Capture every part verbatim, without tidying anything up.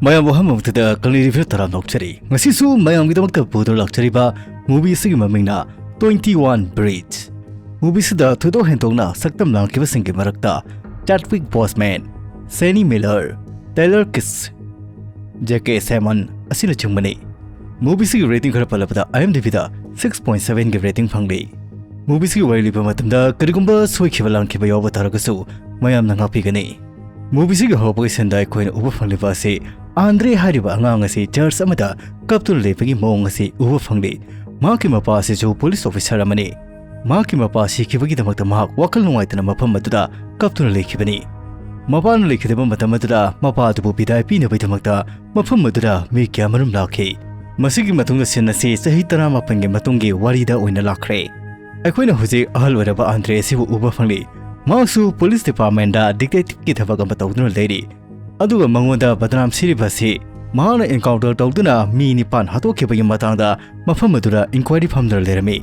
ꯃꯌꯥꯝꯕꯨ ꯑꯍꯥꯟꯕ ꯃꯛꯇꯗ ꯀꯪꯂꯩ ꯔꯤꯚꯤꯌꯨ ꯇꯔꯥꯝꯅ ꯑꯣꯛꯆꯔꯤ꯫ ꯉꯁꯤꯁꯨ ꯃꯌꯥꯝꯒꯤꯗꯃꯛꯇ ꯄꯨꯗꯨꯅ ꯂꯥꯛꯆꯔꯤꯕ movie ꯑꯁꯤꯒꯤ ꯃꯃꯤꯡꯅ Twenty One Bridge꯫ Movie ꯑꯁꯤꯗ ꯊꯣꯏꯗꯣꯛ ꯍꯦꯟꯗꯣꯛꯅ ꯁꯛꯇꯝ ꯂꯥꯡꯈꯤꯕꯁꯤꯡꯒꯤ ꯃꯔꯛꯇ Chadwick Boseman, Sienna Miller, Taylor Kitsch, J K Simmons ꯑꯁꯤꯅꯆꯤꯡꯕꯅꯤ꯫ Movie ꯑꯁꯤꯒꯤ rating ꯈꯔ ꯄꯜꯂꯕꯗ, IMDbꯗ six point seven ꯒꯤ rating ꯐꯪꯂꯤ꯫ Movie ꯑꯁꯤꯒꯤ ꯋꯥꯔꯤ ꯂꯤꯕ ꯃꯇꯝꯗ ꯀꯔꯤꯒꯨꯝꯕ ꯁꯣꯏꯈꯤꯕ ꯂꯥꯟꯈꯤꯕ ꯌꯥꯎꯕ ꯇꯥꯔꯒꯁꯨ ꯃꯌꯥꯝꯅ ꯉꯥꯛꯄꯤꯒꯅꯤ꯫ Movie ꯑꯁꯤꯒꯤ ꯍꯧꯔꯛꯄꯒꯤ sceneꯗ ꯑꯩꯈꯣꯏꯅ ꯎꯕ ꯐꯪꯂꯤꯕ ꯑꯁꯤ ꯑꯥꯟꯗ꯭ꯔꯦ ꯍꯥꯏꯔꯤꯕ ꯑꯉꯥꯡ ꯑꯁꯤ church ꯑꯃꯗ ꯀꯞꯇꯨꯅ ꯂꯩꯕꯒꯤ ꯃꯑꯣꯡ ꯑꯁꯤ ꯎꯕ ꯐꯪꯂꯤ꯫ ꯃꯍꯥꯛꯀꯤ ꯃꯄꯥ ꯑꯁꯤꯁꯨ police officer ꯑꯃꯅꯤ꯫ ꯃꯍꯥꯛꯀꯤ ꯃꯄꯥ ꯁꯤꯈꯤꯕꯒꯤ ꯗꯃꯛꯇ ꯃꯍꯥꯛ ꯋꯥꯈꯜ ꯅꯨꯡꯉꯥꯏꯇꯅ ꯃꯐꯝ ꯑꯗꯨꯗ ꯀꯞꯇꯨꯅ ꯂꯩꯈꯤꯕꯅꯤ꯫ ꯃꯄꯥꯅ ꯂꯩꯈꯤꯗꯕ ꯃꯇꯝ ꯑꯗꯨꯗ ꯃꯄꯥ ꯑꯗꯨꯕꯨ ꯕꯤꯗꯥꯏ ꯄꯤꯅꯕꯒꯤꯗꯃꯛꯇ ꯃꯐꯝ ꯑꯗꯨꯗ ꯃꯤ ꯀꯌꯥꯃꯔꯨꯝ ꯂꯥꯛꯈꯤ꯫ ꯃꯁꯤꯒꯤ ꯃꯇꯨꯡꯗ scene ꯑꯁꯤ ꯆꯍꯤ ꯇꯔꯥꯃꯥꯄꯟꯒꯤ ꯃꯇꯨꯡꯒꯤ ꯋꯥꯔꯤꯗ ꯑꯣꯏꯅ ꯂꯥꯛꯈ꯭ꯔꯦ꯫ ꯑꯩꯈꯣꯏꯅ ꯍꯧꯖꯤꯛ ꯑꯍꯜ ꯑꯣꯏꯔꯕ ꯑꯥꯟꯗ꯭ꯔꯦ ꯑꯁꯤꯕꯨ ꯎꯕ ꯐꯪꯂꯤ꯫ ꯃꯍꯥꯛꯁꯨ police departmentꯗ detectiveꯀꯤ ꯊꯕꯛ ꯑꯃ ꯇꯧꯗꯨꯅ ꯂꯩꯔꯤ꯫ ꯑꯗꯨꯒ ꯃꯉꯣꯟꯗ ꯕꯗꯅꯥꯝ ꯁꯤꯔꯤꯕ ꯑꯁꯤ ꯃꯍꯥꯛꯅ encounter ꯇꯧꯗꯨꯅ ꯃꯤ ꯅꯤꯄꯥꯟ ꯍꯥꯠꯇꯣꯛꯈꯤꯕꯒꯤ ꯃꯇꯥꯡꯗ ꯃꯐꯝ ꯑꯗꯨꯗ inquiry ꯐꯝꯗꯨꯅ ꯂꯩꯔꯝꯃꯤ꯫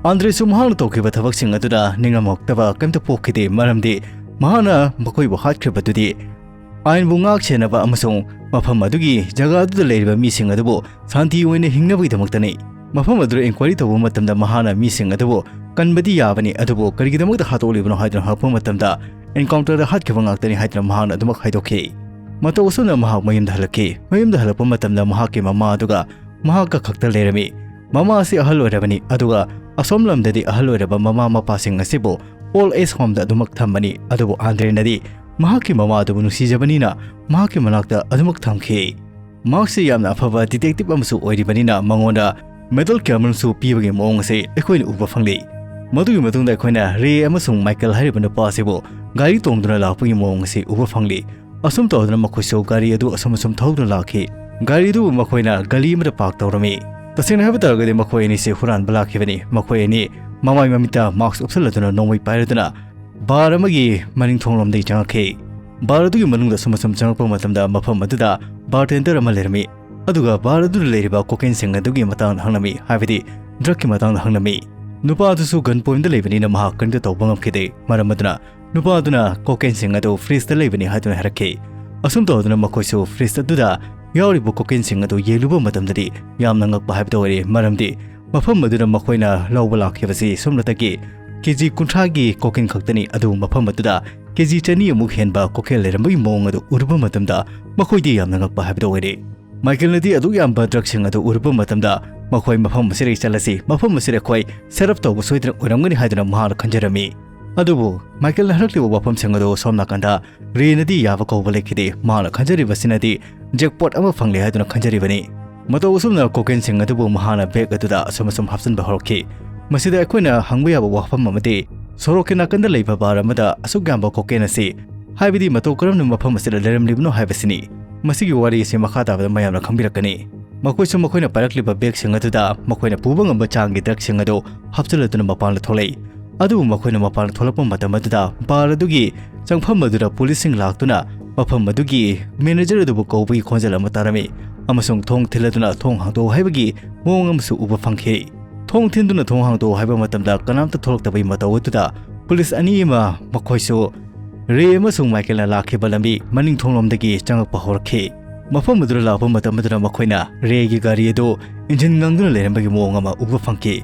ꯑꯥꯟꯗ꯭ꯔꯦꯁꯨ ꯃꯍꯥꯛꯅ ꯇꯧꯈꯤꯕ ꯊꯕꯛꯁꯤꯡ ꯑꯗꯨꯗ ꯅꯤꯡꯉꯝꯃꯛꯇꯕ ꯀꯔꯤꯝꯇ ꯄꯣꯛꯈꯤꯗꯦ, ꯃꯔꯝꯗꯤ ꯃꯍꯥꯛꯅ ꯃꯈꯣꯏꯕꯨ ꯍꯥꯠꯈ꯭ꯔꯤꯕꯗꯨꯗꯤ ꯑꯥꯏꯟꯕꯨ ꯉꯥꯛ ꯁꯦꯟꯅꯕ ꯑꯃꯁꯨꯡ ꯃꯐꯝ ꯑꯗꯨꯒꯤ ꯖꯒꯥ ꯑꯗꯨꯗ ꯂꯩꯔꯤꯕ ꯃꯤꯁꯤꯡ ꯑꯗꯨꯕꯨ ꯁꯥꯟꯇꯤ ꯑꯣꯏꯅ ꯍꯤꯡꯅꯕꯒꯤꯗꯃꯛꯇꯅꯤ꯫ ꯃꯐꯝ ꯑꯗꯨꯗ inquiry ꯇꯧꯕ ꯃꯇꯝꯗ ꯃꯍꯥꯛꯅ ꯃꯤꯁꯤꯡ ꯑꯗꯨꯕꯨ ꯀꯟꯕꯗꯤ ꯌꯥꯕꯅꯤ, ꯑꯗꯨꯕꯨ ꯀꯔꯤꯒꯤꯗꯃꯛꯇ ꯍꯥꯠꯇꯣꯛꯂꯤꯕꯅꯣ ꯍꯥꯏꯗꯨꯅ ꯍꯪꯂꯛꯄ ꯃꯇꯝꯗ encounterꯗ ꯍꯥꯠꯈꯤꯕ ꯉꯥꯛꯇꯅꯤ ꯍꯥꯏꯗꯨꯅ ꯃꯍꯥꯛꯅ ꯑꯗꯨꯃꯛ ꯍꯥꯏꯗꯣꯛꯈꯤ꯫ ꯃꯇꯧ ꯑꯁꯨꯝꯅ ꯃꯍꯥꯛ ꯃꯌꯨꯝꯗ ꯍꯜꯂꯛꯈꯤ꯫ ꯃꯌꯨꯝꯗ ꯍꯜꯂꯛꯄ ꯃꯇꯝꯗ ꯃꯍꯥꯛꯀꯤ ꯃꯃꯥ ꯑꯗꯨꯒ ꯃꯍꯥꯛꯀ ꯈꯛꯇ ꯂꯩꯔꯝꯃꯤ꯫ ꯃꯃꯥ ꯑꯁꯤ ꯑꯍꯜ ꯑꯣꯏꯔꯕꯅꯤ, ꯑꯗꯨꯒ ꯑꯁꯣꯝ ꯂꯝꯗꯗꯤ ꯑꯍꯜ ꯑꯣꯏꯔꯕ ꯃꯃꯥ ꯃꯄꯥꯁꯤꯡ ꯑꯁꯤꯕꯨ old age homeꯗ ꯑꯗꯨꯃꯛ ꯊꯝꯕꯅꯤ꯫ ꯑꯗꯨꯕꯨ ꯑꯥꯟꯗ꯭ꯔꯦꯅꯗꯤ ꯃꯍꯥꯛꯀꯤ ꯃꯃꯥ ꯑꯗꯨꯕꯨ ꯅꯨꯡꯁꯤꯖꯕꯅꯤꯅ ꯃꯍꯥꯛꯀꯤ ꯃꯅꯥꯛꯇ ꯑꯗꯨꯃꯛ ꯊꯝꯈꯤ꯫ ꯃꯍꯥꯛꯁꯤ ꯌꯥꯝꯅ ꯑꯐꯕ detective ꯑꯃꯁꯨ ꯑꯣꯏꯔꯤꯕꯅꯤꯅ ꯃꯉꯣꯟꯗ medal ꯀꯌꯥ ꯑꯃꯁꯨ ꯄꯤꯕꯒꯤ ꯃꯑꯣꯡ ꯑꯁꯤ ꯑꯩꯈꯣꯏꯅ ꯎꯕ ꯐꯪꯂꯤ꯫ ꯃꯗꯨꯒꯤ ꯃꯇꯨꯡꯗ ꯑꯩꯈꯣꯏꯅ ꯔꯦ ꯑꯃꯁꯨꯡ ꯃꯥꯏꯀꯦꯜ ꯍꯥꯏꯔꯤꯕ ꯅꯨꯄꯥ ꯑꯁꯤꯕꯨ ꯒꯥꯔꯤ ꯇꯣꯡꯗꯨꯅ ꯂꯥꯛꯄꯒꯤ ꯃꯑꯣꯡ ꯑꯁꯤ ꯎꯕ ꯐꯪꯂꯤ꯫ ꯑꯁꯨꯝ ꯇꯧꯗꯨꯅ ꯃꯈꯣꯏꯁꯨ ꯒꯥꯔꯤ ꯑꯗꯨ ꯑꯁꯨꯝ ꯑꯁꯨꯝ ꯊꯧꯗꯨꯅ ꯂꯥꯛꯈꯤ꯫ ꯒꯥꯔꯤ ꯑꯗꯨꯕꯨ ꯃꯈꯣꯏꯅ ꯒꯂꯤ ꯑꯃꯗ park ꯇꯧꯔꯝꯃꯤ꯫ ꯇꯁꯦꯡꯅ ꯍꯥꯏꯕ ꯇꯥꯔꯒꯗꯤ ꯃꯈꯣꯏ ꯑꯅꯤꯁꯤ ꯍꯨꯔꯥꯟꯕ ꯂꯥꯛꯈꯤꯕꯅꯤ꯫ ꯃꯈꯣꯏ ꯑꯅꯤ ꯃꯃꯥꯏ ꯃꯃꯤꯠꯇ mask ꯎꯞꯁꯜꯂꯗꯨꯅ ꯅꯣꯡꯃꯩ ꯄꯥꯏꯔꯗꯨꯅ bar ꯑꯃꯒꯤ ꯃꯅꯤꯡ ꯊꯣꯡꯂꯣꯝꯗꯒꯤ ꯆꯪꯉꯛꯈꯤ꯫ Bar ꯑꯗꯨꯒꯤ ꯃꯅꯨꯡꯗ ꯑꯁꯨꯝ ꯑꯁꯨꯝ ꯆꯪꯉꯛꯄ ꯃꯇꯝꯗ ꯃꯐꯝ ꯑꯗꯨꯗ bartender ꯑꯃ ꯂꯩꯔꯝꯃꯤ꯫ ꯑꯗꯨꯒ bar ꯑꯗꯨꯗ ꯂꯩꯔꯤꯕ cocaineꯁꯤꯡ ꯑꯗꯨꯒꯤ ꯃꯇꯥꯡꯗ ꯍꯪꯂꯝꯃꯤ, ꯍꯥꯏꯕꯗꯤ drugꯀꯤ ꯃꯇꯥꯡꯗ ꯍꯪꯂꯝꯃꯤ꯫ ꯅꯨꯄꯥ ꯑꯗꯨꯁꯨ gun pointꯗ ꯂꯩꯕꯅꯤꯅ ꯃꯍꯥꯛ ꯀꯔꯤꯝꯇ ꯇꯧꯕ ꯉꯝꯈꯤꯗꯦ꯫ ꯃꯔꯝ ꯑꯗꯨꯅ ꯅꯨꯄꯥ ꯑꯗꯨꯅ cocaineꯁꯤꯡ ꯑꯗꯨ fridgeꯇ ꯂꯩꯕꯅꯤ ꯍꯥꯏꯗꯨꯅ ꯍꯥꯏꯔꯛꯈꯤ꯫ ꯑꯁꯨꯝ ꯇꯧꯗꯨꯅ ꯃꯈꯣꯏꯁꯨ ꯐ꯭ꯔꯤꯖ ꯑꯗꯨꯗ ꯌꯥꯎꯔꯤꯕ ꯀꯣꯀꯦꯟꯁꯤꯡ ꯑꯗꯨ ꯌꯦꯡꯂꯨꯕ ꯃꯇꯝꯗꯗꯤ ꯌꯥꯝꯅ ꯉꯛꯄ ꯍꯥꯏꯕꯗꯨ ꯑꯣꯏꯔꯦ꯫ ꯃꯔꯝꯗꯤ ꯃꯐꯝ ꯑꯗꯨꯗ ꯃꯈꯣꯏꯅ ꯂꯧꯕ ꯂꯥꯛꯈꯤꯕꯁꯤ ꯁꯣꯝꯂꯇꯒꯤ ꯀꯦꯖꯤ ꯀꯨꯟꯊ꯭ꯔꯥꯒꯤ ꯀꯣꯀꯦꯟ ꯈꯛꯇꯅꯤ꯫ ꯑꯗꯨꯕꯨ ꯃꯐꯝ ꯑꯗꯨꯗ ꯀꯦꯖꯤ ꯆꯅꯤ ꯑꯃꯨꯛ ꯍꯦꯟꯕ ꯀꯣꯀꯦꯟ ꯂꯩꯔꯝꯕꯒꯤ ꯃꯑꯣꯡ ꯑꯗꯨ ꯎꯔꯨꯕ ꯃꯇꯝꯗ ꯃꯈꯣꯏꯗꯤ ꯌꯥꯝꯅ ꯉꯛꯄ ꯍꯥꯏꯕꯗꯨ ꯑꯣꯏꯔꯦ꯫ ꯃꯥꯏꯀꯦꯜꯅꯗꯤ ꯑꯗꯨꯛ ꯌꯥꯝꯕ ꯗ꯭ꯔꯒꯁꯤꯡ ꯑꯗꯨ ꯎꯔꯨꯕ ꯃꯇꯝꯗ ꯃꯈꯣꯏ ꯃꯐꯝ ꯑꯁꯤꯗꯒꯤ ꯆꯠꯂꯁꯤ, ꯃꯐꯝ ꯑꯁꯤꯗ ꯑꯩꯈꯣꯏ ꯁꯦꯠ ꯑꯞ ꯇꯧꯕ ꯁꯣꯏꯗꯅ ꯑꯣꯏꯔꯝꯒꯅꯤ ꯍꯥꯏꯗꯨꯅ ꯃꯍꯥꯛꯅ ꯈꯟꯖꯔꯝꯃꯤ꯫ ꯑꯗꯨꯕꯨ ꯃꯥꯏꯀꯦꯜꯅ ꯍꯥꯏꯔꯛꯂꯤꯕ ꯋꯥꯐꯝꯁꯤꯡ ꯑꯗꯨ ꯁꯣꯝ ꯅꯥꯀꯟꯗ ꯔꯦꯅꯗꯤ ꯌꯥꯕ ꯀꯧꯕ ꯂꯩꯈꯤꯗꯦ꯫ ꯃꯍꯥꯛꯅ ꯈꯟꯖꯔꯤꯕꯁꯤꯅꯗꯤ ꯖꯦꯛꯄꯣꯠ ꯑꯃ ꯐꯪꯂꯦ ꯍꯥꯏꯗꯨꯅ ꯈꯟꯖꯔꯤꯕꯅꯤ꯫ ꯃꯇꯧ ꯑꯁꯨꯝꯅ ꯀꯣꯀꯦꯟꯁꯤꯡ ꯑꯗꯨꯕꯨ ꯃꯍꯥꯛꯅ ꯕꯦꯒ ꯑꯗꯨꯗ ꯑꯁꯨꯝ ꯑꯁꯨꯝ ꯍꯥꯞꯆꯤꯟꯕ ꯍꯧꯔꯛꯈꯤ꯫ ꯃꯁꯤꯗ ꯑꯩꯈꯣꯏꯅ ꯍꯪꯕ ꯌꯥꯕ ꯋꯥꯐꯝ ꯑꯃꯗꯤ, ꯁꯣꯔꯣꯛꯀꯤ ꯅꯥꯀꯟꯗ ꯂꯩꯕ ꯕꯥꯔ ꯑꯃꯗ ꯑꯁꯨꯛ ꯌꯥꯝꯕ ꯀꯣꯀꯦꯟ ꯑꯁꯤ, ꯍꯥꯏꯕꯗꯤ ꯃꯇꯧ ꯀꯔꯝꯅ ꯃꯐꯝ ꯑꯁꯤꯗ ꯂꯩꯔꯝꯂꯤꯕꯅꯣ ꯍꯥꯏꯕꯁꯤꯅꯤ꯫ ꯃꯁꯤꯒꯤ ꯋꯥꯔꯤ ꯑꯁꯤ ꯃꯈꯥ ꯇꯥꯕꯗ ꯃꯌꯥꯝꯅ ꯈꯪꯕꯤꯔꯛꯀꯅꯤ꯫ ꯃꯈꯣꯏꯁꯨ ꯃꯈꯣꯏꯅ ꯄꯥꯏꯔꯛꯂꯤꯕ ꯕꯦꯒꯁꯤꯡ ꯑꯗꯨꯗ ꯃꯈꯣꯏꯅ ꯄꯨꯕ ꯉꯝꯕ ꯆꯥꯡꯒꯤ ꯗ꯭ꯔꯒꯁꯤꯡ ꯑꯗꯨ ꯍꯥꯞꯆꯤꯜꯂꯗꯨꯅ ꯃꯄꯥꯟꯗ ꯊꯣꯛꯂꯛꯏ꯫ ꯑꯗꯨꯕꯨ ꯃꯈꯣꯏꯅ ꯃꯄꯥꯟꯗ ꯊꯣꯛꯂꯛꯄ ꯃꯇꯝ ꯑꯗꯨꯗ ꯕꯥꯔ ꯑꯗꯨꯒꯤ ꯆꯪꯐꯝ ꯑꯗꯨꯗ ꯄꯨꯂꯤꯁꯁꯤꯡ ꯂꯥꯛꯇꯨꯅ ꯃꯐꯝ ꯑꯗꯨꯒꯤ ꯃꯦꯅꯦꯖꯔ ꯑꯗꯨꯕꯨ ꯀꯧꯕꯒꯤ ꯈꯣꯟꯖꯦꯜ ꯑꯃ ꯇꯥꯔꯝꯃꯤ ꯑꯃꯁꯨꯡ ꯊꯣꯡ ꯊꯤꯜꯂꯗꯨꯅ ꯊꯣꯡ ꯍꯥꯡꯗꯣꯛꯎ ꯍꯥꯏꯕꯒꯤ ꯃꯑꯣꯡ ꯑꯃꯁꯨ ꯎꯕ ꯐꯪꯈꯤ꯫ ꯊꯣꯡ ꯊꯤꯟꯗꯨꯅ ꯊꯣꯡ ꯍꯥꯡꯗꯣꯛꯎ ꯍꯥꯏꯕ ꯃꯇꯝꯗ ꯀꯅꯥꯝꯇ ꯊꯣꯛꯂꯛꯇꯕꯒꯤ ꯃꯇꯧ ꯑꯗꯨꯗ ꯄꯨꯂꯤꯁ ꯑꯅꯤ ꯑꯃ, ꯃꯈꯣꯏꯁꯨ ꯔꯦ ꯑꯃꯁꯨꯡ ꯃꯥꯏꯀꯦꯜꯅ ꯂꯥꯛꯈꯤꯕ ꯂꯝꯕꯤ ꯃꯅꯤꯡ ꯊꯣꯡꯂꯣꯝꯗꯒꯤ ꯆꯪꯂꯛꯄ ꯍꯧꯔꯛꯈꯤ꯫ ꯃꯐꯝ ꯑꯗꯨꯗ ꯂꯥꯛꯄ ꯃꯇꯝ ꯑꯗꯨꯗ ꯃꯈꯣꯏꯅ ꯔꯦꯒꯤ ꯒꯥꯔꯤ ꯑꯗꯨ ꯏꯟꯖꯤꯟ ꯉꯪꯗꯨꯅ ꯂꯩꯔꯝꯕꯒꯤ ꯃꯑꯣꯡ ꯑꯃ ꯎꯕ ꯐꯪꯈꯤ꯫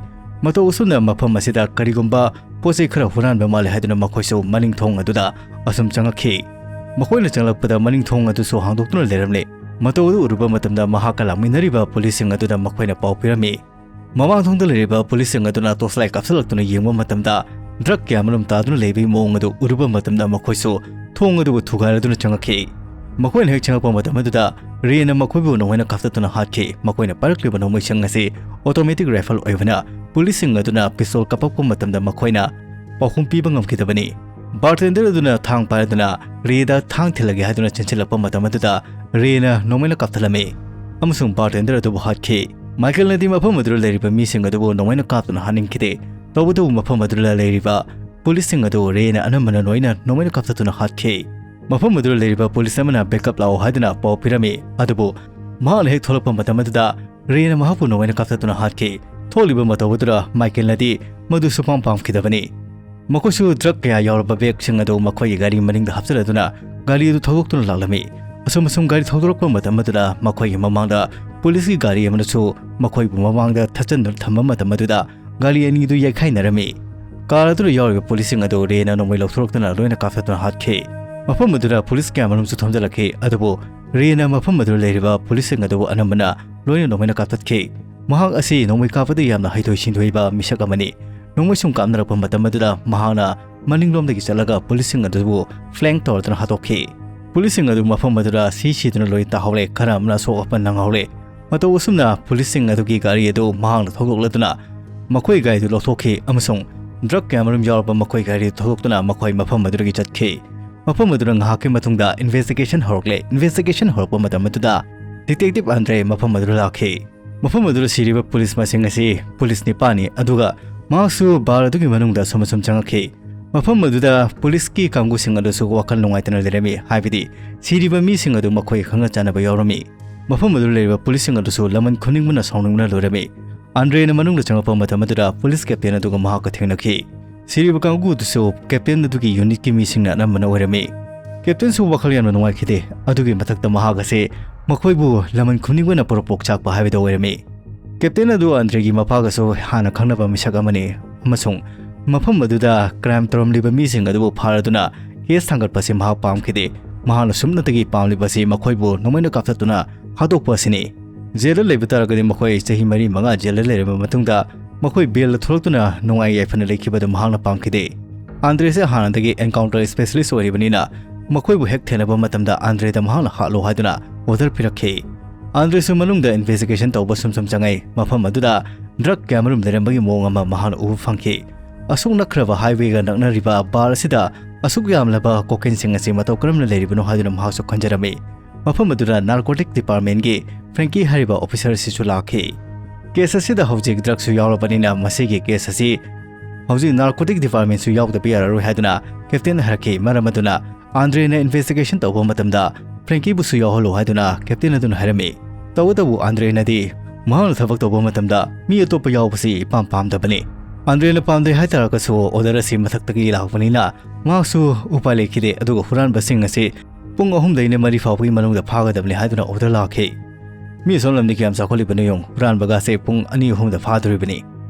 ꯃꯇꯧ ꯑꯁꯨꯝꯅ ꯃꯐꯝ ꯑꯁꯤꯗ ꯀꯔꯤꯒꯨꯝꯕ ꯄꯣꯠ ꯆꯩ ꯈꯔ ꯍꯨꯔꯥꯟꯕ ꯃꯥꯜꯂꯦ ꯍꯥꯏꯗꯨꯅ ꯃꯈꯣꯏꯁꯨ ꯃꯅꯤꯡ ꯊꯣꯡ ꯑꯗꯨꯗ ꯑꯁꯨꯝ ꯆꯪꯂꯛꯈꯤ꯫ ꯃꯈꯣꯏꯅ ꯆꯪꯂꯛꯄꯗ ꯃꯅꯤꯡ ꯊꯣꯡ ꯑꯗꯨꯁꯨ ꯍꯥꯡꯗꯣꯛꯇꯨꯅ ꯂꯩꯔꯝꯂꯦ꯫ ꯃꯇꯧ ꯑꯗꯨ ꯎꯔꯨꯕ ꯃꯇꯝꯗ ꯃꯍꯥꯛꯀ ꯂꯥꯛꯃꯤꯟꯅꯔꯤꯕ ꯄꯨꯂꯤꯁꯁꯤꯡ ꯑꯗꯨꯗ ꯃꯈꯣꯏꯅ ꯄꯥꯎ ꯄꯤꯔꯝꯃꯤ꯫ ꯃꯃꯥꯡ ꯊꯣꯡꯗ ꯂꯩꯔꯤꯕ ꯄꯨꯂꯤꯁꯁꯤꯡ ꯑꯗꯨꯅ ꯇꯣꯔꯆ ꯂꯥꯏꯠ ꯀꯥꯞꯁꯤꯜꯂꯛꯇꯨꯅ ꯌꯦꯡꯕ ꯃꯇꯝꯗ ꯗ꯭ꯔꯒ ꯀꯌꯥ ꯃꯔꯨꯝ ꯇꯥꯗꯨꯅ ꯂꯩꯕꯒꯤ ꯃꯑꯣꯡ ꯑꯗꯨ ꯎꯔꯨꯕ ꯃꯇꯝꯗ ꯃꯈꯣꯏꯁꯨ ꯊꯣꯡ ꯑꯗꯨꯕꯨ ꯊꯨꯒꯥꯏꯔꯗꯨꯅ ꯆꯪꯂꯛꯈꯤ꯫ ꯃꯈꯣꯏꯅ ꯍꯦꯛ ꯆꯪꯂꯛꯄ ꯃꯇꯝ ꯑꯗꯨꯗ ꯔꯦꯅ ꯃꯈꯣꯏꯕꯨ ꯅꯣꯡꯃꯩꯅ ꯀꯥꯞꯊꯠꯇꯨꯅ ꯍꯥꯠꯈꯤ꯫ ꯃꯈꯣꯏꯅ ꯄꯥꯏꯔꯛꯂꯤꯕ ꯅꯣꯡꯃꯩꯁꯤꯡ ꯑꯁꯤ ꯑꯣꯇꯣꯃꯦꯇꯤꯛ ꯔꯥꯏꯐꯜ ꯑꯣꯏꯕꯅ ꯄꯨꯂꯤꯁꯁꯤꯡ ꯑꯗꯨꯅ ꯄꯤꯁꯇꯣꯜ ꯀꯥꯞꯄꯛꯄ ꯃꯇꯝꯗ ꯃꯈꯣꯏꯅ ꯄꯥꯎꯈꯨꯝ ꯄꯤꯕ ꯉꯝꯈꯤꯗꯕꯅꯤ꯫ ꯕꯥꯔꯇꯦꯟꯗꯔ ꯑꯗꯨꯅ ꯊꯥꯡ ꯄꯥꯏꯔꯗꯨꯅ ꯔꯦꯗ ꯊꯥꯡ ꯊꯤꯜꯂꯒꯦ ꯍꯥꯏꯗꯨꯅ ꯆꯦꯟꯁꯤꯜꯂꯛꯄ ꯃꯇꯝ ꯑꯗꯨꯗ ꯔꯦꯅ ꯅꯣꯡꯃꯩꯅ ꯀꯥꯞꯊꯠꯂꯝꯃꯤ ꯑꯃꯁꯨꯡ ꯕꯥꯔꯇꯦꯟꯗꯔ ꯑꯗꯨꯕꯨ ꯍꯥꯠꯈꯤ꯫ ꯃꯥꯏꯀꯦꯜꯅꯗꯤ ꯃꯐꯝ ꯑꯗꯨꯗ ꯂꯩꯔꯤꯕ ꯃꯤꯁꯤꯡ ꯑꯗꯨꯕꯨ ꯅꯣꯡꯃꯩꯅ ꯀꯥꯞꯇꯨꯅ ꯍꯥꯠꯅꯤꯡꯈꯤꯗꯦ꯫ ꯇꯧꯕꯇꯕꯨ ꯃꯐꯝ ꯑꯗꯨꯗ ꯂꯩꯔꯤꯕ ꯄꯨꯂꯤꯁꯁꯤꯡ ꯑꯗꯨ ꯔꯦꯅ ꯑꯅꯝꯕꯅ ꯂꯣꯏꯅ ꯅꯣꯡꯃꯩꯅ ꯀꯥꯞꯊꯠꯇꯨꯅ ꯍꯥꯠꯈꯤ꯫ ꯃꯐꯝ ꯑꯗꯨꯗ ꯂꯩꯔꯤꯕ ꯄꯨꯂꯤꯁ ꯑꯃꯅ ꯕꯦꯛꯑꯞ ꯂꯥꯛꯑꯣ ꯍꯥꯏꯗꯨꯅ ꯄꯥꯎ ꯄꯤꯔꯝꯃꯤ, ꯑꯗꯨꯕꯨ ꯃꯍꯥꯛꯅ ꯍꯦꯛ ꯊꯣꯛꯂꯛꯄ ꯃꯇꯝ ꯑꯗꯨꯗ ꯔꯦꯅ ꯃꯍꯥꯛꯄꯨ ꯅꯣꯡꯃꯩꯅ ꯀꯥꯞꯊꯠꯇꯨꯅ ꯍꯥꯠꯈꯤ꯫ ꯊꯣꯛꯂꯤꯕ ꯃꯇꯧ ꯑꯗꯨꯗ ꯃꯥꯏꯀꯦꯜꯅꯗꯤ ꯃꯗꯨ ꯁꯨꯄꯥꯝ ꯄꯥꯝꯈꯤꯗꯕꯅꯤ꯫ ꯃꯈꯣꯏꯁꯨ ꯗ꯭ꯔꯒ ꯀꯌꯥ ꯌꯥꯎꯔꯕ ꯕꯦꯒꯁꯤꯡ ꯑꯗꯨ ꯃꯈꯣꯏꯒꯤ ꯒꯥꯔꯤ ꯃꯅꯤꯡꯗ ꯍꯥꯞꯆꯤꯜꯂꯗꯨꯅ ꯒꯥꯔꯤ ꯑꯗꯨ ꯊꯧꯗꯣꯛꯇꯨꯅ ꯂꯥꯛꯂꯝꯃꯤ꯫ ꯑꯁꯨꯝ ꯑꯁꯨꯝ ꯒꯥꯔꯤ ꯊꯧꯗꯣꯔꯛꯄ ꯃꯇꯝ ꯑꯗꯨꯗ ꯃꯈꯣꯏꯒꯤ ꯃꯃꯥꯡꯗ ꯄꯨꯂꯤꯁꯀꯤ ꯒꯥꯔꯤ ꯑꯃꯅꯁꯨ ꯃꯈꯣꯏꯕꯨ ꯃꯃꯥꯡꯗ ꯊꯠꯆꯟꯗꯨꯅ ꯊꯝꯕ ꯃꯇꯝ ꯑꯗꯨꯗ ꯒꯥꯔꯤ ꯑꯅꯤꯗꯨ ꯌꯩꯈꯥꯏꯅꯔꯝꯃꯤ꯫ ꯀꯥꯔ ꯑꯗꯨꯗ ꯌꯥꯎꯔꯤꯕ ꯄꯨꯂꯤꯁꯁꯤꯡ ꯑꯗꯨ ꯔꯦꯅ ꯅꯣꯡꯃꯩ ꯂꯧꯊꯣꯔꯛꯇꯨꯅ ꯂꯣꯏꯅ ꯀꯥꯞꯊꯠꯇꯨꯅ ꯍꯥꯠꯈꯤ꯫ ꯃꯐꯝ ꯑꯗꯨꯗ ꯄꯨꯂꯤꯁ ꯀꯌꯥꯃꯔꯨꯝꯁꯨ ꯊꯣꯝꯖꯤꯜꯂꯛꯈꯤ, ꯑꯗꯨꯕꯨ ꯔꯦꯅ ꯃꯐꯝ ꯑꯗꯨꯗ ꯂꯩꯔꯤꯕ ꯄꯨꯂꯤꯁꯁꯤꯡ ꯑꯗꯨꯕꯨ ꯑꯅꯝꯕꯅ ꯂꯣꯏꯅ ꯅꯣꯡꯃꯩꯅ ꯀꯥꯞꯊꯠꯈꯤ꯫ ꯃꯍꯥꯛ ꯑꯁꯤ ꯅꯣꯡꯃꯩ ꯀꯥꯞꯄꯗ ꯌꯥꯝꯅ ꯍꯩꯊꯣꯏ ꯁꯤꯡꯊꯣꯏꯕ ꯃꯤꯁꯛ ꯑꯃꯅꯤ꯫ ꯅꯣꯡꯃꯩ ꯁꯨꯝ ꯀꯥꯞꯅꯔꯛꯄ ꯃꯇꯝ ꯑꯗꯨꯗ ꯃꯍꯥꯛꯅ ꯃꯅꯤꯡꯂꯣꯝꯗꯒꯤ ꯆꯠꯂꯒ ꯄꯨꯂꯤꯁꯁꯤꯡ ꯑꯗꯨꯕꯨ ꯐ꯭ꯂꯦꯡ ꯇꯧꯔꯗꯨꯅ ꯍꯥꯠꯇꯣꯛꯈꯤ꯫ ꯄꯨꯂꯤꯁꯁꯤꯡ ꯑꯗꯨ ꯃꯐꯝ ꯑꯗꯨꯗ ꯁꯤ ꯁꯤꯗꯨꯅ ꯂꯣꯏ ꯇꯥꯍꯧꯔꯦ, ꯈꯔ ꯑꯃꯅ ꯑꯁꯣꯛ ꯑꯄꯟ ꯅꯪꯍꯧꯔꯦ꯫ ꯃꯇꯧ ꯑꯁꯨꯝꯅ ꯄꯨꯂꯤꯁꯁꯤꯡ ꯑꯗꯨꯒꯤ ꯒꯥꯔꯤ ꯑꯗꯨ ꯃꯍꯥꯛꯅ ꯊꯧꯗꯣꯛꯂꯗꯨꯅ ꯃꯈꯣꯏ ꯒꯥꯔꯤꯗꯨ ꯂꯧꯊꯣꯛꯈꯤ ꯑꯃꯁꯨꯡ ꯗ꯭ꯔꯒ ꯀꯌꯥꯃꯔꯨꯝ ꯌꯥꯎꯔꯕ ꯃꯈꯣꯏ ꯒꯥꯔꯤꯗꯨ ꯊꯧꯗꯣꯛꯇꯨꯅ ꯃꯈꯣꯏ ꯃꯐꯝ ꯑꯗꯨꯗꯒꯤ ꯆꯠꯈꯤ꯫ ꯃꯐꯝ ꯑꯗꯨꯗ ꯉꯥꯏꯍꯥꯛꯀꯤ ꯃꯇꯨꯡꯗ ꯏꯟꯚꯦꯁꯇꯤꯒꯦꯁꯟ ꯍꯧꯔꯛꯂꯦ꯫ ꯏꯟꯚꯦꯁꯇꯤꯒꯦꯁꯟ ꯍꯧꯔꯛꯄ ꯃꯇꯝ ꯑꯗꯨꯗ ꯗꯤꯇꯦꯛꯇꯤꯚ ꯑꯟꯗ꯭ꯔꯦ ꯃꯐꯝ ꯑꯗꯨꯗ ꯂꯥꯛꯈꯤ꯫ ꯃꯐꯝ ꯑꯗꯨꯗ ꯁꯤꯔꯤꯕ ꯄꯨꯂꯤꯁ ꯃꯁꯤꯡ ꯑꯁꯤ ꯄꯨꯂꯤꯁ ꯅꯤꯄꯥꯟꯅꯤ, ꯑꯗꯨꯒ ꯃꯍꯥꯛꯁꯨ ꯕꯥꯔ ꯑꯗꯨꯒꯤ ꯃꯅꯨꯡꯗ ꯑꯁꯨꯝ ꯑꯁꯨꯝ ꯆꯪꯉꯛꯈꯤ꯫ ꯃꯐꯝ ꯑꯗꯨꯗ ꯄꯨꯂꯤꯁꯀꯤ ꯀꯥꯡꯕꯨꯁꯤꯡ ꯑꯗꯨꯁꯨ ꯋꯥꯈꯜ ꯅꯨꯡꯉꯥꯏꯇꯅ ꯂꯩꯔꯝꯃꯤ, ꯍꯥꯏꯕꯗꯤ ꯁꯤꯔꯤꯕ ꯃꯤꯁꯤꯡ ꯑꯗꯨ ꯃꯈꯣꯏ ꯈꯪꯅ ꯆꯥꯟꯅꯕ ꯌꯥꯎꯔꯝꯃꯤ꯫ ꯃꯐꯝ ꯑꯗꯨꯗ ꯂꯩꯔꯤꯕ ꯄꯨꯂꯤꯁꯁꯤꯡ ꯑꯗꯨꯁꯨ ꯂꯃꯟ ꯈꯨꯅꯤꯡꯕꯅ ꯁꯥꯎꯅꯤꯡꯕꯅ ꯂꯣꯏꯔꯝꯃꯤ꯫ ꯑꯟꯗ꯭ꯔꯦꯅ ꯃꯅꯨꯡꯗ ꯆꯪꯂꯛꯄ ꯃꯇꯝ ꯑꯗꯨꯗ ꯄꯨꯂꯤꯁ ꯀꯦꯞꯇꯦꯟ ꯑꯗꯨꯒ ꯃꯍꯥꯛꯀ ꯊꯦꯡꯅꯈꯤ꯫ ꯁꯤꯔꯤꯕ ꯀꯥꯡꯕꯨ ꯑꯗꯨꯁꯨ ꯀꯦꯞꯇꯦꯟ ꯑꯗꯨꯒꯤ ꯌꯨꯅꯤꯠꯀꯤ ꯃꯤꯁꯤꯡꯅ ꯑꯅꯝꯕꯅ ꯑꯣꯏꯔꯝꯃꯤ꯫ ꯀꯦꯞꯇꯦꯟꯁꯨ ꯋꯥꯈꯜ ꯌꯥꯝꯅ ꯅꯨꯡꯉꯥꯏꯈꯤꯗꯦ꯫ ꯑꯗꯨꯒꯤ ꯃꯊꯛꯇ ꯃꯍꯥꯛ ꯑꯁꯤ ꯃꯈꯣꯏꯕꯨ ꯂꯃꯟ ꯈꯨꯅꯤꯡꯕꯅ ꯄꯣꯔꯣꯛꯄꯣꯛ ꯆꯥꯛꯄ ꯍꯥꯏꯕꯗꯨ ꯑꯣꯏꯔꯝꯃꯤ꯫ ꯀꯦꯞꯇꯦꯟ ꯑꯗꯨ ꯑꯟꯗ꯭ꯔꯦꯒꯤ ꯃꯄꯥꯒꯁꯨ ꯍꯥꯟꯅ ꯈꯪꯅꯕ ꯃꯤꯁꯛ ꯑꯃꯅꯤ ꯑꯃꯁꯨꯡ ꯃꯐꯝ ꯑꯗꯨꯗ ꯀ꯭ꯔꯥꯏꯝ ꯇꯧꯔꯝꯂꯤꯕ ꯃꯤꯁꯤꯡ ꯑꯗꯨꯕꯨ ꯐꯥꯔꯗꯨꯅ ꯀꯦꯁ ꯊꯥꯡꯒꯠꯄ ꯑꯁꯤ ꯃꯍꯥꯛ ꯄꯥꯝꯈꯤꯗꯦ꯫ ꯃꯍꯥꯛꯅ ꯁꯨꯞꯅꯇꯒꯤ ꯄꯥꯝꯂꯤꯕ ꯑꯁꯤ ꯃꯈꯣꯏꯕꯨ ꯅꯣꯡꯃꯩꯅ ꯀꯥꯞꯊꯠꯇꯨꯅ ꯍꯥꯠꯇꯣꯛꯄ ꯑꯁꯤꯅꯤ꯫ ꯖꯦꯜꯗ ꯂꯩꯕ ꯇꯥꯔꯒꯗꯤ ꯃꯈꯣꯏ ꯆꯍꯤ ꯃꯔꯤ ꯃꯉꯥ ꯖꯦꯜꯗ ꯂꯩꯔꯕ ꯃꯇꯨꯡꯗ ꯃꯈꯣꯏ ꯕꯦꯜꯗ ꯊꯣꯛꯂꯛꯇꯨꯅ ꯅꯨꯡꯉꯥꯏ ꯌꯥꯏꯐꯅ ꯂꯩꯈꯤꯕꯗꯨ ꯃꯍꯥꯛꯅ ꯄꯥꯝꯈꯤꯗꯦ꯫ ꯑꯟꯗ꯭ꯔꯦꯁꯦ ꯍꯥꯟꯅꯗꯒꯤ ꯑꯦꯟꯀꯥꯎꯟꯇꯔ ꯁ꯭ꯄꯦꯁꯤꯌꯦꯂꯤꯁ ꯑꯣꯏꯔꯤꯕꯅꯤꯅ ꯃꯈꯣꯏꯕꯨ ꯍꯦꯛ ꯊꯦꯡꯅꯕ ꯃꯇꯝꯗ ꯑꯟꯗ꯭ꯔꯦꯗ ꯃꯍꯥꯛꯅ ꯍꯥꯠꯂꯣ ꯍꯥꯏꯗꯨꯅ ꯑꯣꯔꯗꯔ ꯄꯤꯔꯛꯈꯤ꯫ ꯑꯟꯗ꯭ꯔꯦꯁꯨ ꯃꯅꯨꯡꯗ ꯏꯟꯚꯦꯁꯇꯤꯒꯦꯁꯟ ꯇꯧꯕ ꯁꯨꯝ ꯁꯨꯝ ꯆꯪꯉꯛꯏ꯫ ꯃꯐꯝ ꯑꯗꯨꯗ ꯗ꯭ꯔꯒ ꯀꯌꯥꯃꯔꯨꯝ ꯂꯩꯔꯝꯕꯒꯤ ꯃꯑꯣꯡ ꯑꯃ ꯃꯍꯥꯛꯅ ꯎꯕ ꯐꯪꯈꯤ꯫ ꯑꯁꯨꯛ ꯅꯛꯈ꯭ꯔꯕ ꯍꯥꯏꯋꯦꯒ ꯅꯛꯅꯔꯤꯕ ꯕꯥꯔ ꯑꯁꯤꯗ ꯑꯁꯨꯛ ꯌꯥꯝꯂꯕ ꯀꯣꯀꯦꯟꯁꯤꯡ ꯑꯁꯤ ꯃꯇꯧ ꯀꯔꯝꯅ ꯂꯩꯔꯤꯕꯅꯣ ꯍꯥꯏꯗꯨꯅ ꯃꯍꯥꯛꯁꯨ ꯈꯟꯖꯔꯝꯃꯤ꯫ ꯃꯐꯝ ꯑꯗꯨꯗ ꯅꯥꯔꯀꯣꯇꯤꯛ ꯗꯤꯄꯥꯔꯠꯃꯦꯟꯒꯤ ꯐ꯭ꯔꯦꯡꯀꯤ ꯍꯥꯏꯔꯤꯕ ꯑꯣꯐꯤꯁꯔ ꯑꯁꯤꯁꯨ ꯂꯥꯛꯈꯤ꯫ ꯀꯦꯁ ꯑꯁꯤꯗ ꯍꯧꯖꯤꯛ ꯗ꯭ꯔꯒꯁꯨ ꯌꯥꯎꯔꯕꯅꯤꯅ ꯃꯁꯤꯒꯤ ꯀꯦꯁ ꯑꯁꯤ ꯍꯧꯖꯤꯛ ꯅꯥꯔꯀꯣꯇꯤꯛ ꯗꯤꯄꯥꯔꯠꯃꯦꯟꯁꯨ ꯌꯥꯎꯗꯕ ꯌꯥꯔꯔꯣꯏ ꯍꯥꯏꯗꯨꯅ ꯀꯦꯞꯇꯦꯟꯅ ꯍꯥꯏꯔꯛꯈꯤ꯫ ꯃꯔꯝ ꯑꯗꯨꯅ ꯑꯟꯗ꯭ꯔꯦꯅ ꯏꯟꯚꯦꯁꯇꯤꯒꯦꯁꯟ ꯇꯧꯕ ꯃꯇꯝꯗ ꯐ꯭ꯔꯦꯡꯀꯤꯕꯨꯁꯨ ꯌꯥꯎꯍꯜꯂꯨ ꯍꯥꯏꯗꯨꯅ ꯀꯦꯞꯇꯦꯟ ꯑꯗꯨꯅ ꯍꯥꯏꯔꯝꯃꯤ꯫ ꯇꯧꯕꯇꯕꯨ ꯑꯟꯗ꯭ꯔꯦꯅꯗꯤ ꯃꯍꯥꯛꯅ ꯊꯕꯛ ꯇꯧꯕ ꯃꯇꯝꯗ ꯃꯤ ꯑꯇꯣꯞꯄ ꯌꯥꯎꯕꯁꯤ ꯏꯄꯥꯝ ꯄꯥꯝꯗꯕꯅꯤ꯫ ꯑꯟꯗ꯭ꯔꯦꯅ ꯄꯥꯝꯗꯦ ꯍꯥꯏꯇꯥꯔꯒꯁꯨ order ꯑꯁꯤ ꯃꯊꯛꯇꯒꯤ ꯂꯥꯛꯄꯅꯤꯅ ꯃꯍꯥꯛꯁꯨ ꯎꯄꯥꯏ ꯂꯩꯈꯤꯗꯦ꯫ ꯑꯗꯨꯒ ꯍꯨꯔꯥꯟꯕꯁꯤꯡ ꯑꯁꯤ ꯄꯨꯡ ꯑꯍꯨꯝꯗꯩꯅ ꯃꯔꯤ ꯐꯥꯎꯕꯒꯤ ꯃꯅꯨꯡꯗ ꯐꯥꯒꯗꯕꯅꯤ ꯍꯥꯏꯗꯨꯅ order ꯂꯥꯛꯈꯤ꯫ ꯃꯤ ꯑꯁꯣꯝ ꯂꯝꯗꯤ ꯀꯌꯥꯝ ꯆꯥꯎꯈꯠꯂꯤꯕꯅꯣ ꯌꯦꯡꯉꯨ, ꯍꯨꯔꯥꯟꯕꯒꯁꯦ ꯄꯨꯡ ꯑꯅꯤ ꯑꯍꯨꯝꯗ ꯐꯥꯗꯣꯔꯤꯕꯅꯤ꯫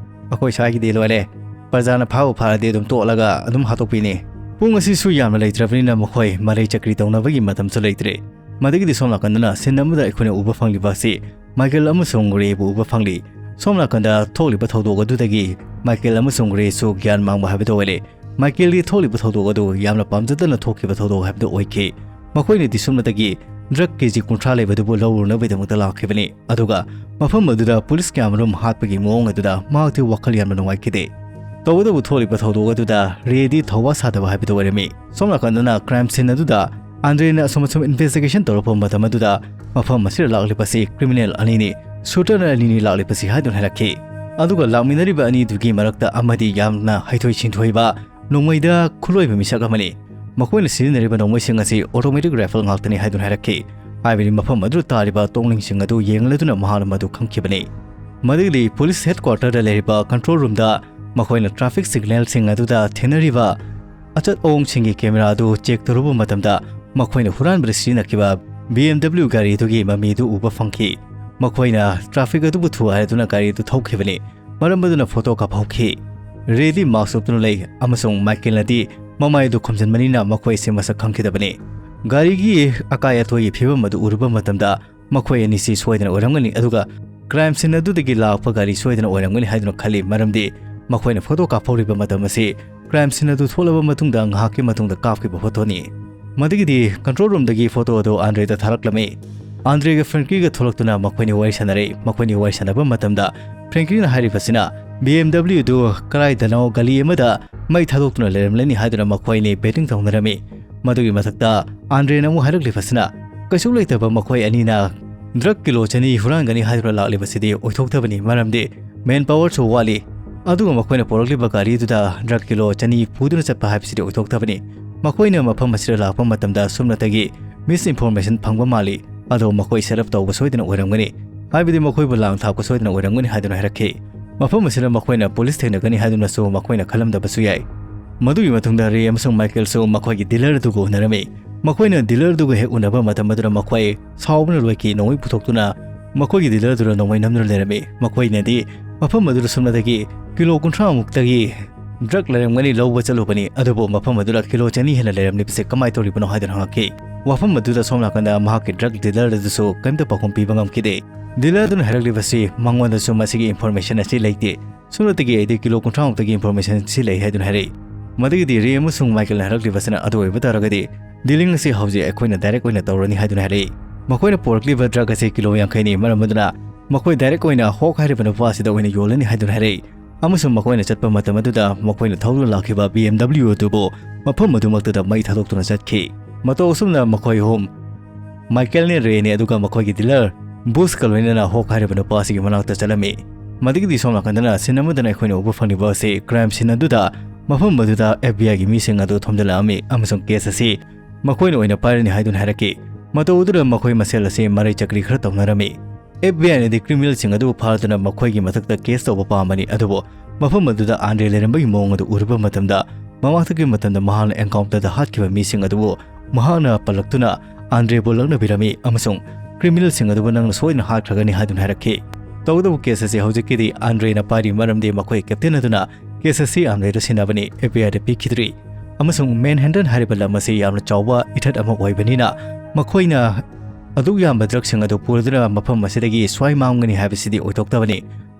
ꯑꯩꯈꯣꯏ ꯁ꯭ꯋꯥꯏꯒꯤꯗꯤ ꯂꯣꯏꯔꯦ, ꯄ꯭ꯔꯖꯥꯅ ꯐꯥꯕꯨ ꯐꯥꯔꯗꯤ ꯑꯗꯨꯝ ꯇꯣꯛꯂꯒ ꯑꯗꯨꯝ ꯍꯥꯠꯇꯣꯛꯄꯤꯅꯤ꯫ ꯄꯨꯡ ꯑꯁꯤꯁꯨ ꯌꯥꯝꯅ ꯂꯩꯇ꯭ꯔꯕꯅꯤꯅ ꯃꯈꯣꯏ ꯃꯔꯩ ꯆꯀ꯭ꯔꯤ ꯇꯧꯅꯕꯒꯤ ꯃꯇꯝꯁꯨ ꯂꯩꯇ꯭ꯔꯦ꯫ ꯃꯗꯒꯤꯗꯤ ꯁꯣꯝ ꯅꯥꯀꯟꯗꯅ scene ꯑꯃꯗ ꯑꯩꯈꯣꯏꯅ ꯎꯕ ꯐꯪꯂꯤꯕ ꯑꯁꯤ ꯃꯥꯏꯀꯦꯜ ꯑꯃꯁꯨꯡ ꯔꯦꯕꯨ ꯎꯕ ꯐꯪꯂꯤ꯫ ꯁꯣꯝ ꯅꯥꯀꯟꯗ ꯊꯣꯛꯂꯤꯕ ꯊꯧꯗꯣꯛ ꯑꯗꯨꯗꯒꯤ ꯃꯥꯏꯀꯦꯜ ꯑꯃꯁꯨꯡ ꯔꯦꯁꯨ ꯒ꯭ꯌꯥꯟ ꯃꯥꯡꯕ ꯍꯥꯏꯕꯗꯨ ꯑꯣꯏꯔꯦ꯫ ꯃꯥꯏꯀꯦꯜꯒꯤ ꯊꯣꯛꯂꯤꯕ ꯊꯧꯗꯣꯛ ꯑꯗꯨ ꯌꯥꯝꯅ ꯄꯥꯝꯖꯗꯅ ꯊꯣꯛꯈꯤꯕ ꯊꯧꯗꯣꯛ ꯍꯥꯏꯕꯗꯨ ꯑꯣꯏꯈꯤ꯫ ꯃꯈꯣꯏꯅꯗꯤ ꯁꯨꯞꯅꯇꯒꯤ drug KG ꯀꯨꯟꯊ꯭ꯔꯥ ꯂꯩꯕꯗꯨꯕꯨ ꯂꯧꯔꯨꯅꯕꯒꯤꯗꯃꯛꯇ ꯂꯥꯛꯈꯤꯕꯅꯤ꯫ ꯑꯗꯨꯒ ꯃꯐꯝ ꯑꯗꯨꯗ ꯄꯨꯂꯤꯁ ꯀꯌꯥꯃꯔꯨꯝ ꯍꯥꯠꯄꯒꯤ ꯃꯑꯣꯡ ꯑꯗꯨꯗ ꯃꯍꯥꯛꯇꯤ ꯋꯥꯈꯜ ꯌꯥꯝꯅ ꯅꯨꯡꯉꯥꯏꯈꯤꯗꯦ꯫ ꯇꯧꯕꯇꯕꯨ ꯊꯣꯛꯂꯤꯕ ꯊꯧꯗꯣꯛ ꯑꯗꯨꯗ ꯔꯦꯗꯤ ꯊꯧꯋꯥ ꯁꯥꯗꯕ ꯍꯥꯏꯕꯗꯨ ꯑꯣꯏꯔꯝꯃꯤ꯫ ꯁꯣꯝ ꯅꯥꯀꯟꯗꯅ crime scene ꯑꯗꯨꯗ ꯑꯟꯗ꯭ꯔꯦꯅ ꯑꯁꯨꯝ ꯑꯁꯨꯝ investigation ꯇꯧꯔꯛꯄ ꯃꯇꯝ ꯑꯗꯨꯗ ꯃꯐꯝ ꯑꯁꯤꯗ ꯂꯥꯛꯂꯤꯕꯁꯤ criminal ꯑꯅꯤꯅꯤ, shooter ꯑꯅꯤꯅꯤ ꯂꯥꯛꯂꯤꯕꯁꯤ ꯍꯥꯏꯗꯨꯅ ꯍꯥꯏꯔꯛꯈꯤ꯫ ꯑꯗꯨꯒ ꯂꯥꯛꯃꯤꯟꯅꯔꯤꯕ ꯑꯅꯤꯗꯨꯒꯤ ꯃꯔꯛꯇ ꯑꯃꯗꯤ ꯌꯥꯝꯅ ꯍꯩꯊꯣꯏ ꯁꯤꯡꯊꯣꯏꯕ ꯅꯣꯡꯃꯩꯗ ꯈꯨꯠꯂꯣꯏꯕ ꯃꯤꯁꯛ ꯑꯃꯅꯤ꯫ ꯃꯈꯣꯏꯅ ꯁꯤꯖꯤꯟꯅꯔꯤꯕ ꯅꯣꯡꯃꯩꯁꯤꯡ ꯑꯁꯤ automatic rifle ꯉꯥꯛꯇꯅꯤ ꯍꯥꯏꯗꯨꯅ ꯍꯥꯏꯔꯛꯈꯤ꯫ ꯍꯥꯏꯕꯗꯤ ꯃꯐꯝ ꯑꯗꯨꯗ ꯇꯥꯔꯤꯕ ꯇꯣꯛꯂꯤꯡꯁꯤꯡ ꯑꯗꯨ ꯌꯦꯡꯂꯗꯨꯅ ꯃꯍꯥꯛꯅ ꯃꯗꯨ ꯈꯪꯈꯤꯕꯅꯤ꯫ ꯃꯗꯨꯒꯤꯗꯤ ꯄꯨꯂꯤꯁ headquarter ꯗ ꯂꯩꯔꯤꯕ control room ꯗ ꯃꯈꯣꯏꯅ traffic signal ꯁꯤꯡ ꯑꯗꯨꯗ ꯊꯦꯡꯅꯔꯤꯕ ꯑꯆꯠ ꯑꯋꯣꯡꯁꯤꯡꯒꯤ camera ꯑꯗꯨ check ꯇꯧꯔꯨꯕ ꯃꯇꯝꯗ ꯃꯈꯣꯏꯅ ꯍꯨꯔꯥꯟꯕꯗ ꯁꯤꯖꯤꯟꯅꯈꯤꯕ BMW ꯒꯥꯔꯤꯗꯨꯒꯤ ꯃꯃꯤꯗꯨ ꯎꯕ ꯐꯪꯈꯤ꯫ ꯃꯈꯣꯏꯅ traffic ꯑꯗꯨꯕꯨ ꯊꯨꯒꯥꯏꯗꯨꯅ ꯒꯥꯔꯤꯗꯨ ꯊꯧꯈꯤꯕꯅꯤ꯫ ꯃꯔꯝ ꯑꯗꯨꯅ photo ꯀꯥꯞꯍꯧꯈꯤ꯫ ꯔꯦꯗꯤ mask ꯎꯞꯇꯨꯅ ꯂꯩ ꯑꯃꯁꯨꯡ ꯃꯥꯏꯀꯦꯜꯅꯗꯤ ꯃꯃꯥꯏ ꯑꯗꯨ ꯈꯨꯝꯖꯤꯟꯕꯅꯤꯅ ꯃꯈꯣꯏꯁꯦ ꯃꯁꯛ ꯈꯪꯈꯤꯗꯕꯅꯤ꯫ ꯒꯥꯔꯤꯒꯤ ꯑꯀꯥꯏ ꯑꯇꯣꯏꯒꯤ ꯐꯤꯕꯝ ꯑꯗꯨ ꯎꯔꯨꯕ ꯃꯇꯝꯗ ꯃꯈꯣꯏ ꯑꯅꯤꯁꯤ ꯁꯣꯏꯗꯅ ꯑꯣꯏꯔꯝꯒꯅꯤ, ꯑꯗꯨꯒ crime scene ꯑꯗꯨꯗꯒꯤ ꯂꯥꯛꯄ ꯒꯥꯔꯤ ꯁꯣꯏꯗꯅ ꯑꯣꯏꯔꯝꯒꯅꯤ ꯍꯥꯏꯗꯨꯅ ꯈꯜꯂꯤ, ꯃꯔꯝꯗꯤ ꯃꯈꯣꯏꯅ photo ꯀꯥꯞꯍꯧꯔꯤꯕ ꯃꯇꯝ ꯑꯁꯤ crime scene ꯑꯗꯨ ꯊꯣꯛꯂꯕ ꯃꯇꯨꯡꯗ ꯉꯥꯏꯍꯥꯛꯀꯤ ꯃꯇꯨꯡꯗ ꯀꯥꯞꯈꯤꯕ photo ꯅꯤ꯫ ꯃꯗꯨꯒꯤꯗꯤ control room ꯗꯒꯤ photo ꯑꯗꯨ ꯑꯟꯗ꯭ꯔꯦꯗ ꯊꯥꯔꯛꯂꯝꯃꯤ꯫ ꯑꯟꯗ꯭ꯔꯦꯒ ꯐ꯭ꯔꯦꯡꯀꯤꯒ ꯊꯣꯛꯂꯛꯇꯨꯅ ꯃꯈꯣꯏꯅꯤ ꯋꯥꯔꯤ ꯁꯥꯟꯅꯔꯦ꯫ ꯃꯈꯣꯏꯅꯤ ꯋꯥꯔꯤ ꯁꯥꯟꯅꯕ ꯃꯇꯝꯗ ꯐ꯭ꯔꯦꯡꯀꯤꯅ ꯍꯥꯏꯔꯤꯕꯁꯤꯅ BMW ꯗꯨ ꯀꯗꯥꯏꯗꯅꯣ ꯒꯂꯤ ꯑꯃꯗ ꯃꯩ ꯊꯥꯗꯣꯛꯇꯨꯅ ꯂꯩꯔꯝꯂꯅꯤ ꯍꯥꯏꯗꯨꯅ ꯃꯈꯣꯏꯅꯤ betting ꯇꯧꯅꯔꯝꯃꯤ꯫ ꯃꯗꯨꯒꯤ ꯃꯊꯛꯇ ꯑꯟꯗ꯭ꯔꯦꯅ ꯑꯃꯨꯛ ꯍꯥꯏꯔꯛꯂꯤꯕꯁꯤꯅ ꯀꯩꯁꯨ ꯂꯩꯇꯕ ꯃꯈꯣꯏ ꯑꯅꯤꯅ drug kilo ꯆꯅꯤ ꯍꯨꯔꯥꯟꯒꯅꯤ ꯍꯥꯏꯗꯨꯅ ꯂꯥꯛꯂꯤꯕꯁꯤꯗꯤ ꯑꯣꯏꯊꯣꯛꯇꯕꯅꯤ, ꯃꯔꯝꯗꯤ manpower ꯁꯨ ꯋꯥꯠꯂꯤ꯫ ꯑꯗꯨꯒ ꯃꯈꯣꯏꯅ ꯄꯨꯔꯛꯂꯤꯕ ꯒꯥꯔꯤꯗꯨꯗ drug kilo ꯆꯅꯤ ꯄꯨꯗꯨꯅ ꯆꯠꯄ ꯍꯥꯏꯕꯁꯤꯗꯤ ꯑꯣꯏꯊꯣꯛꯇꯕꯅꯤ꯫ ꯃꯈꯣꯏꯅ ꯃꯐꯝ ꯑꯁꯤꯗ ꯂꯥꯛꯄ ꯃꯇꯝꯗ ꯁꯨꯞꯅꯇꯒꯤ misinformation ꯐꯪꯕ ꯃꯥꯜꯂꯤ꯫ ꯑꯗꯣ ꯃꯈꯣꯏ set up ꯇꯧꯕ ꯁꯣꯏꯗꯅ ꯑꯣꯏꯔꯝꯒꯅꯤ, ꯍꯥꯏꯕꯗꯤ ꯃꯈꯣꯏꯕꯨ ꯂꯥꯡ ꯊꯥꯛꯄ ꯁꯣꯏꯗꯅ ꯑꯣꯏꯔꯝꯒꯅꯤ ꯍꯥꯏꯗꯨꯅ ꯍꯥꯏꯔꯛꯈꯤ꯫ ꯃꯐꯝ ꯑꯁꯤꯗ ꯃꯈꯣꯏꯅ ꯄꯨꯂꯤꯁ ꯊꯦꯡꯅꯒꯅꯤ ꯍꯥꯏꯗꯨꯅꯁꯨ ꯃꯈꯣꯏꯅ ꯈꯜꯂꯝꯗꯕꯁꯨ ꯌꯥꯏ꯫ ꯃꯗꯨꯒꯤ ꯃꯇꯨꯡꯗ ꯔꯦ ꯑꯃꯁꯨꯡ ꯃꯥꯏꯀꯦꯜꯁꯨ ꯃꯈꯣꯏꯒꯤ ꯗꯤꯂꯔ ꯑꯗꯨꯒ ꯎꯅꯔꯝꯃꯤ꯫ ꯃꯈꯣꯏꯅ ꯗꯤꯂꯔ ꯑꯗꯨꯒ ꯍꯦꯛ ꯎꯅꯕ ꯃꯇꯝ ꯑꯗꯨꯗ ꯃꯈꯣꯏ ꯁꯥꯎꯕꯅ ꯂꯣꯏꯈꯤ꯫ ꯅꯣꯡꯃꯩ ꯄꯨꯊꯣꯛꯇꯨꯅ ꯃꯈꯣꯏꯒꯤ ꯗꯤꯂꯔ ꯑꯗꯨꯗ ꯅꯣꯡꯃꯩ ꯅꯝꯗꯨꯅ ꯂꯩꯔꯝꯃꯤ꯫ ꯃꯈꯣꯏꯅꯗꯤ ꯃꯐꯝ ꯑꯗꯨꯗ ꯁꯨꯞꯅꯇꯒꯤ ꯀꯤꯂꯣ ꯀꯨꯟꯊ꯭ꯔꯥ ꯃꯨꯛꯇꯒꯤ ꯗ꯭ꯔꯒ ꯂꯩꯔꯝꯒꯅꯤ ꯂꯧꯕ ꯆꯠꯂꯨꯕꯅꯤ, ꯑꯗꯨꯕꯨ ꯃꯐꯝ ꯑꯗꯨꯗ ꯀꯤꯂꯣ ꯆꯅꯤ ꯍꯦꯟꯅ ꯂꯩꯔꯝꯂꯤꯕꯁꯤ ꯀꯃꯥꯏꯅ ꯇꯧꯔꯤꯕꯅꯣ ꯍꯥꯏꯗꯨꯅ ꯍꯪꯉꯛꯈꯤ꯫ ꯋꯥꯐꯝ ꯑꯗꯨꯗ ꯁꯣꯝ ꯅꯥꯀꯟꯗ ꯃꯍꯥꯛꯀꯤ ꯗ꯭ꯔꯒ ꯗꯤꯂꯔ ꯑꯗꯨꯁꯨ ꯀꯔꯤꯝꯇ ꯄꯥꯎꯈꯨꯝ ꯄꯤꯕ ꯉꯝꯈꯤꯗꯦ꯫ ꯗꯤꯂꯔ ꯑꯗꯨꯅ ꯍꯥꯏꯔꯛꯂꯤꯕꯁꯤ ꯃꯉꯣꯟꯗꯁꯨ ꯃꯁꯤꯒꯤ ꯏꯟꯐꯣꯔꯃꯦꯁꯟ ꯑꯁꯤ ꯂꯩꯇꯦ꯫ ꯁꯨꯞꯅꯇꯒꯤ ꯑꯩꯗꯤ ꯀꯤꯂꯣ ꯀꯨꯟꯊ꯭ꯔꯥ ꯃꯨꯛꯇꯒꯤ ꯏꯟꯐꯣꯔꯃꯦꯁꯟ ꯑꯁꯤ ꯂꯩ ꯍꯥꯏꯗꯨꯅ ꯍꯥꯏꯔꯛꯏ꯫ ꯃꯗꯨꯒꯤꯗꯤ ꯔꯦ ꯑꯃꯁꯨꯡ ꯃꯥꯏꯀꯦꯜꯅ ꯍꯥꯏꯔꯛꯂꯤꯕꯁꯤꯅ ꯑꯗꯨ ꯑꯣꯏꯕ ꯇꯥꯔꯒꯗꯤ ꯗꯤꯂꯤꯡ ꯑꯁꯤ ꯍꯧꯖꯤꯛ ꯑꯩꯈꯣꯏꯅ ꯗꯥꯏꯔꯦꯛ ꯑꯣꯏꯅ ꯇꯧꯔꯅꯤ ꯍꯥꯏꯗꯨꯅ ꯍꯥꯏꯔꯛꯏ꯫ ꯃꯈꯣꯏꯅ ꯄꯨꯔꯛꯂꯤꯕ ꯗ꯭ꯔꯒ ꯑꯁꯤ ꯀꯤꯂꯣ ꯌꯥꯡꯈꯩꯅꯤ, ꯃꯔꯝ ꯑꯗꯨꯅ ꯃꯈꯣꯏ ꯗꯥꯏꯔꯦꯛ ꯑꯣꯏꯅ ꯍꯣꯛ ꯍꯥꯏꯔꯤꯕ ꯅꯨꯄꯥ ꯑꯁꯤꯗ ꯑꯣꯏꯅ ꯌꯣꯜꯂꯅꯤ ꯍꯥꯏꯗꯨꯅ ꯍꯥꯏꯔꯛꯏ꯫ ꯑꯃꯁꯨꯡ ꯃꯈꯣꯏꯅ ꯆꯠꯄ ꯃꯇꯝ ꯑꯗꯨꯗ ꯃꯈꯣꯏꯅ ꯊꯧꯗꯨꯅ ꯂꯥꯛꯈꯤꯕ ꯕꯤ ꯑꯦꯝ ꯗꯕ꯭ꯂꯤꯎ ꯑꯗꯨꯕꯨ ꯃꯐꯝ ꯑꯗꯨꯃꯛꯇꯗ ꯃꯩ ꯊꯥꯗꯣꯛꯇꯨꯅ ꯆꯠꯈꯤ꯫ ꯃꯇꯧ ꯑꯁꯨꯝꯅ ꯃꯈꯣꯏ ꯑꯍꯨꯝ, ꯃꯥꯏꯀꯦꯜꯅꯦ, ꯔꯦꯅꯦ, ꯑꯗꯨꯒ ꯃꯈꯣꯏꯒꯤ ꯗꯤꯂꯔ ꯕꯨꯁꯀ ꯂꯣꯏꯅꯅ ꯍꯣꯛ ꯍꯥꯏꯔꯤꯕ ꯅꯨꯄꯥ ꯑꯁꯤꯒꯤ ꯃꯅꯥꯛꯇ ꯆꯠꯂꯝꯃꯤ꯫ ꯃꯗꯨꯒꯤꯗꯤ ꯁꯣꯝ ꯅꯥꯀꯟꯗꯅ ꯁꯤꯟ ꯑꯃꯗꯅ ꯑꯩꯈꯣꯏꯅ ꯎꯕ ꯐꯪꯂꯤꯕ ꯑꯁꯤ ꯀ꯭ꯔꯥꯏꯝ ꯁꯤꯟ ꯑꯗꯨꯗ ꯃꯐꯝ ꯑꯗꯨꯗ ꯑꯦꯐ ꯕꯤ ꯑꯥꯏꯒꯤ ꯃꯤꯁꯤꯡ ꯑꯗꯨ ꯊꯣꯝꯖꯤꯜꯂꯛꯑꯝꯃꯤ ꯑꯃꯁꯨꯡ ꯀꯦꯁ ꯑꯁꯤ ꯃꯈꯣꯏꯅ ꯑꯣꯏꯅ ꯄꯥꯏꯔꯅꯤ ꯍꯥꯏꯗꯨꯅ ꯍꯥꯏꯔꯛꯈꯤ꯫ ꯃꯇꯧ ꯑꯗꯨꯗ ꯃꯈꯣꯏ ꯃꯁꯦꯜ ꯑꯁꯤ ꯃꯔꯩ ꯆꯀ꯭ꯔꯤ ꯈꯔ ꯇꯧꯅꯔꯝꯃꯤ꯫ ꯑꯦꯐ ꯕꯤ ꯑꯥꯏꯅꯗꯤ ꯀ꯭ꯔꯤꯃꯤꯅꯦꯜꯁꯤꯡ ꯑꯗꯨꯕꯨ ꯐꯥꯗꯨꯅ ꯃꯈꯣꯏꯒꯤ ꯃꯊꯛꯇ ꯀꯦꯁ ꯇꯧꯕ ꯄꯥꯝꯕꯅꯤ, ꯑꯗꯨꯕꯨ ꯃꯐꯝ ꯑꯗꯨꯗ ꯑꯥꯟꯗ꯭ꯔꯦ ꯂꯩꯔꯝꯕꯒꯤ ꯃꯑꯣꯡ ꯑꯗꯨ ꯎꯔꯨꯕ ꯃꯇꯝꯗ ꯃꯃꯥꯡꯊꯛꯀꯤ ꯃꯇꯝꯗ ꯃꯍꯥꯛꯅ ꯑꯦꯟꯀꯥꯎꯟꯇꯔꯗ ꯍꯥꯠꯈꯤꯕ ꯃꯤꯁꯤꯡ ꯑꯗꯨꯕꯨ ꯃꯍꯥꯛꯅ ꯄꯜꯂꯛꯇꯨꯅ ꯑꯥꯟꯗ꯭ꯔꯦꯕꯨ ꯂꯛꯅꯕꯤꯔꯝꯃꯤ ꯑꯃꯁꯨꯡ ꯀ꯭ꯔꯤꯃꯤꯅꯦꯜꯁꯤꯡ ꯑꯗꯨꯕꯨ ꯅꯪꯅ ꯁꯣꯏꯗꯅ ꯍꯥꯠꯈ꯭ꯔꯒꯅꯤ ꯍꯥꯏꯗꯨꯅ ꯍꯥꯏꯔꯛꯈꯤ꯫ ꯇꯧꯕꯇꯕꯨ ꯀꯦꯁ ꯑꯁꯤ ꯍꯧꯖꯤꯛꯀꯤꯗꯤ ꯑꯥꯟꯗ꯭ꯔꯦꯅ ꯄꯥꯏꯔꯤ, ꯃꯔꯝꯗꯤ ꯃꯈꯣꯏ ꯀꯦꯞꯇꯦꯟ ꯑꯗꯨꯅ ꯀꯦꯁ ꯑꯁꯤ ꯑꯥꯟꯗ꯭ꯔꯦꯗ ꯁꯤꯟꯅꯕꯅꯤ, ꯑꯦꯐ ꯕꯤ ꯑꯥꯏꯗ ꯄꯤꯈꯤꯗ꯭ꯔꯤ꯫ ꯑꯃꯁꯨꯡ ꯃꯦꯟꯍꯦꯇꯟ ꯍꯥꯏꯔꯤꯕ ꯂꯝ ꯑꯁꯤ ꯌꯥꯝꯅ ꯆꯥꯎꯕ ꯏꯊꯠ ꯑꯃ ꯑꯣꯏꯕꯅꯤꯅ ꯃꯈꯣꯏꯅ ꯑꯗꯨꯛ ꯌꯥꯝꯕ ꯗ꯭ꯔꯒꯁꯤꯡ ꯑꯗꯨ ꯄꯨꯔꯗꯨꯅ ꯃꯐꯝ ꯑꯁꯤꯗꯒꯤ ꯁ꯭ꯋꯥꯏ ꯃꯥꯡꯒꯅꯤ ꯍꯥꯏꯕꯁꯤꯗꯤ ꯑꯣꯏꯊꯣꯛꯇꯕꯅꯤ꯫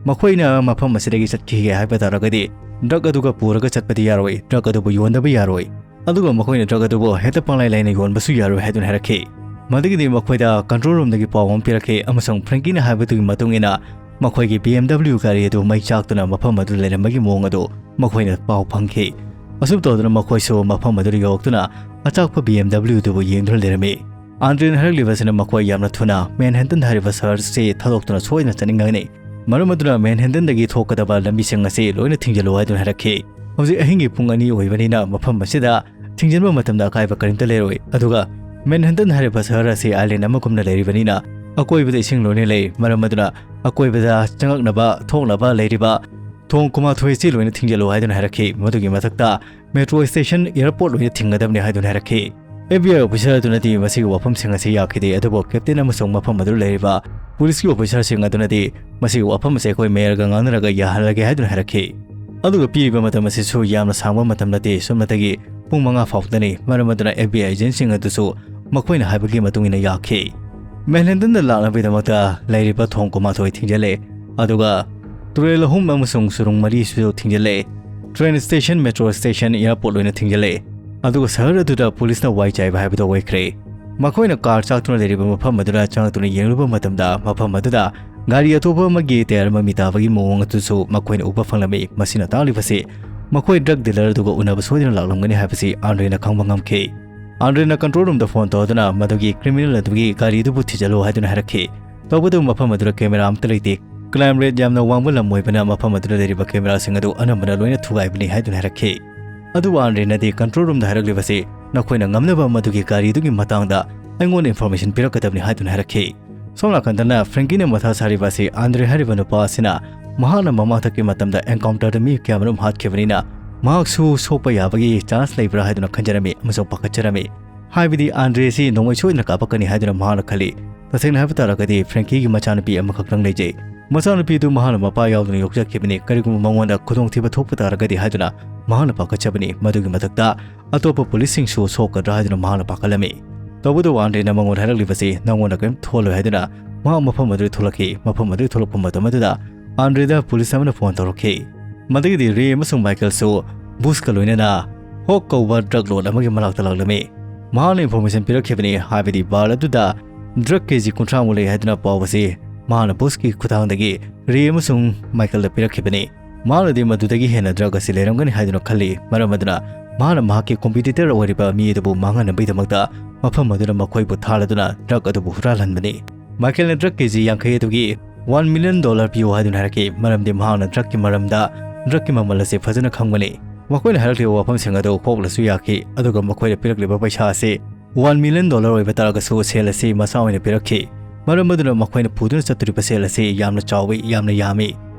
ꯃꯈꯣꯏꯅ ꯃꯐꯝ ꯑꯁꯤꯗꯒꯤ ꯆꯠꯈꯤꯒꯦ ꯍꯥꯏꯕ ꯇꯥꯔꯒꯗꯤ ꯗ꯭ꯔꯒ ꯑꯗꯨꯒ ꯄꯨꯔꯒ ꯆꯠꯄꯗꯤ ꯌꯥꯔꯣꯏ, ꯗ꯭ꯔꯒ ꯑꯗꯨꯕꯨ ꯌꯣꯟꯗꯕ ꯌꯥꯔꯣꯏ꯫ ꯑꯗꯨꯒ ꯃꯈꯣꯏꯅ ꯗ꯭ꯔꯒ ꯑꯗꯨꯕꯨ ꯍꯦꯛꯇ ꯄꯪꯂꯥꯏ ꯂꯥꯏꯅ ꯌꯣꯟꯕꯁꯨ ꯌꯥꯔꯣꯏ ꯍꯥꯏꯗꯨꯅ ꯍꯥꯏꯔꯛꯈꯤ꯫ ꯃꯗꯨꯒꯤꯗꯤ ꯃꯈꯣꯏꯗ ꯀꯟꯇ꯭ꯔꯣꯜ ꯔꯨꯝꯗꯒꯤ ꯄꯥꯎ ꯑꯃ ꯄꯤꯔꯛꯈꯤ ꯑꯃꯁꯨꯡ ꯐ꯭ꯔꯦꯡꯀꯤꯅ ꯍꯥꯏꯕꯗꯨꯒꯤ ꯃꯇꯨꯡ ꯏꯟꯅ ꯃꯈꯣꯏꯒꯤ ꯕꯤ ꯑꯦꯝ ꯗꯕ꯭ꯂꯤꯎ ꯒꯥꯔꯤ ꯑꯗꯨ ꯃꯩ ꯆꯥꯛꯇꯨꯅ ꯃꯐꯝ ꯑꯗꯨꯗ ꯂꯩꯔꯝꯕꯒꯤ ꯃꯑꯣꯡ ꯑꯗꯨ ꯃꯈꯣꯏꯅ ꯄꯥꯎ ꯐꯪꯈꯤ꯫ ꯑꯁꯨꯝ ꯇꯧꯗꯨꯅ ꯃꯈꯣꯏꯁꯨ ꯃꯐꯝ ꯑꯗꯨꯗ ꯌꯧꯔꯛꯇꯨꯅ ꯑꯆꯥꯛꯄ ꯕꯤ ꯑꯦꯝ ꯗꯕ꯭ꯂꯤꯎ ꯑꯗꯨꯕꯨ ꯌꯦꯡꯗꯨꯅ ꯂꯩꯔꯝꯃꯤ꯫ ꯑꯥꯟꯗ꯭ꯔꯦꯅ ꯍꯥꯏꯔꯛꯂꯤꯕꯁꯤꯅ ꯃꯈꯣꯏ ꯌꯥꯝꯅ ꯊꯨꯅ ꯃꯦꯟꯍꯦꯇꯟ ꯍꯥꯏꯔꯤꯕ ꯁꯍꯔ ꯑꯁꯤ ꯊꯥꯗꯣꯛꯇꯨꯅ ꯁꯣꯏꯗꯅ ꯆꯠꯅꯤꯡꯒꯅꯤ꯫ ꯃꯔꯝ ꯑꯗꯨꯅ ꯃꯦꯟꯍꯦꯇꯟꯗꯒꯤ ꯊꯣꯛꯀꯗꯕ ꯂꯝꯕꯤꯁꯤꯡ ꯑꯁꯤ ꯂꯣꯏꯅ ꯊꯤꯡꯖꯤꯜꯂꯨ ꯍꯥꯏꯗꯨꯅ ꯍꯥꯏꯔꯛꯈꯤ꯫ ꯍꯧꯖꯤꯛ ꯑꯍꯤꯡꯒꯤ ꯄꯨꯡ ꯑꯅꯤ ꯑꯣꯏꯕꯅꯤꯅ ꯃꯐꯝ ꯑꯁꯤꯗ ꯊꯤꯡꯖꯤꯟꯕ ꯃꯇꯝꯗ ꯑꯀꯥꯏꯕ ꯀꯔꯤꯝꯇ ꯂꯩꯔꯣꯏ꯫ ꯑꯗꯨꯒ ꯃꯦꯟꯍꯦꯇꯟ ꯍꯥꯏꯔꯤꯕ ꯁꯍꯔ ꯑꯁꯤ ꯑꯥꯏꯂꯦꯟ ꯑꯃꯒꯨꯝꯅ ꯂꯩꯔꯤꯕꯅꯤꯅ ꯑꯀꯣꯏꯕꯗ ꯏꯁꯤꯡ ꯂꯣꯏꯅ ꯂꯩ꯫ ꯃꯔꯝ ꯑꯗꯨꯅ ꯑꯀꯣꯏꯕꯗ ꯆꯪꯉꯛꯅꯕ ꯊꯣꯛꯅꯕ ꯂꯩꯔꯤꯕ ꯊꯣꯡ ꯀꯨꯟꯃꯥꯊꯣꯏ ꯑꯁꯤ ꯂꯣꯏꯅ ꯊꯤꯡꯖꯤꯜꯂꯨ ꯍꯥꯏꯗꯨꯅ ꯍꯥꯏꯔꯛꯈꯤ꯫ ꯃꯗꯨꯒꯤ ꯃꯊꯛꯇ metro station, airport ꯂꯣꯏꯅ ꯊꯤꯡꯒꯗꯕꯅꯤ ꯍꯥꯏꯗꯨꯅ ꯍꯥꯏꯔꯛꯈꯤ꯫ F B I officer ꯑꯗꯨꯅꯗꯤ ꯃꯁꯤꯒꯤ ꯋꯥꯐꯝꯁꯤꯡ ꯑꯁꯤ ꯌꯥꯈꯤꯗꯦ, ꯑꯗꯨꯕꯨ captain ꯑꯃꯁꯨꯡ ꯃꯐꯝ ꯑꯗꯨꯗ ꯂꯩꯔꯤꯕ policeꯀꯤ officerꯁꯤꯡ ꯑꯗꯨꯅꯗꯤ ꯃꯁꯤꯒꯤ ꯋꯥꯐꯝ ꯑꯁꯤ ꯑꯩꯈꯣꯏ mayorꯒ ꯉꯥꯡꯅꯔꯒ ꯌꯥꯍꯜꯂꯒꯦ ꯍꯥꯏꯗꯨꯅ ꯍꯥꯏꯔꯛꯈꯤ꯫ ꯑꯗꯨꯒ ꯄꯤꯔꯤꯕ ꯃꯇꯝ ꯑꯁꯤꯁꯨ ꯌꯥꯝꯅ ꯁꯥꯡꯕ ꯃꯇꯝ ꯅꯠꯇꯦ, ꯁꯨꯞꯅꯇꯒꯤ ꯄꯨꯡ ꯃꯉꯥ ꯐꯥꯎꯕꯗꯅꯤ꯫ ꯃꯔꯝ ꯑꯗꯨꯅ F B I agentꯁꯤꯡ ꯑꯗꯨꯁꯨ ꯃꯈꯣꯏꯅ ꯍꯥꯏꯕꯒꯤ ꯃꯇꯨꯡ ꯏꯟꯅ ꯌꯥꯈꯤ꯫ Manhattanꯗ ꯂꯥꯛꯅꯕꯒꯤꯗꯃꯛꯇ ꯂꯩꯔꯤꯕ ꯊꯣꯡ ꯀꯨꯟꯃꯥꯊꯣꯏ ꯊꯤꯡꯖꯤꯜꯂꯦ, ꯑꯗꯨꯒ ꯇꯨꯔꯦꯜ ꯑꯍꯨꯝ ꯑꯃꯁꯨꯡ ꯁꯨꯔꯨꯡ ꯃꯔꯤꯁꯨ ꯊꯤꯡꯖꯤꯜꯂꯦ꯫ Train station, metro station, airport ꯂꯣꯏꯅ ꯊꯤꯡꯖꯤꯜꯂꯦ꯫ ꯑꯗꯨꯒ ꯁꯍꯔ ꯑꯗꯨꯗ policeꯅ ꯋꯥꯏ ꯆꯥꯏꯕ ꯍꯥꯏꯕꯗꯨ ꯑꯣꯏꯈ꯭ꯔꯦ꯫ ꯃꯈꯣꯏꯅ car ꯆꯥꯛꯇꯨꯅ ꯂꯩꯔꯤꯕ ꯃꯐꯝ ꯑꯗꯨꯗ ꯆꯪꯂꯛꯇꯨꯅ ꯌꯦꯡꯂꯨꯕ ꯃꯇꯝꯗ, ꯃꯐꯝ ꯑꯗꯨꯗ ꯒꯥꯔꯤ ꯑꯇꯣꯞꯄ ꯑꯃꯒꯤ tyre ꯃꯃꯤ ꯇꯥꯕꯒꯤ ꯃꯑꯣꯡ ꯑꯗꯨꯁꯨ ꯃꯈꯣꯏꯅ ꯎꯕ ꯐꯪꯂꯝꯃꯤ꯫ ꯃꯁꯤꯅ ꯇꯥꯛꯂꯤꯕꯁꯤ ꯃꯈꯣꯏ drug dealer ꯑꯗꯨꯒ ꯎꯅꯕ ꯁꯣꯏꯗꯅ ꯂꯥꯛꯂꯝꯒꯅꯤ ꯍꯥꯏꯕꯁꯤ Andreꯅ ꯈꯪꯕ ꯉꯝꯈꯤ꯫ Andreꯅ control roomꯗ phone ꯇꯧꯗꯨꯅ ꯃꯗꯨꯒꯤ criminal ꯑꯗꯨꯒꯤ ꯒꯥꯔꯤꯗꯨꯕꯨ ꯊꯤꯖꯤꯜꯂꯨ ꯍꯥꯏꯗꯨꯅ ꯍꯥꯏꯔꯛꯈꯤ꯫ ꯇꯧꯕꯇꯕꯨ ꯃꯐꯝ ꯑꯗꯨꯗ camera ꯑꯃꯠꯇ ꯂꯩꯇꯦ꯫ Crime rate ꯌꯥꯝꯅ ꯋꯥꯡꯕ ꯂꯝ ꯑꯣꯏꯕꯅ ꯃꯐꯝ ꯑꯗꯨꯗ ꯂꯩꯔꯤꯕ cameraꯁꯤꯡ ꯑꯗꯨ ꯑꯅꯝꯕꯅ ꯂꯣꯏꯅ ꯊꯨꯒꯥꯏꯕꯅꯤ ꯍꯥꯏꯗꯨꯅ ꯍꯥꯏꯔꯛꯈꯤ꯫ ꯑꯗꯨꯕꯨ Andreꯅꯗꯤ control roomꯗ ꯍꯥꯏꯔꯛꯂꯤꯕꯁꯤ ꯅꯈꯣꯏꯅ ꯉꯝꯅꯕ ꯃꯗꯨꯒꯤ ꯒꯥꯔꯤꯗꯨꯒꯤ ꯃꯇꯥꯡꯗ ꯑꯩꯉꯣꯟꯗ information ꯄꯤꯔꯛꯀꯗꯕꯅꯤ ꯍꯥꯏꯗꯨꯅ ꯍꯥꯏꯔꯛꯈꯤ꯫ ꯁꯣꯝ ꯅꯥꯀꯟꯗꯅ Frankieꯅ ꯃꯊꯥ ꯁꯥꯔꯤꯕ ꯑꯁꯤ Andre ꯍꯥꯏꯔꯤꯕ ꯅꯨꯄꯥ ꯑꯁꯤꯅ ꯃꯍꯥꯛꯅ ꯃꯃꯥꯡꯊꯛꯀꯤ ꯃꯇꯝꯗ encounterꯗ ꯃꯤ ꯀꯌꯥꯃꯔꯨꯝ ꯍꯥꯠꯈꯤꯕꯅꯤꯅ ꯃꯍꯥꯛꯁꯨ ꯁꯣꯛꯄ ꯌꯥꯕꯒꯤ chance ꯂꯩꯕ꯭ꯔꯥ ꯍꯥꯏꯗꯨꯅ ꯈꯟꯖꯔꯝꯃꯤ ꯑꯃꯁꯨꯡ ꯄꯥꯈꯠꯆꯔꯝꯃꯤ꯫ ꯍꯥꯏꯕꯗꯤ Andre ꯑꯁꯤ ꯅꯣꯡꯃꯩ ꯁꯣꯏꯗꯅ ꯀꯥꯞꯄꯛꯀꯅꯤ ꯍꯥꯏꯗꯨꯅ ꯃꯍꯥꯛꯅ ꯈꯜꯂꯤ꯫ ꯇꯁꯦꯡꯅ ꯍꯥꯏꯕ ꯇꯥꯔꯒꯗꯤ Frankieꯒꯤ ꯃꯆꯥꯅꯨꯄꯤ ꯑꯃꯈꯛꯇꯪ ꯂꯩꯖꯩ꯫ ꯃꯆꯥꯅꯨꯄꯤꯗꯨ ꯃꯍꯥꯛꯅ ꯃꯄꯥ ꯌꯥꯎꯗꯅ ꯌꯣꯛꯆꯈꯤꯕꯅꯤ, ꯀꯔꯤꯒꯨꯝꯕ ꯃꯉꯣꯟꯗ ꯈꯨꯗꯣꯡꯊꯤꯕ ꯊꯣꯛꯄ ꯇꯥꯔꯒꯗꯤ ꯍꯥꯏꯗꯨꯅ ꯃꯍꯥꯛꯅ ꯄꯥꯈꯠꯆꯕꯅꯤ꯫ ꯃꯗꯨꯒꯤ ꯃꯊꯛꯇ ꯑꯇꯣꯞꯄ policeꯁꯤꯡꯁꯨ ꯁꯣꯛꯀꯗ꯭ꯔꯥ ꯍꯥꯏꯗꯨꯅ ꯃꯍꯥꯛꯅ ꯄꯥꯈꯠꯂꯝꯃꯤ꯫ ꯇꯧꯕꯇꯕꯨ Andreꯅ ꯃꯉꯣꯟꯗ ꯍꯥꯏꯔꯛꯂꯤꯕꯁꯤ ꯅꯉꯣꯟꯗ ꯀꯔꯤꯝ ꯊꯣꯛꯍꯜꯂꯣꯏ ꯍꯥꯏꯗꯨꯅ ꯃꯍꯥꯛ ꯃꯐꯝ ꯑꯗꯨꯗ ꯊꯣꯛꯂꯛꯈꯤ꯫ ꯃꯐꯝ ꯑꯗꯨꯗ ꯊꯣꯛꯂꯛꯄ ꯃꯇꯝ ꯑꯗꯨꯗ Andreꯗ police ꯑꯃꯅ phone ꯇꯧꯔꯛꯈꯤ꯫ ꯃꯗꯨꯒꯤꯗꯤ Ray ꯑꯃꯁꯨꯡ Michaelꯁꯨ Bushꯀ ꯂꯣꯏꯅꯅ Hawk ꯀꯧꯕ drug lord ꯑꯃꯒꯤ ꯃꯅꯥꯛꯇ ꯂꯥꯛꯂꯝꯃꯤ꯫ ꯃꯍꯥꯛꯅ information ꯄꯤꯔꯛꯈꯤꯕꯅꯤ, ꯍꯥꯏꯕꯗꯤ bar ꯑꯗꯨꯗ drug KG ꯀꯨꯟꯊ꯭ꯔꯥ ꯃꯨꯛ ꯂꯩ ꯍꯥꯏꯗꯨꯅ ꯄꯥꯎ ꯑꯁꯤ ꯃꯍꯥꯛꯅ Bushꯀꯤ ꯈꯨꯠꯊꯥꯡꯗꯒꯤ Ray ꯑꯃꯁꯨꯡ Michaelꯗ ꯄꯤꯔꯛꯈꯤꯕꯅꯤ꯫ ꯃꯍꯥꯛꯅꯗꯤ ꯃꯗꯨꯗꯒꯤ ꯍꯦꯟꯅ drug ꯑꯁꯤ ꯂꯩꯔꯝꯒꯅꯤ ꯍꯥꯏꯗꯨꯅ ꯈꯜꯂꯤ꯫ ꯃꯔꯝ ꯑꯗꯨꯅ ꯃꯍꯥꯛꯅ ꯃꯍꯥꯛꯀꯤ competitor ꯑꯣꯏꯔꯤꯕ ꯃꯤ ꯑꯗꯨꯕꯨ ꯃꯥꯡꯍꯟꯅꯕꯒꯤꯗꯃꯛꯇ ꯃꯐꯝ ꯑꯗꯨꯗ ꯃꯈꯣꯏꯕꯨ ꯊꯥꯔꯗꯨꯅ drug ꯑꯗꯨꯕꯨ ꯍꯨꯔꯥꯜꯍꯟꯕꯅꯤ꯫ Michaelꯅ drug KG ꯌꯥꯡꯈꯩ ꯑꯗꯨꯒꯤ one million dollar ꯄꯤꯌꯨ ꯍꯥꯏꯗꯨꯅ ꯍꯥꯏꯔꯛꯈꯤ, ꯃꯔꯝꯗꯤ ꯃꯍꯥꯛꯅ drugꯀꯤ ꯃꯔꯝꯗ, drugꯀꯤ ꯃꯃꯜ ꯑꯁꯤ ꯐꯖꯅ ꯈꯪꯕꯅꯤ꯫ ꯃꯈꯣꯏꯅ ꯍꯥꯏꯔꯛꯂꯤꯕ ꯋꯥꯐꯝꯁꯤꯡ ꯑꯗꯨ ꯀꯣꯛꯂꯁꯨ ꯌꯥꯈꯤ, ꯑꯗꯨꯒ ꯃꯈꯣꯏꯅ ꯄꯤꯔꯛꯂꯤꯕ ꯄꯩꯁꯥ ꯑꯁꯤ one million dollar ꯑꯣꯏꯕ ꯇꯥꯔꯒꯁꯨ ꯁꯦꯜ ꯑꯁꯤ ꯃꯆꯥ ꯑꯣꯏꯅ ꯄꯤꯔꯛꯈꯤ꯫ ꯃꯔꯝ ꯑꯗꯨꯅ ꯃꯈꯣꯏꯅ ꯄꯨꯗꯨꯅ ꯆꯠꯇꯣꯔꯤꯕ ꯁꯦꯜ ꯑꯁꯤ ꯌꯥꯝꯅ ꯆꯥꯎꯏ, ꯌꯥꯝꯅ ꯌꯥꯝꯃꯤ꯫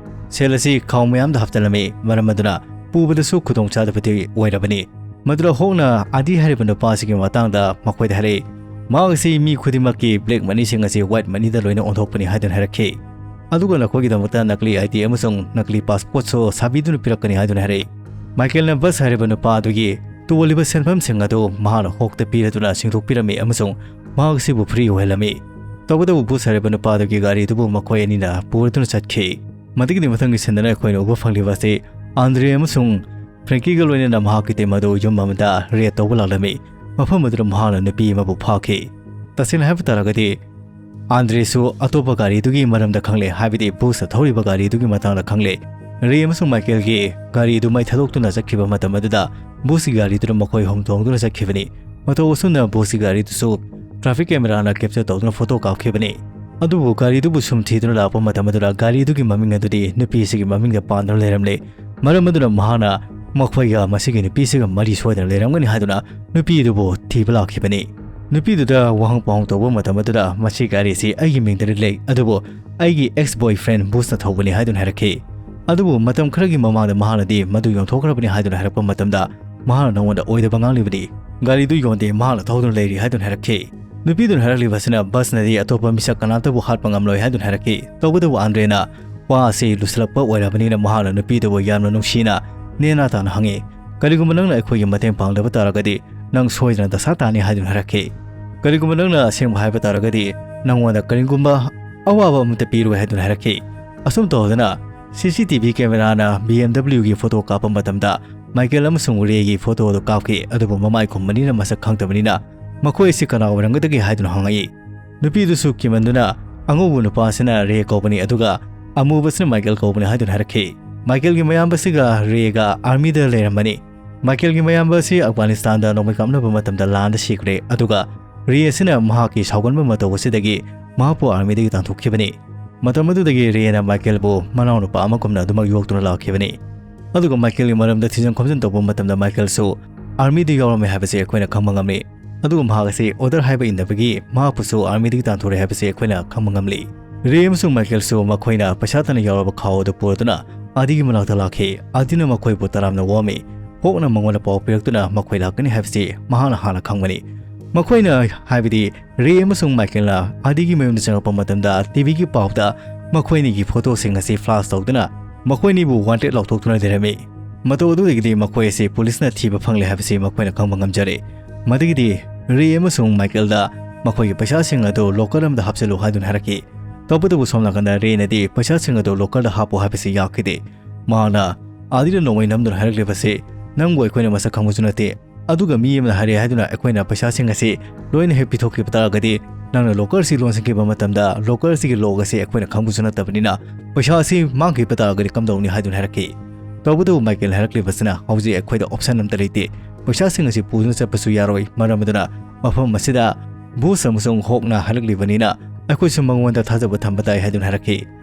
ꯁꯦꯜ ꯑꯁꯤ ꯈꯥꯎ ꯃꯌꯥꯝꯗ ꯍꯥꯞꯆꯤꯜꯂꯝꯃꯤ, ꯃꯔꯝ ꯑꯗꯨꯅ ꯄꯨꯕꯗꯁꯨ ꯈꯨꯗꯣꯡꯆꯥꯗꯕꯗꯤ ꯑꯣꯏꯔꯕꯅꯤ꯫ ꯃꯗꯨꯗ ꯍꯣꯛꯅ ꯑꯥꯗꯤ ꯍꯥꯏꯔꯤꯕ ꯅꯨꯄꯥ ꯑꯁꯤꯒꯤ ꯃꯇꯥꯡꯗ ꯃꯈꯣꯏꯗ ꯍꯥꯏꯔꯛꯏ, ꯃꯍꯥꯛ ꯑꯁꯤ ꯃꯤ ꯈꯨꯗꯤꯡꯃꯛꯀꯤ black moneyꯁꯤꯡ ꯑꯁꯤ white moneyꯗ ꯂꯣꯏꯅ ꯑꯣꯟꯊꯣꯛꯄꯅꯤ ꯍꯥꯏꯗꯨꯅ ꯍꯥꯏꯔꯛꯈꯤ꯫ ꯑꯗꯨꯒ ꯅꯈꯣꯏꯒꯤꯗꯃꯛꯇ ꯅꯀꯂꯤ ID ꯑꯃꯁꯨꯡ ꯅꯀꯂꯤ passportꯁꯨ ꯁꯥꯕꯤꯗꯨꯅ ꯄꯤꯔꯛꯀꯅꯤ ꯍꯥꯏꯗꯨꯅ ꯍꯥꯏꯔꯛꯏ꯫ ꯃꯥꯏꯀꯦꯜꯅ ꯕꯁ ꯍꯥꯏꯔꯤꯕ ꯅꯨꯄꯥ ꯑꯗꯨꯒꯤ ꯇꯣꯜꯂꯤꯕ ꯁꯦꯟꯐꯝꯁꯤꯡ ꯑꯗꯨ ꯃꯍꯥꯛꯅ ꯍꯣꯛꯇ ꯄꯤꯔꯗꯨꯅ ꯁꯤꯡꯗꯣꯛꯄꯤꯔꯝꯃꯤ ꯑꯃꯁꯨꯡ ꯃꯍꯥꯛ ꯑꯁꯤꯕꯨ free ꯑꯣꯏꯍꯜꯂꯝꯃꯤ꯫ ꯇꯧꯕꯇꯕꯨ ꯕꯨꯁ ꯍꯥꯏꯔꯤꯕ ꯅꯨꯄꯥ ꯑꯗꯨꯒꯤ ꯒꯥꯔꯤ ꯑꯗꯨꯕꯨ ꯃꯈꯣꯏ ꯑꯅꯤꯅ ꯄꯨꯔꯗꯨꯅ ꯆꯠꯈꯤ꯫ ꯃꯗꯨꯒꯤꯗꯤ ꯃꯊꯪꯒꯤ ꯁꯤꯟꯗꯅ ꯑꯩꯈꯣꯏꯅ ꯎꯕ ꯐꯪꯂꯤꯕ ꯑꯁꯤ ꯑꯥꯟꯗ꯭ꯔꯦ ꯑꯃꯁꯨꯡ ꯐ꯭ꯔꯦꯡꯀꯤꯒ ꯂꯣꯏꯅꯅ ꯃꯍꯥꯛꯀꯤ ꯇꯤꯝ ꯑꯗꯨ ꯌꯨꯝ ꯑꯃꯗ raid ꯇꯧꯕ ꯂꯥꯛꯂꯝꯃꯤ꯫ ꯃꯐꯝ ꯑꯗꯨꯗ ꯃꯍꯥꯛꯅ ꯅꯨꯄꯤ ꯑꯃꯕꯨ ꯐꯥꯈꯤ꯫ ꯇꯁꯦꯡꯅ ꯍꯥꯏꯕ ꯇꯥꯔꯒꯗꯤ, ꯑꯥꯟꯗ꯭ꯔꯦꯁꯨ ꯑꯇꯣꯞꯄ ꯒꯥꯔꯤꯗꯨꯒꯤ ꯃꯔꯝꯗ ꯈꯪꯂꯦ, ꯍꯥꯏꯕꯗꯤ ꯕꯨꯁꯅ ꯊꯧꯔꯤꯕ ꯒꯥꯔꯤꯗꯨꯒꯤ ꯃꯇꯥꯡꯗ ꯈꯪꯂꯦ꯫ ꯔꯦ ꯑꯃꯁꯨꯡ ꯃꯥꯏꯀꯦꯜꯒꯤ ꯒꯥꯔꯤꯗꯨ ꯃꯩ ꯊꯥꯗꯣꯛꯇꯨꯅ ꯆꯠꯈꯤꯕ ꯃꯇꯝ ꯑꯗꯨꯗ ꯕꯨꯁꯀꯤ ꯒꯥꯔꯤꯗꯨꯗ ꯃꯈꯣꯏ ꯑꯍꯨꯝ ꯇꯣꯡꯗꯨꯅ ꯆꯠꯈꯤꯕꯅꯤ꯫ ꯃꯇꯧ ꯑꯁꯨꯝꯅ ꯕꯨꯁꯀꯤ ꯒꯥꯔꯤꯗꯨꯁꯨ traffic cameraꯅ capture ꯇꯧꯗꯨꯅ photo ꯀꯥꯞꯈꯤꯕꯅꯤ꯫ ꯑꯗꯨꯕꯨ ꯒꯥꯔꯤꯗꯨꯕꯨ ꯁꯨꯝ ꯊꯤꯗꯨꯅ ꯂꯥꯛꯄ ꯃꯇꯝ ꯑꯗꯨꯗ ꯒꯥꯔꯤꯗꯨꯒꯤ ꯃꯃꯤꯡ ꯑꯗꯨꯗꯤ ꯅꯨꯄꯤ ꯑꯁꯤꯒꯤ ꯃꯃꯤꯡꯗ ꯄꯥꯟꯗꯨꯅ ꯂꯩꯔꯝꯂꯦ꯫ ꯃꯔꯝ ꯑꯗꯨꯅ ꯃꯍꯥꯛꯅ ꯃꯈꯣꯏꯒ ꯃꯁꯤꯒꯤ ꯅꯨꯄꯤꯁꯤꯒ ꯃꯔꯤ ꯁꯣꯏꯗꯅ ꯂꯩꯔꯝꯒꯅꯤ ꯍꯥꯏꯗꯨꯅ ꯅꯨꯄꯤ ꯑꯗꯨꯕꯨ ꯊꯤꯕ ꯂꯥꯛꯈꯤꯕꯅꯤ꯫ ꯅꯨꯄꯤꯗꯨꯗ ꯋꯥꯍꯪ ꯄꯥꯎꯍꯪ ꯇꯧꯕ ꯃꯇꯝ ꯑꯗꯨꯗ ꯃꯁꯤ ꯒꯥꯔꯤꯁꯤ ꯑꯩꯒꯤ ꯃꯤꯡꯗꯗꯤ ꯂꯩ, ꯑꯗꯨꯕꯨ ꯑꯩꯒꯤ ex boyfriend ꯕꯨꯁꯅ ꯊꯧꯕꯅꯤ ꯍꯥꯏꯗꯨꯅ ꯍꯥꯏꯔꯛꯈꯤ꯫ ꯑꯗꯨꯕꯨ ꯃꯇꯝ ꯈꯔꯒꯤ ꯃꯃꯥꯡꯗ ꯃꯍꯥꯛꯅꯗꯤ ꯃꯗꯨ ꯌꯣꯟꯊꯣꯛꯈ꯭ꯔꯕꯅꯤ ꯍꯥꯏꯗꯨꯅ ꯍꯥꯏꯔꯛꯄ ꯃꯇꯝꯗ ꯃꯍꯥꯛꯅ ꯅꯉꯣꯟꯗ ꯑꯣꯏꯗꯕ ꯉꯥꯡꯂꯤꯕꯅꯤ꯫ ꯒꯥꯔꯤꯗꯨ ꯌꯣꯟꯗꯦ, ꯃꯍꯥꯛꯅ ꯊꯧꯗꯨꯅ ꯂꯩꯔꯤ ꯍꯥꯏꯗꯨꯅ ꯍꯥꯏꯔꯛꯈꯤ꯫ ꯅꯨꯄꯤꯗꯨꯅ ꯍꯥꯏꯔꯛꯂꯤꯕ ꯑꯁꯤꯅ ꯕꯁꯅꯗꯤ ꯑꯇꯣꯞꯄ ꯃꯤꯁꯛ ꯀꯅꯥꯝꯇꯕꯨ ꯍꯥꯠꯄ ꯉꯝꯂꯣꯏ ꯍꯥꯏꯗꯨꯅ ꯍꯥꯏꯔꯛꯈꯤ꯫ ꯇꯧꯕꯇꯕꯨ ꯑꯥꯟꯗ꯭ꯔꯦꯅ ꯋꯥ ꯑꯁꯤ ꯂꯨꯁꯜꯂꯛꯄ ꯑꯣꯏꯔꯕꯅꯤꯅ ꯃꯍꯥꯛꯅ ꯅꯨꯄꯤꯗꯨꯕꯨ ꯌꯥꯝꯅ ꯅꯨꯡꯁꯤꯅ ꯅꯦꯅꯥ ꯇꯥꯅ ꯍꯪꯉꯤ, "ꯀꯔꯤꯒꯨꯝꯕ ꯅꯪꯅ ꯑꯩꯈꯣꯏꯒꯤ ꯃꯇꯦꯡ ꯄꯥꯡꯗꯕ ꯇꯥꯔꯒꯗꯤ ꯅꯪ ꯁꯣꯏꯗꯅ ꯗꯁꯥ ꯇꯥꯅꯤ" ꯍꯥꯏꯗꯨꯅ ꯍꯥꯏꯔꯛꯈꯤ꯫ "ꯀꯔꯤꯒꯨꯝꯕ ꯅꯪꯅ ꯑꯁꯦꯡꯕ ꯍꯥꯏꯕ ꯇꯥꯔꯒꯗꯤ ꯅꯪꯉꯣꯟꯗ ꯀꯔꯤꯒꯨꯝꯕ ꯑꯋꯥꯕ ꯑꯃꯠꯇ ꯄꯤꯔꯣꯏ" ꯍꯥꯏꯗꯨꯅ ꯍꯥꯏꯔꯛꯈꯤ꯫ ꯑꯁꯨꯝ ꯇꯧꯗꯅ C C T V cameraꯅ B M W ꯒꯤ photo ꯀꯥꯞꯄ ꯃꯇꯝꯗ ꯃꯥꯏꯀꯦꯜ ꯑꯃꯁꯨꯡ ꯔꯦꯒꯤ photo ꯑꯗꯨ ꯀꯥꯞꯈꯤ, ꯑꯗꯨꯕꯨ ꯃꯃꯥꯏ ꯈꯨꯝꯕꯅꯤꯅ ꯃꯁꯛ ꯈꯪꯗꯕꯅꯤꯅ ꯃꯈꯣꯏ ꯑꯁꯤ ꯀꯅꯥ ꯑꯣꯏꯔꯝꯒꯗꯒꯦ ꯍꯥꯏꯗꯨꯅ ꯍꯪꯉꯛꯏ꯫ ꯅꯨꯄꯤꯗꯨꯁꯨ ꯀꯤꯃꯟꯗꯨꯅ ꯑꯉꯧꯕ ꯅꯨꯄꯥ ꯑꯁꯤꯅ ꯔꯦ ꯀꯧꯕꯅꯤ, ꯑꯗꯨꯒ ꯑꯃꯨꯕꯁꯤꯅ ꯃꯥꯏꯀꯦꯜ ꯀꯧꯕꯅꯤ ꯍꯥꯏꯗꯨꯅ ꯍꯥꯏꯔꯛꯈꯤ꯫ ꯃꯥꯏꯀꯦꯜꯒꯤ ꯃꯌꯥꯝꯕꯁꯤꯒ ꯔꯦꯒ armyꯗ ꯂꯩꯔꯝꯕꯅꯤ꯫ ꯃꯥꯏꯀꯦꯜꯒꯤ ꯃꯌꯥꯝꯕ ꯑꯁꯤ ꯑꯐꯒꯥꯅꯤꯁꯇꯥꯟꯗ ꯅꯣꯡꯃꯩ ꯀꯥꯞꯅꯕ ꯃꯇꯝꯗ ꯂꯥꯟꯗ ꯁꯤꯈ꯭ꯔꯦ, ꯑꯗꯨꯒ ꯔꯦ ꯑꯁꯤꯅ ꯃꯍꯥꯛꯀꯤ ꯁꯥꯎꯒꯟꯕ ꯃꯇꯧ ꯑꯁꯤꯗꯒꯤ ꯃꯍꯥꯛꯄꯨ armyꯗꯒꯤ ꯇꯥꯟꯊꯣꯛꯈꯤꯕꯅꯤ꯫ ꯃꯇꯝ ꯑꯗꯨꯗꯒꯤ ꯔꯦꯅ ꯃꯥꯏꯀꯦꯜꯕꯨ ꯃꯅꯥꯎꯅꯨꯄꯥ ꯑꯃꯒꯨꯝꯅ ꯑꯗꯨꯃꯛ ꯌꯣꯛꯇꯨꯅ ꯂꯥꯛꯈꯤꯕꯅꯤ꯫ ꯑꯗꯨꯒ ꯃꯥꯏꯀꯦꯜꯒꯤ ꯃꯔꯝꯗ ꯊꯤꯖꯤꯟ ꯈꯣꯝꯖꯤꯟ ꯇꯧꯕ ꯃꯇꯝꯗ ꯃꯥꯏꯀꯦꯜꯁꯨ armyꯗ ꯌꯥꯎꯔꯝꯃꯤ ꯍꯥꯏꯕꯁꯤ ꯑꯩꯈꯣꯏꯅ ꯈꯪꯕ ꯉꯝꯃꯤ꯫ ꯑꯗꯨꯒ ꯃꯍꯥꯛ ꯑꯁꯤ order ꯍꯥꯏꯕ ꯏꯟꯗꯕꯒꯤ ꯃꯍꯥꯛꯄꯨꯁꯨ armyꯗꯒꯤ ꯇꯥꯟꯊꯣꯔꯦ ꯍꯥꯏꯕꯁꯤ ꯑꯩꯈꯣꯏꯅ ꯈꯪꯕ ꯉꯝꯂꯤ꯫ ꯔꯦ ꯑꯃꯁꯨꯡ ꯃꯥꯏꯀꯦꯜꯁꯨ ꯃꯈꯣꯏꯅ ꯄꯩꯁꯥ ꯇꯥꯅ ꯌꯥꯎꯔꯕ ꯈꯥꯎ ꯑꯗꯨ ꯄꯨꯔꯗꯨꯅ ꯑꯥꯗꯤꯒꯤ ꯃꯅꯥꯛꯇ ꯂꯥꯛꯈꯤ꯫ ꯑꯥꯗꯤꯅ ꯃꯈꯣꯏꯕꯨ ꯇꯔꯥꯝꯅ ꯑꯣꯛꯑꯝꯃꯤ꯫ ꯍꯣꯛꯅ ꯃꯉꯣꯟꯗ ꯄꯥꯎ ꯄꯤꯔꯛꯇꯨꯅ ꯃꯈꯣꯏ ꯂꯥꯛꯀꯅꯤ ꯍꯥꯏꯕꯁꯤ ꯃꯍꯥꯛꯅ ꯍꯥꯟꯅ ꯈꯪꯕꯅꯤ꯫ ꯃꯈꯣꯏꯅ, ꯍꯥꯏꯕꯗꯤ ꯔꯦ ꯑꯃꯁꯨꯡ ꯃꯥꯏꯀꯦꯜꯅ ꯑꯥꯗꯤꯒꯤ ꯃꯌꯨꯝꯗ ꯆꯪꯂꯛꯄ ꯃꯇꯝꯗ TVꯒꯤ ꯄꯥꯎꯗ ꯃꯈꯣꯏ ꯑꯅꯤꯒꯤ photoꯁꯤꯡ ꯑꯁꯤ flash ꯇꯧꯗꯨꯅ ꯃꯈꯣꯏ ꯑꯅꯤꯕꯨ wanted ꯂꯥꯎꯊꯣꯛꯇꯨꯅ ꯂꯩꯔꯝꯃꯤ꯫ ꯃꯇꯧ ꯑꯗꯨꯗꯒꯤꯗꯤ ꯃꯈꯣꯏ ꯑꯁꯤ ꯄꯨꯂꯤꯁꯅ ꯊꯤꯕ ꯐꯪꯂꯦ ꯍꯥꯏꯕꯁꯤ ꯃꯈꯣꯏꯅ ꯈꯪꯕ ꯉꯝꯖꯔꯦ꯫ ꯃꯗꯨꯒꯤꯗꯤ ꯔꯦ ꯑꯃꯁꯨꯡ ꯃꯥꯏꯀꯦꯜꯗ ꯃꯈꯣꯏꯒꯤ ꯄꯩꯁꯥꯁꯤꯡ ꯑꯗꯨ locker ꯑꯃꯗ ꯍꯥꯞꯆꯤꯜꯂꯨ ꯍꯥꯏꯗꯨꯅ ꯍꯥꯏꯔꯛꯈꯤ꯫ ꯇꯧꯕꯇꯕꯨ ꯁꯣꯝ ꯅꯥꯀꯟꯗ ꯔꯦꯅꯗꯤ ꯄꯩꯁꯥꯁꯤꯡ ꯑꯗꯨ lockerꯗ ꯍꯥꯞꯄꯨ ꯍꯥꯏꯕꯁꯤ ꯌꯥꯈꯤꯗꯦ꯫ ꯃꯍꯥꯛꯅ ꯑꯥꯗꯤꯗ ꯅꯣꯡꯃꯩ ꯅꯝꯗꯨꯅ ꯍꯥꯏꯔꯛꯂꯤꯕꯁꯤ, "ꯅꯪꯕꯨ ꯑꯩꯈꯣꯏꯅ ꯃꯁꯛ ꯈꯪꯕꯁꯨ ꯅꯠꯇꯦ, ꯑꯗꯨꯒ ꯃꯤ ꯑꯃꯅ ꯍꯥꯏꯔꯦ ꯍꯥꯏꯗꯨꯅ ꯑꯩꯈꯣꯏꯅ ꯄꯩꯁꯥꯁꯤꯡ ꯑꯁꯤ ꯂꯣꯏꯅ ꯍꯦꯛ ꯄꯤꯊꯣꯛꯈꯤꯕ ꯇꯥꯔꯒꯗꯤ, ꯅꯪꯅ locker ꯑꯁꯤ ꯂꯣꯟꯁꯤꯟꯈꯤꯕ ꯃꯇꯝꯗ locker ꯑꯁꯤꯒꯤ lock ꯑꯁꯤ ꯑꯩꯈꯣꯏꯅ ꯈꯪꯕꯁꯨ ꯅꯠꯇꯕꯅꯤꯅ ꯄꯩꯁꯥ ꯑꯁꯤ ꯃꯥꯡꯈꯤꯕ ꯇꯥꯔꯒꯗꯤ ꯀꯝꯗꯧꯅꯤ?" ꯍꯥꯏꯗꯨꯅ ꯍꯥꯏꯔꯛꯈꯤ꯫ ꯇꯧꯕꯇꯕꯨ ꯃꯥꯏꯀꯦꯜꯅ ꯍꯥꯏꯔꯛꯂꯤꯕꯁꯤꯅ, "ꯍꯧꯖꯤꯛ ꯑꯩꯈꯣꯏꯗ option ꯑꯃꯠꯇ ꯂꯩꯇꯦ, ꯄꯩꯁꯥꯁꯤꯡ ꯑꯁꯤ ꯄꯨꯗꯨꯅ ꯆꯠꯄꯁꯨ ꯌꯥꯔꯣꯏ, ꯃꯔꯝ ꯑꯗꯨꯅ ꯃꯐꯝ ꯑꯁꯤꯗ ꯕꯨꯁ ꯑꯃꯁꯨꯡ ꯍꯣꯛꯅ ꯍꯥꯏꯔꯛꯂꯤꯕꯅꯤꯅ ꯑꯩꯈꯣꯏꯁꯨ ꯃꯉꯣꯟꯗ ꯊꯥꯖꯕ ꯊꯝꯕ ꯇꯥꯏ" ꯍꯥꯏꯗꯨꯅ ꯍꯥꯏꯔꯛꯈꯤ꯫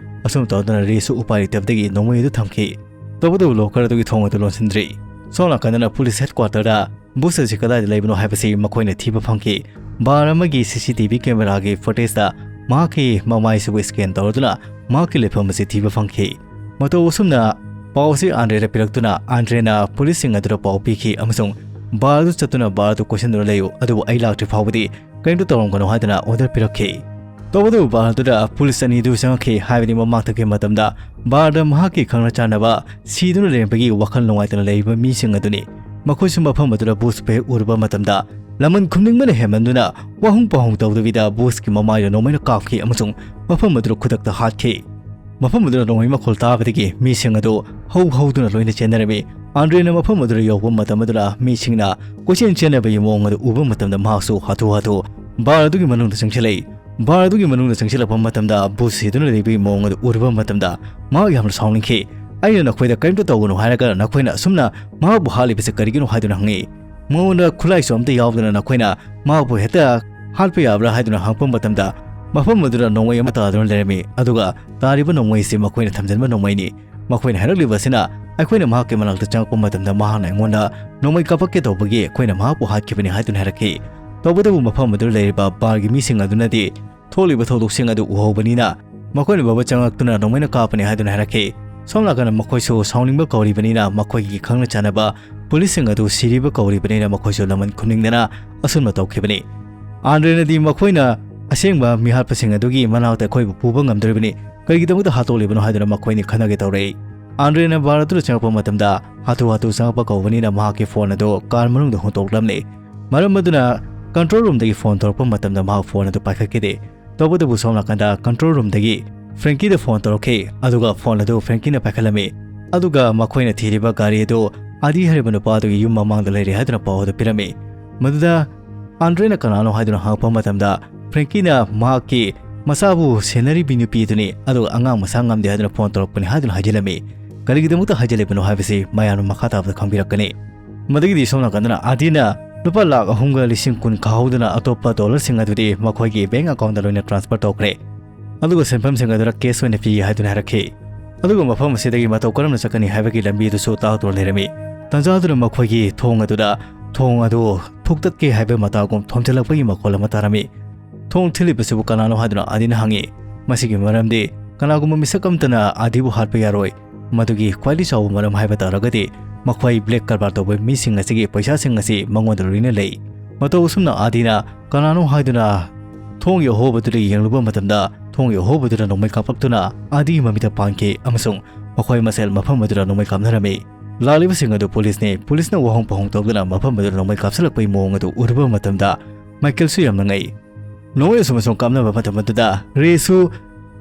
ꯑꯁꯨꯝ ꯇꯧꯗꯨꯅ ꯔꯦꯁꯨ ꯎꯄꯥꯏ ꯂꯩꯇꯕꯗꯒꯤ ꯅꯣꯡꯃꯩ ꯑꯗꯨ ꯊꯝꯈꯤ꯫ ꯇꯧꯕꯇꯕꯨ locker ꯑꯗꯨꯒꯤ ꯊꯣꯡ ꯑꯗꯨ ꯂꯣꯟꯁꯤꯟꯗ꯭ꯔꯤ꯫ ꯁꯣꯝ ꯅꯥꯀꯟꯗꯅ police headquarterꯗ ꯕꯨꯁ ꯑꯁꯤ ꯀꯗꯥꯏꯗ ꯂꯩꯕꯅꯣ ꯍꯥꯏꯕꯁꯤ ꯃꯈꯣꯏꯅ ꯊꯤꯕ ꯐꯪꯈꯤ꯫ Bar ꯑꯃꯒꯤ CCTV cameraꯒꯤ footageꯇ ꯃꯍꯥꯛꯀꯤ ꯃꯃꯥꯏꯁꯤꯕꯨ scan ꯇꯧꯔꯗꯨꯅ ꯃꯍꯥꯛꯀꯤ ꯂꯩꯐꯝ ꯑꯁꯤ ꯊꯤꯕ ꯐꯪꯈꯤ꯫ ꯃꯇꯧ ꯑꯁꯨꯝꯅ ꯄꯥꯎ ꯑꯁꯤ ꯑꯥꯟꯗ꯭ꯔꯦꯗ ꯄꯤꯔꯛꯇꯨꯅ ꯑꯥꯟꯗ꯭ꯔꯦꯅ policeꯁꯤꯡ ꯑꯗꯨꯗ ꯄꯥꯎ ꯄꯤꯈꯤ ꯑꯃꯁꯨꯡ bar ꯑꯗꯨ ꯆꯠꯇꯨꯅ bar ꯑꯗꯨ ꯀꯣꯏꯁꯤꯟꯗꯨꯅ ꯂꯩꯌꯨ, ꯑꯗꯨꯕꯨ ꯑꯩ ꯂꯥꯛꯇ꯭ꯔꯤ ꯐꯥꯎꯕꯗꯤ ꯀꯔꯤꯝꯇ ꯇꯧꯔꯝꯒꯅꯨ ꯍꯥꯏꯗꯨꯅ order ꯄꯤꯔꯛꯈꯤ꯫ ꯇꯧꯕꯇꯕꯨ bar ꯑꯗꯨꯗ police ꯑꯅꯤꯗꯨ ꯆꯪꯉꯛꯈꯤ, ꯍꯥꯏꯕꯗꯤ ꯃꯃꯥꯡ ꯊꯛꯈꯤꯕ ꯃꯇꯝꯗ barꯗ ꯃꯍꯥꯛꯀꯤ ꯈꯪꯅ ꯆꯥꯟꯅꯕ ꯁꯤꯗꯨꯅ ꯂꯩꯔꯝꯕꯒꯤ ꯋꯥꯈꯜ ꯅꯨꯡꯉꯥꯏꯇꯅ ꯂꯩꯔꯤꯕ ꯃꯤꯁꯤꯡ ꯑꯗꯨꯅꯤ꯫ ꯃꯈꯣꯏꯁꯨ ꯃꯐꯝ ꯑꯗꯨꯗ ꯕꯨꯁꯄꯨ ꯍꯦꯛ ꯎꯔꯨꯕ ꯃꯇꯝꯗ ꯂꯃꯟ ꯈꯨꯝꯅꯤꯡꯕꯅ ꯍꯦꯟꯃꯟꯗꯨꯅ ꯋꯥꯍꯪ ꯄꯥꯎꯍꯪ ꯇꯧꯗꯕꯤꯗ ꯕꯨꯁꯀꯤ ꯃꯃꯥꯏꯗ ꯅꯣꯡꯃꯩꯅ ꯀꯥꯞꯈꯤ ꯑꯃꯁꯨꯡ ꯃꯐꯝ ꯑꯗꯨꯗ ꯈꯨꯗꯛꯇ ꯍꯥꯠꯈꯤ꯫ ꯃꯐꯝ ꯑꯗꯨꯗ ꯅꯣꯡꯃꯩ ꯃꯈꯣꯜ ꯇꯥꯕꯗꯒꯤ ꯃꯤꯁꯤꯡ ꯑꯗꯨ ꯍꯧ ꯍꯧꯗꯨꯅ ꯂꯣꯏꯅ ꯆꯦꯟꯅꯔꯝꯃꯤ꯫ ꯑꯥꯟꯗ꯭ꯔꯦꯅ ꯃꯐꯝ ꯑꯗꯨꯗ ꯌꯧꯕ ꯃꯇꯝ ꯑꯗꯨꯗ ꯃꯤꯁꯤꯡꯅ ꯀꯣꯏꯆꯦꯟ ꯆꯦꯟꯅꯕꯒꯤ ꯃꯑꯣꯡ ꯑꯗꯨ ꯎꯕ ꯃꯇꯝꯗ ꯃꯍꯥꯛꯁꯨ ꯍꯥꯊꯨ ꯍꯥꯊꯨ bar ꯑꯗꯨꯒꯤ ꯃꯅꯨꯡꯗ ꯆꯪꯁꯤꯜꯂꯛꯏ꯫ Bar ꯑꯗꯨꯒꯤ ꯃꯅꯨꯡꯗ ꯆꯪꯁꯤꯜꯂꯛꯄ ꯃꯇꯝꯗ ꯕꯨꯁ ꯁꯤꯗꯨꯅ ꯂꯩꯕꯒꯤ ꯃꯑꯣꯡ ꯑꯗꯨ ꯎꯔꯨꯕ ꯃꯇꯝꯗ ꯃꯍꯥꯛ ꯌꯥꯝꯅ ꯁꯥꯎꯅꯤꯡꯈꯤ꯫ "ꯑꯩꯅ ꯅꯈꯣꯏꯗ ꯀꯔꯤꯝꯇ ꯇꯧꯒꯅꯨ ꯍꯥꯏꯔꯒ ꯅꯈꯣꯏꯅ ꯑꯁꯨꯝꯅ ꯃꯍꯥꯛꯄꯨ ꯍꯥꯠꯂꯤꯕꯁꯤ ꯀꯔꯤꯒꯤꯅꯣ?" ꯍꯥꯏꯗꯨꯅ ꯍꯪꯉꯤ꯫ ꯃꯉꯣꯟꯗ ꯈꯨꯠꯂꯥꯏꯁꯨ ꯑꯝꯇ ꯌꯥꯎꯗꯅ ꯅꯈꯣꯏꯅ ꯃꯍꯥꯛꯄꯨ ꯍꯦꯛꯇ ꯍꯥꯠꯄ ꯌꯥꯕ꯭ꯔꯥ ꯍꯥꯏꯗꯨꯅ ꯍꯪꯉꯛꯄ ꯃꯇꯝꯗ ꯃꯐꯝ ꯑꯗꯨꯗ ꯅꯣꯡꯃꯩ ꯑꯃ ꯇꯥꯗꯨꯅ ꯂꯩꯔꯝꯃꯤ, ꯑꯗꯨꯒ ꯇꯥꯔꯤꯕ ꯅꯣꯡꯃꯩꯁꯤ ꯃꯈꯣꯏꯅ ꯊꯝꯖꯤꯟꯕ ꯅꯣꯡꯃꯩꯅꯤ꯫ ꯃꯈꯣꯏꯅ ꯍꯥꯏꯔꯛꯂꯤꯕ ꯑꯁꯤꯅ ꯑꯩꯈꯣꯏꯅ ꯃꯍꯥꯛꯀꯤ ꯃꯅꯥꯛꯇ ꯆꯪꯉꯛꯄ ꯃꯇꯝꯗ ꯃꯍꯥꯛꯅ ꯑꯩꯉꯣꯟꯗ ꯅꯣꯡꯃꯩ ꯀꯥꯞꯄꯛꯀꯦ ꯇꯧꯕꯒꯤ ꯑꯩꯈꯣꯏꯅ ꯃꯍꯥꯛꯄꯨ ꯍꯥꯠꯈꯤꯕꯅꯤ ꯍꯥꯏꯗꯨꯅ ꯍꯥꯏꯔꯛꯈꯤ꯫ ꯇꯧꯕꯇꯕꯨ ꯃꯐꯝ ꯑꯗꯨꯗ ꯂꯩꯔꯤꯕ ꯕꯥꯔꯒꯤ ꯃꯤꯁꯤꯡ ꯑꯗꯨꯅꯗꯤ ꯊꯣꯛꯂꯤꯕ ꯊꯧꯗꯣꯛꯁꯤꯡ ꯑꯗꯨ ꯎꯍꯧꯕꯅꯤꯅ ꯃꯈꯣꯏꯅ ꯕꯕ ꯆꯪꯂꯛꯇꯨꯅ ꯅꯣꯡꯃꯩꯅ ꯀꯥꯞꯄꯅꯤ ꯍꯥꯏꯗꯨꯅ ꯍꯥꯏꯔꯛꯈꯤ꯫ ꯁꯣꯝ ꯅꯥꯀꯟꯗ ꯃꯈꯣꯏꯁꯨ ꯁꯥꯎꯅꯤꯡꯕ ꯀꯧꯔꯤꯕꯅꯤꯅ ꯃꯈꯣꯏꯒꯤ ꯈꯪꯅ ꯆꯥꯟꯅꯕ ꯄꯨꯂꯤꯁꯁꯤꯡ ꯑꯗꯨ ꯁꯤꯔꯤꯕ ꯀꯧꯔꯤꯕꯅꯤꯅ ꯃꯈꯣꯏꯁꯨ ꯂꯃꯟ ꯈꯨꯝꯅꯤꯡꯗꯅ ꯑꯁꯨꯝꯅ ꯇꯧꯈꯤꯕꯅꯤ꯫ ꯑꯥꯟꯗ꯭ꯔꯦꯅꯗꯤ ꯃꯈꯣꯏꯅ ꯑꯁꯦꯡꯕ ꯃꯤꯍꯥꯠꯄꯁꯤꯡ ꯑꯗꯨꯒꯤ ꯃꯅꯥꯛꯇ ꯑꯩꯈꯣꯏꯕꯨ ꯄꯨꯕ ꯉꯝꯗꯣꯔꯤꯕꯅꯤ, ꯀꯔꯤꯒꯤꯗꯃꯛꯇ ꯍꯥꯠꯇꯣꯛꯂꯤꯕꯅꯣ ꯍꯥꯏꯗꯨꯅ ꯃꯈꯣꯏꯅꯤ ꯈꯟꯅꯒꯦ ꯇꯧꯔꯛꯏ꯫ ꯑꯥꯟꯗ꯭ꯔꯦꯅ ꯕꯥꯔ ꯑꯗꯨꯗ ꯆꯪꯂꯛꯄ ꯃꯇꯝꯗ ꯍꯥꯊꯨ ꯍꯥꯊꯨ ꯆꯪꯂꯛꯄ ꯀꯧꯕꯅꯤꯅ ꯃꯍꯥꯛꯀꯤ ꯐꯣꯟ ꯑꯗꯨ ꯀꯥꯔ ꯃꯅꯨꯡꯗ ꯍꯨꯟꯗꯣꯛꯂꯝꯂꯤ꯫ ꯃꯔꯝ ꯑꯗꯨꯅ ꯀꯟꯇ꯭ꯔꯣꯜ ꯔꯨꯝꯗꯒꯤ ꯐꯣꯟ ꯇꯧꯔꯛꯄ ꯃꯇꯝꯗ ꯃꯍꯥꯛ ꯐꯣꯟ ꯑꯗꯨ ꯄꯥꯏꯈꯠꯈꯤꯗꯦ꯫ ꯇꯧꯕꯇꯕꯨ ꯁꯣꯝ ꯅꯥꯀꯟꯗ ꯀꯟꯇ꯭ꯔꯣꯜ ꯔꯨꯝꯗꯒꯤ ꯐ꯭ꯔꯦꯡꯀꯤꯗ ꯐꯣꯟ ꯇꯧꯔꯛꯈꯤ, ꯑꯗꯨꯒ ꯐꯣꯟ ꯑꯗꯨ ꯐ꯭ꯔꯦꯡꯀꯤꯅ ꯄꯥꯏꯈꯠꯂꯝꯃꯤ꯫ ꯑꯗꯨꯒ ꯃꯈꯣꯏꯅ ꯊꯤꯔꯤꯕ ꯒꯥꯔꯤ ꯑꯗꯨ ꯑꯥꯗꯤ ꯍꯥꯏꯔꯤꯕ ꯅꯨꯄꯥ ꯑꯗꯨꯒꯤ ꯌꯨꯝ ꯃꯃꯥꯡꯗ ꯂꯩꯔꯦ ꯍꯥꯏꯗꯨꯅ ꯄꯥꯎ ꯑꯗꯨ ꯄꯤꯔꯝꯃꯤ꯫ ꯃꯗꯨꯗ ꯑꯥꯟꯗ꯭ꯔꯦꯅ ꯀꯅꯥꯅꯣ ꯍꯥꯏꯗꯨꯅ ꯍꯪꯉꯛꯄ ꯃꯇꯝꯗ ꯐ꯭ꯔꯦꯡꯀꯤꯅ ꯃꯍꯥꯛꯀꯤ ꯃꯆꯥꯕꯨ ꯁꯦꯟꯅꯔꯤꯕꯤ ꯅꯨꯄꯤ ꯑꯗꯨꯅꯤ, ꯑꯗꯨꯒ ꯑꯉꯥꯡ ꯃꯁꯥ ꯉꯝꯗꯦ ꯍꯥꯏꯗꯨꯅ ꯐꯣꯟ ꯇꯧꯔꯛꯄꯅꯤ ꯍꯥꯏꯗꯨꯅ ꯍꯥꯏꯖꯤꯜꯂꯝꯃꯤ꯫ ꯀꯔꯤꯒꯤꯗꯃꯛꯇ ꯍꯥꯏꯖꯤꯜꯂꯤꯕꯅꯣ ꯍꯥꯏꯕꯁꯤ ꯃꯌꯥꯝꯅ ꯃꯈꯥ ꯇꯥꯕꯗ ꯈꯪꯕꯤꯔꯛꯀꯅꯤ꯫ ꯃꯗꯨꯒꯤꯗꯤ ꯁꯣꯝ ꯅꯥꯀꯟꯗꯅ ꯑꯥꯗꯤꯅ ꯂꯨꯄꯥ ꯂꯥꯈ ꯑꯍꯨꯝꯒ ꯂꯤꯁꯤꯡ ꯀꯨꯟ ꯈꯥꯍꯧꯗꯨꯅ ꯑꯇꯣꯞꯄ ꯗꯣꯂꯔꯁꯤꯡ ꯑꯗꯨꯗꯤ ꯃꯈꯣꯏꯒꯤ ꯕꯦꯡ ꯑꯦꯀꯥꯎꯟꯗ ꯂꯣꯏꯅ ꯇ꯭ꯔꯥꯟꯁꯐꯔ ꯇꯧꯈ꯭ꯔꯦ꯫ ꯑꯗꯨꯒ ꯁꯦꯟꯐꯝꯁꯤꯡ ꯑꯗꯨꯅ ꯀꯦꯁ ꯑꯣꯏꯅ ꯄꯤ ꯍꯥꯏꯗꯨꯅ ꯍꯥꯏꯔꯛꯈꯤ꯫ ꯑꯗꯨꯒ ꯃꯐꯝ ꯑꯁꯤꯗꯒꯤ ꯃꯇꯧ ꯀꯔꯝꯅ ꯆꯠꯀꯅꯤ ꯍꯥꯏꯕꯒꯤ ꯂꯝꯕꯤ ꯑꯗꯨꯁꯨ ꯇꯥꯛꯇꯨꯅ ꯂꯩꯔꯝꯃꯤ꯫ ꯇꯟꯖꯥꯗꯨꯅ ꯃꯈꯣꯏꯒꯤ ꯊꯣꯡ ꯑꯗꯨꯗ ꯊꯣꯡ ꯑꯗꯨ ꯐꯨꯛꯇꯠꯀꯦ ꯍꯥꯏꯕ ꯃꯇꯥꯒꯨꯝ ꯊꯣꯝꯖꯤꯜꯂꯛꯄꯒꯤ ꯃꯈꯣꯜ ꯑꯃ ꯇꯥꯔꯝꯃꯤ꯫ ꯊꯣꯡ ꯊꯤꯜꯂꯤꯕꯁꯤꯕꯨ ꯀꯅꯥꯅꯣ ꯍꯥꯏꯗꯨꯅ ꯑꯥꯗꯤꯅ ꯍꯪꯉꯤ꯫ ꯃꯁꯤꯒꯤ ꯃꯔꯝꯗꯤ ꯀꯅꯥꯒꯨꯝꯕ ꯃꯤꯁꯛ ꯑꯃꯠꯇꯅ ꯑꯥꯗꯤꯕꯨ ꯍꯥꯠꯄ ꯌꯥꯔꯣꯏ꯫ ꯃꯗꯨꯒꯤ ꯈ꯭ꯋꯥꯏꯗꯒꯤ ꯆꯥꯎꯕ ꯃꯔꯝ ꯍꯥꯏꯕ ꯇꯥꯔꯒꯗꯤ ꯃꯈꯣꯏ ꯕ꯭ꯂꯦꯛ ꯀꯔꯕꯥꯔ ꯇꯧꯕ ꯃꯤꯁꯤꯡ ꯑꯁꯤꯒꯤ ꯄꯩꯁꯥꯁꯤꯡ ꯑꯁꯤ ꯃꯉꯣꯟꯗ ꯂꯣꯏꯅ ꯂꯩ꯫ ꯃꯇꯧ ꯑꯁꯨꯝꯅ ꯑꯥꯗꯤꯅ ꯀꯅꯥꯅꯣ ꯍꯥꯏꯗꯨꯅ ꯊꯣꯡꯒꯤ ꯑꯍꯣꯕꯗꯨꯗ ꯌꯦꯡꯂꯨꯕ ꯃꯇꯝꯗ ꯊꯣꯡꯒꯤ ꯑꯍꯣꯕꯗꯨꯗ ꯅꯣꯡꯃꯩ ꯀꯥꯞꯂꯛꯇꯨꯅ ꯑꯥꯗꯤꯒꯤ ꯃꯃꯤꯠꯇ ꯄꯥꯟꯈꯤ ꯑꯃꯁꯨꯡ ꯃꯈꯣꯏ ꯃꯁꯦꯜ ꯃꯐꯝ ꯑꯗꯨꯗ ꯅꯣꯡꯃꯩ ꯀꯥꯞꯅꯔꯝꯃꯤ꯫ ꯂꯥꯛꯂꯤꯕꯁꯤꯡ ꯑꯗꯨ ꯄꯨꯂꯤꯁꯅꯤ꯫ ꯄꯨꯂꯤꯁꯅ ꯋꯥꯍꯣꯡ ꯄꯥꯍꯣꯡ ꯇꯧꯗꯨꯅ ꯃꯐꯝ ꯑꯗꯨꯗ ꯅꯣꯡꯃꯩ ꯀꯥꯞꯁꯤꯜꯂꯛꯄꯒꯤ ꯃꯑꯣꯡ ꯑꯗꯨ ꯎꯔꯨꯕ ꯃꯇꯝꯗ ꯃꯥꯏꯀꯦꯜꯁꯨ ꯌꯥꯝꯅ ꯉꯛꯏ꯫ ꯅꯣꯡꯃꯩ ꯑꯁꯨꯝ ꯑꯁꯨꯝ ꯀꯥꯞꯅꯕ ꯃꯇꯝ ꯑꯗꯨꯗ ꯔꯦꯁꯨ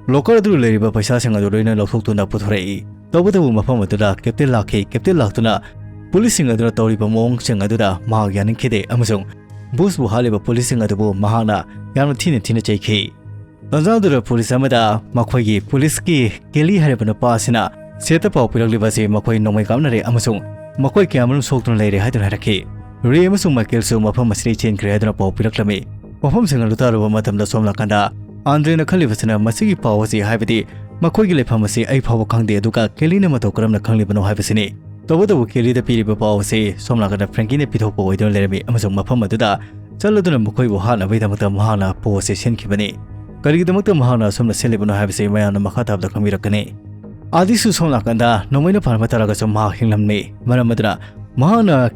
ꯂꯣꯀꯔ ꯑꯗꯨꯗ ꯂꯩꯔꯤꯕ ꯄꯩꯁꯥꯁꯤꯡ ꯑꯗꯨ ꯂꯣꯏꯅ ꯂꯧꯊꯣꯛꯇꯨꯅ ꯄꯨꯊꯣꯔꯛꯏ꯫ ꯇꯧꯕꯇꯕꯨ ꯃꯐꯝ ꯑꯗꯨꯗ ꯀꯦꯞꯇꯦꯟ ꯂꯥꯛꯈꯤ꯫ ꯀꯦꯞꯇꯦꯟ ꯂꯥꯛꯇꯨꯅ ꯄꯨꯂꯤꯁꯁꯤꯡ ꯑꯗꯨꯅ ꯇꯧꯔꯤꯕ ꯃꯑꯣꯡꯁꯤꯡ ꯑꯗꯨꯗ ꯃꯍꯥꯛ ꯌꯥꯅꯤꯡꯈꯤꯗꯦ ꯑꯃꯁꯨꯡ ꯕꯨꯁꯄꯨ ꯍꯥꯠꯂꯤꯕ ꯄꯨꯂꯤꯁꯁꯤꯡ ꯑꯗꯨꯕꯨ ꯃꯍꯥꯛꯅ ꯌꯥꯝꯅ ꯊꯤꯅ ꯊꯤꯅ ꯆꯩꯈꯤ꯫ ꯇꯟꯖꯥꯗꯨꯗ ꯄꯨꯂꯤꯁ ꯑꯃꯗ ꯃꯈꯣꯏꯒꯤ ꯄꯨꯂꯤꯁꯀꯤ ꯀꯦꯂꯤ ꯍꯥꯏꯔꯤꯕ ꯅꯨꯄꯥ ꯑꯁꯤꯅ ꯁꯦꯠꯇ ꯄꯥꯎ ꯄꯤꯔꯛꯂꯤꯕ ꯑꯁꯤ ꯃꯈꯣꯏ ꯅꯣꯡꯃꯩ ꯀꯥꯞꯅꯔꯦ ꯑꯃꯁꯨꯡ ꯃꯈꯣꯏ ꯀꯌꯥꯃꯔꯨꯝ ꯁꯣꯛꯇꯨꯅ ꯂꯩꯔꯦ ꯍꯥꯏꯗꯨꯅ ꯍꯥꯏꯔꯛꯈꯤ꯫ ꯔꯦ ꯑꯃꯁꯨꯡ ꯃꯥꯏꯀꯦꯜꯁꯨ ꯃꯐꯝ ꯑꯁꯤꯗꯒꯤ ꯆꯦꯟꯈ꯭ꯔꯦ ꯍꯥꯏꯗꯨꯅ ꯄꯥꯎ ꯄꯤꯔꯛꯂꯝꯃꯤ꯫ ꯋꯥꯐꯝꯁꯤꯡ ꯑꯗꯨ ꯇꯥꯔꯨꯕ ꯃꯇꯝꯗ ꯁꯣꯝ ꯅꯥꯀꯟꯗ ꯑꯥꯟꯗ꯭ꯔꯦꯅ ꯈꯜꯂꯤꯕꯁꯤꯅ ꯃꯁꯤꯒꯤ ꯄꯥꯎ ꯑꯁꯤ, ꯍꯥꯏꯕꯗꯤ ꯃꯈꯣꯏꯒꯤ ꯂꯩꯐꯝ ꯑꯁꯤ ꯑꯩ ꯐꯥꯎꯕ ꯈꯪꯗꯦ, ꯑꯗꯨꯒ ꯀꯦꯂꯤꯅ ꯃꯇꯧ ꯀꯔꯝꯅ ꯈꯪꯂꯤꯕꯅꯣ ꯍꯥꯏꯕꯁꯤꯅꯤ꯫ ꯇꯧꯕꯇꯕꯨ ꯀꯦꯂꯤꯗ ꯄꯤꯔꯤꯕ ꯄꯥꯎ ꯑꯁꯤ ꯁꯣꯝ ꯅꯥꯀꯟꯗ ꯐ꯭ꯔꯦꯡꯀꯤꯅ ꯄꯤꯊꯣꯛꯄ ꯑꯣꯏꯗꯨꯅ ꯂꯩꯔꯝꯃꯤ ꯑꯃꯁꯨꯡ ꯃꯐꯝ ꯑꯗꯨꯗ ꯆꯠꯂꯗꯨꯅ ꯃꯈꯣꯏꯕꯨ ꯍꯥꯠꯅꯕꯒꯤꯗꯃꯛꯇ ꯃꯍꯥꯛꯅ ꯄꯣꯁꯁꯦ ꯁꯤꯟꯈꯤꯕꯅꯤ꯫ ꯀꯔꯤꯒꯤꯗꯃꯛꯇ ꯃꯍꯥꯛꯅ ꯑꯁꯨꯝꯅ ꯁꯤꯜꯂꯤꯕꯅꯣ ꯍꯥꯏꯕꯁꯤ ꯃꯌꯥꯝꯅ ꯃꯈꯥ ꯇꯥꯕꯗ ꯈꯪꯕꯤꯔꯛꯀꯅꯤ꯫ ꯑꯥꯗꯤꯁꯨ ꯁꯣꯝ ꯅꯥꯀꯟꯗ ꯅꯣꯡꯃꯩꯅ ꯐꯥꯔꯝꯕ ꯇꯥꯔꯒꯁꯨ ꯃꯍꯥꯛ ꯍꯤꯡꯂꯝꯃꯤ꯫ ꯃꯔꯝ ꯑꯗꯨꯅ ꯃꯍꯥꯛꯅ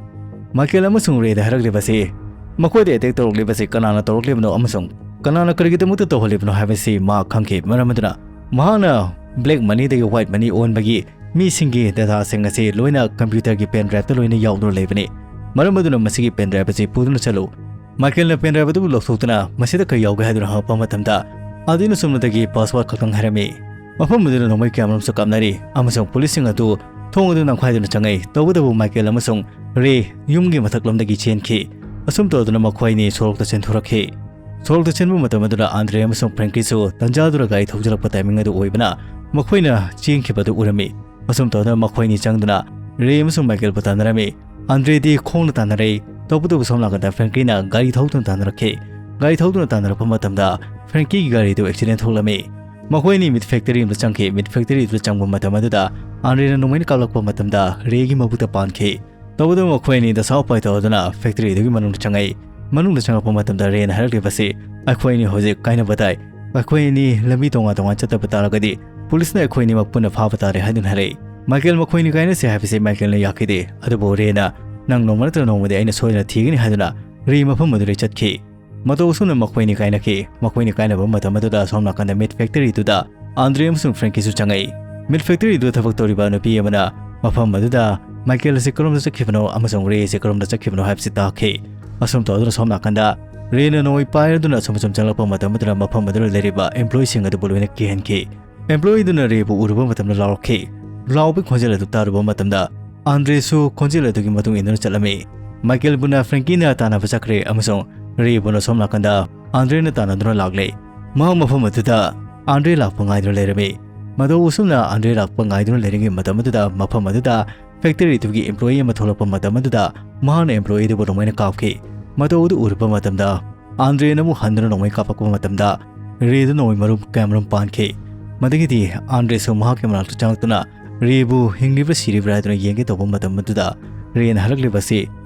ꯃꯥꯏꯀꯦꯜ ꯑꯃꯁꯨꯡ ꯔꯦꯗ ꯍꯥꯏꯔꯛꯂꯤꯕꯁꯤ, ꯃꯈꯣꯏꯗ ꯑꯦꯇꯦꯛ ꯇꯧꯔꯛꯂꯤꯕꯁꯤ ꯀꯅꯥꯅ ꯇꯧꯔꯛꯂꯤꯕꯅꯣ ꯑꯃꯁꯨꯡ ꯀꯅꯥꯅ ꯀꯔꯤꯒꯤꯗꯃꯛꯇ ꯇꯧꯍꯜꯂꯤꯕꯅꯣ ꯍꯥꯏꯕꯁꯤ ꯃꯍꯥꯛ ꯈꯪꯈꯤ꯫ ꯃꯔꯝ ꯑꯗꯨꯅ ꯃꯍꯥꯛꯅ ꯕ꯭ꯂꯦꯛ ꯃꯅꯤꯗꯒꯤ ꯋꯥꯏꯠ ꯃꯅꯤ ꯑꯣꯟꯕꯒꯤ ꯃꯤꯁꯤꯡꯒꯤ ꯗꯦꯇꯥꯁꯤꯡ ꯑꯁꯤ ꯂꯣꯏꯅ ꯀꯝꯄ꯭ꯌꯨꯇꯔꯒꯤ ꯄꯦꯟ ꯗ꯭ꯔꯥꯏꯚꯇ ꯂꯣꯏꯅ ꯌꯥꯎꯗꯨꯅ ꯂꯩꯕꯅꯤ꯫ ꯃꯔꯝ ꯑꯗꯨꯅ ꯃꯁꯤꯒꯤ ꯄꯦꯟ ꯗ꯭ꯔꯥꯏꯚ ꯑꯁꯤ ꯄꯨꯗꯨꯅ ꯆꯠꯂꯨ꯫ ꯃꯥꯏꯀꯦꯜꯅ ꯄꯦꯟ ꯗ꯭ꯔꯥꯏꯚ ꯑꯗꯨꯕꯨ ꯂꯧꯊꯣꯛꯇꯨꯅ ꯃꯁꯤꯗ ꯀꯔꯤ ꯌꯥꯎꯒꯦ ꯍꯥꯏꯗꯨꯅ ꯍꯪꯉꯛꯄ ꯃꯇꯝꯗ, ꯑꯥꯗꯤꯅ ꯆꯨꯝꯅꯗꯒꯤ ꯄꯥꯁꯋꯥꯔꯗ ꯈꯛꯇꯪ ꯍꯥꯏꯔꯝꯃꯤ꯫ ꯃꯐꯝ ꯑꯗꯨꯗ ꯅꯣꯡꯃꯩ ꯀꯌꯥꯃꯔꯨꯝꯁꯨ ꯀꯥꯞꯅꯔꯤ ꯑꯃꯁꯨꯡ ꯄꯨꯂꯤꯁꯁꯤꯡ ꯑꯗꯨ ꯊꯣꯡ ꯑꯗꯨ ꯅꯝꯈꯥꯏꯗꯨꯅ ꯆꯪꯉꯛꯏ꯫ ꯇꯧꯕꯇꯕꯨ ꯃꯥꯏꯀꯦꯜ ꯑꯃꯁꯨꯡ ꯔꯦ ꯌꯨꯝꯒꯤ ꯃꯊꯛꯂꯣꯝꯗꯒꯤ ꯆꯦꯟꯈꯤ꯫ ꯑꯁꯨꯝ ꯇꯧꯗꯨꯅ ꯃꯈꯣꯏ ꯑꯅꯤ ꯁꯣꯔꯣꯛꯇ ꯆꯦꯟꯊꯣꯔꯛꯈꯤ꯫ ꯁꯣꯔꯣꯛꯇ ꯆꯦꯟꯕ ꯃꯇꯝ ꯑꯗꯨꯗ ꯑꯥꯟꯗ꯭ꯔꯦ ꯑꯃꯁꯨꯡ ꯐ꯭ꯔꯦꯡꯀꯤꯁꯨ ꯇꯟꯖꯥꯗꯨꯗ ꯒꯥꯔꯤ ꯊꯧꯖꯤꯜꯂꯛꯄ ꯇꯥꯏꯃꯤꯡ ꯑꯗꯨ ꯑꯣꯏꯕꯅ ꯃꯈꯣꯏꯅ ꯆꯦꯟꯈꯤꯕ ꯑꯗꯨ ꯎꯔꯝꯃꯤ꯫ ꯑꯁꯨꯝ ꯇꯧꯗꯨꯅ ꯃꯈꯣꯏ ꯑꯅꯤ ꯆꯪꯗꯨꯅ ꯔꯦ ꯑꯃꯁꯨꯡ ꯃꯥꯏꯀꯦꯜꯕꯨ ꯇꯥꯟꯅꯔꯝꯃꯤ꯫ ꯑꯥꯟꯗ꯭ꯔꯦꯗꯤ ꯈꯣꯡꯅ ꯇꯥꯟꯅꯔꯛꯏ꯫ ꯇꯧꯕꯇꯕꯨ ꯁꯣꯝ ꯅꯥꯀꯟꯗ ꯐ꯭ꯔꯦꯡꯀꯤꯅ ꯒꯥꯔꯤ ꯊꯧꯗꯨꯅ ꯇꯥꯟꯅꯔꯛꯈꯤ꯫ ꯒꯥꯔꯤ ꯊꯧꯗꯨꯅ ꯇꯥꯟꯅꯔꯛꯄ ꯃꯇꯝꯗ ꯐ꯭ꯔꯦꯡꯀꯤꯒꯤ ꯒꯥꯔꯤꯗꯨ ꯑꯦꯛꯁꯤꯗꯦꯟ ꯊꯣꯛꯂꯝꯃꯤ꯫ ꯃꯈꯣꯏ ꯑꯅꯤ ꯃꯤꯠ ꯐꯦꯛꯇꯔꯤ ꯑꯃꯗ ꯆꯪꯈꯤ꯫ ꯃꯤꯠ ꯐꯦꯛꯇꯔꯤꯗꯨꯗ ꯆꯪꯕ ꯃꯇꯝ ꯑꯗꯨꯗ ꯑꯥꯟꯗ꯭ꯔꯦꯅ ꯅꯣꯡꯃꯩꯅ ꯀꯥꯞꯂꯛꯄ ꯃꯇꯝꯗ ꯔꯦꯒꯤ ꯃꯕꯨꯛꯇ ꯄꯥꯟꯈꯤ꯫ ꯇꯧꯕꯇꯕꯨ ꯃꯈꯣꯏ ꯑꯅꯤ ꯗꯁꯥ ꯎꯄꯥꯏ ꯇꯧꯗꯨꯅ ꯐꯦꯛꯇꯔꯤꯗꯨꯒꯤ ꯃꯅꯨꯡꯗ ꯆꯪꯉꯛꯏ꯫ ꯃꯅꯨꯡꯗ ꯆꯪꯉꯛꯄ ꯃꯇꯝꯗ ꯔꯦꯅ ꯍꯥꯏꯔꯛꯂꯤꯕꯁꯤ, "ꯑꯩꯈꯣꯏ ꯑꯅꯤ ꯍꯧꯖꯤꯛ ꯀꯥꯏꯅꯕ ꯇꯥꯏ꯫ ꯑꯩꯈꯣꯏ ꯑꯅꯤ ꯂꯝꯕꯤ ꯇꯣꯉꯥꯟ ꯇꯣꯉꯥꯟ ꯆꯠꯇꯕ ꯇꯥꯔꯒꯗꯤ ꯄꯨꯂꯤꯁꯅ ꯑꯩꯈꯣꯏ ꯑꯅꯤꯃꯛ ꯄꯨꯟꯅ ꯐꯥꯕ ꯇꯥꯔꯦ" ꯍꯥꯏꯗꯨꯅ ꯍꯥꯏꯔꯛꯏ꯫ ꯃꯥꯏꯀꯦꯜ ꯃꯈꯣꯏ ꯑꯅꯤ ꯀꯥꯏꯅꯁꯦ ꯍꯥꯏꯕꯁꯤ ꯃꯥꯏꯀꯦꯜꯅ ꯌꯥꯈꯤꯗꯦ꯫ ꯑꯗꯨꯕꯨ ꯔꯦꯅ, "ꯅꯪ ꯅꯣꯡꯃ ꯅꯠꯇ꯭ꯔꯒ ꯅꯣꯡꯃꯗꯤ ꯑꯩꯅ ꯁꯣꯏꯗꯅ ꯊꯤꯒꯅꯤ" ꯍꯥꯏꯗꯨꯅ ꯔꯦ ꯃꯐꯝ ꯑꯗꯨꯗ ꯆꯠꯈꯤ꯫ ꯃꯇꯧ ꯑꯁꯨꯝꯅ ꯃꯈꯣꯏꯅꯤ ꯀꯥꯏꯅꯈꯤ꯫ ꯃꯈꯣꯏꯅꯤ ꯀꯥꯏꯅꯕ ꯃꯇꯝ ꯑꯗꯨꯗ ꯑꯁꯣꯝ ꯅꯥꯀꯟꯗ ꯃꯤꯠ ꯐꯦꯛꯇꯔꯤꯗꯨꯗ ꯑꯥꯟꯗ꯭ꯔꯦ ꯑꯃꯁꯨꯡ ꯐ꯭ꯔꯦꯡꯀꯤꯁꯨ ꯆꯪꯉꯛꯏ꯫ ꯃꯤꯠ ꯐꯦꯛꯇꯔꯤꯗꯨꯗ ꯊꯕꯛ ꯇꯧꯔꯤꯕ ꯅꯨꯄꯤ ꯑꯃꯅ ꯃꯐꯝ ꯑꯗꯨꯗ ꯃꯥꯏꯀꯦꯜ ꯑꯁꯤ ꯀꯔꯣꯝꯗ ꯆꯠꯈꯤꯕꯅꯣ ꯑꯃꯁꯨꯡ ꯔꯦ ꯑꯁꯤ ꯀꯔꯣꯝꯗ ꯆꯠꯈꯤꯕꯅꯣ ꯍꯥꯏꯕꯁꯤ ꯇꯥꯛꯈꯤ꯫ ꯑꯁꯨꯝ ꯇꯧꯗꯨꯅ ꯁꯣꯝ ꯅꯥꯀꯟꯗ ꯔꯦꯅ ꯅꯣꯡꯃꯩ ꯄꯥꯏꯔꯗꯨꯅ ꯑꯁꯨꯝ ꯑꯁꯨꯝ ꯆꯪꯂꯛꯄ ꯃꯇꯝ ꯑꯗꯨꯗ ꯃꯐꯝ ꯑꯗꯨꯗ ꯂꯩꯔꯤꯕ ꯑꯦꯝꯄ꯭ꯂꯣꯌꯤꯁꯤꯡ ꯑꯗꯨꯕꯨ ꯂꯣꯏꯅ ꯀꯤꯍꯟꯈꯤ꯫ ꯑꯦꯝꯄ꯭ꯂꯣꯌꯤꯗꯨꯅ ꯔꯦꯕꯨ ꯎꯔꯨꯕ ꯃꯇꯝꯗ ꯂꯥꯎꯔꯛꯈꯤ꯫ ꯂꯥꯎꯕꯒꯤ ꯈꯣꯟꯖꯦꯜ ꯑꯗꯨ ꯇꯥꯔꯨꯕ ꯃꯇꯝꯗ ꯑꯥꯟꯗ꯭ꯔꯦꯁꯨ ꯈꯣꯟꯖꯦꯜ ꯑꯗꯨꯒꯤ ꯃꯇꯨꯡ ꯏꯟꯗꯨꯅ ꯆꯠꯂꯝꯃꯤ꯫ ꯃꯥꯏꯀꯦꯜꯕꯨꯅ ꯐ꯭ꯔꯦꯡꯀꯤꯅ ꯇꯥꯟꯅꯕ ꯆꯠꯈ꯭ꯔꯦ ꯑꯃꯁꯨꯡ ꯔꯦꯕꯨꯅ ꯁꯣꯝ ꯅꯥꯀꯟꯗ ꯑꯥꯟꯗ꯭ꯔꯦꯅ ꯇꯥꯟꯅꯗꯨꯅ ꯂꯥꯛꯂꯦ꯫ ꯃꯍꯥꯛ ꯃꯐꯝ ꯑꯗꯨꯗ ꯑꯥꯟꯗ꯭ꯔꯦ ꯂꯥꯛꯄ ꯉꯥꯏꯗꯨꯅ ꯂꯩꯔꯝꯃꯤ꯫ ꯃꯇꯧ ꯑꯁꯨꯝꯅ ꯑꯥꯟꯗ꯭ꯔꯦ ꯂꯥꯛꯄ ꯉꯥꯏꯗꯨꯅ ꯂꯩꯔꯤꯉꯩ ꯃꯇꯝ ꯑꯗꯨꯗ ꯃꯐꯝ ꯑꯗꯨꯗ ꯐꯦꯛꯇꯔꯤꯗꯨꯒꯤ ꯑꯦꯝꯄ꯭ꯂꯣꯌꯤ ꯑꯃ ꯊꯣꯛꯂꯛꯄ ꯃꯇꯝ ꯑꯗꯨꯗ ꯃꯍꯥꯛꯅ ꯑꯦꯝꯄ꯭ꯂꯣꯌꯤꯗꯨꯕꯨ ꯅꯣꯡꯃꯩꯅ ꯀꯥꯞꯈꯤ꯫ ꯃꯇꯧ ꯑꯗꯨ ꯎꯔꯨꯕ ꯃꯇꯝꯗ ꯑꯥꯟꯗ꯭ꯔꯦꯅ ꯑꯃꯨꯛ ꯍꯟꯗꯨꯅ ꯅꯣꯡꯃꯩ ꯀꯥꯞꯂꯛꯄ ꯃꯇꯝꯗ ꯔꯦꯗꯨ ꯅꯣꯡꯃꯩ ꯃꯔꯨꯝ ꯀꯌꯥꯃꯔꯨꯝ ꯄꯥꯟꯈꯤ꯫ ꯃꯗꯨꯒꯤꯗꯤ ꯑꯥꯟꯗ꯭ꯔꯦꯁꯨ ꯃꯍꯥꯛꯀꯤ ꯃꯅꯥꯛꯇ ꯆꯪꯂꯛꯇꯨꯅ ꯔꯦꯕꯨ ꯍꯤꯡꯂꯤꯕ꯭ꯔꯥ ꯁꯤꯔꯤꯕ꯭ꯔꯥ ꯍꯥꯏꯗꯨꯅ ꯌꯦꯡꯒꯦ ꯇꯧꯕ ꯃꯇꯝ ꯑꯗꯨꯗ ꯔꯦꯅ ꯍꯥꯏꯔꯛꯂꯤꯕꯁꯤ,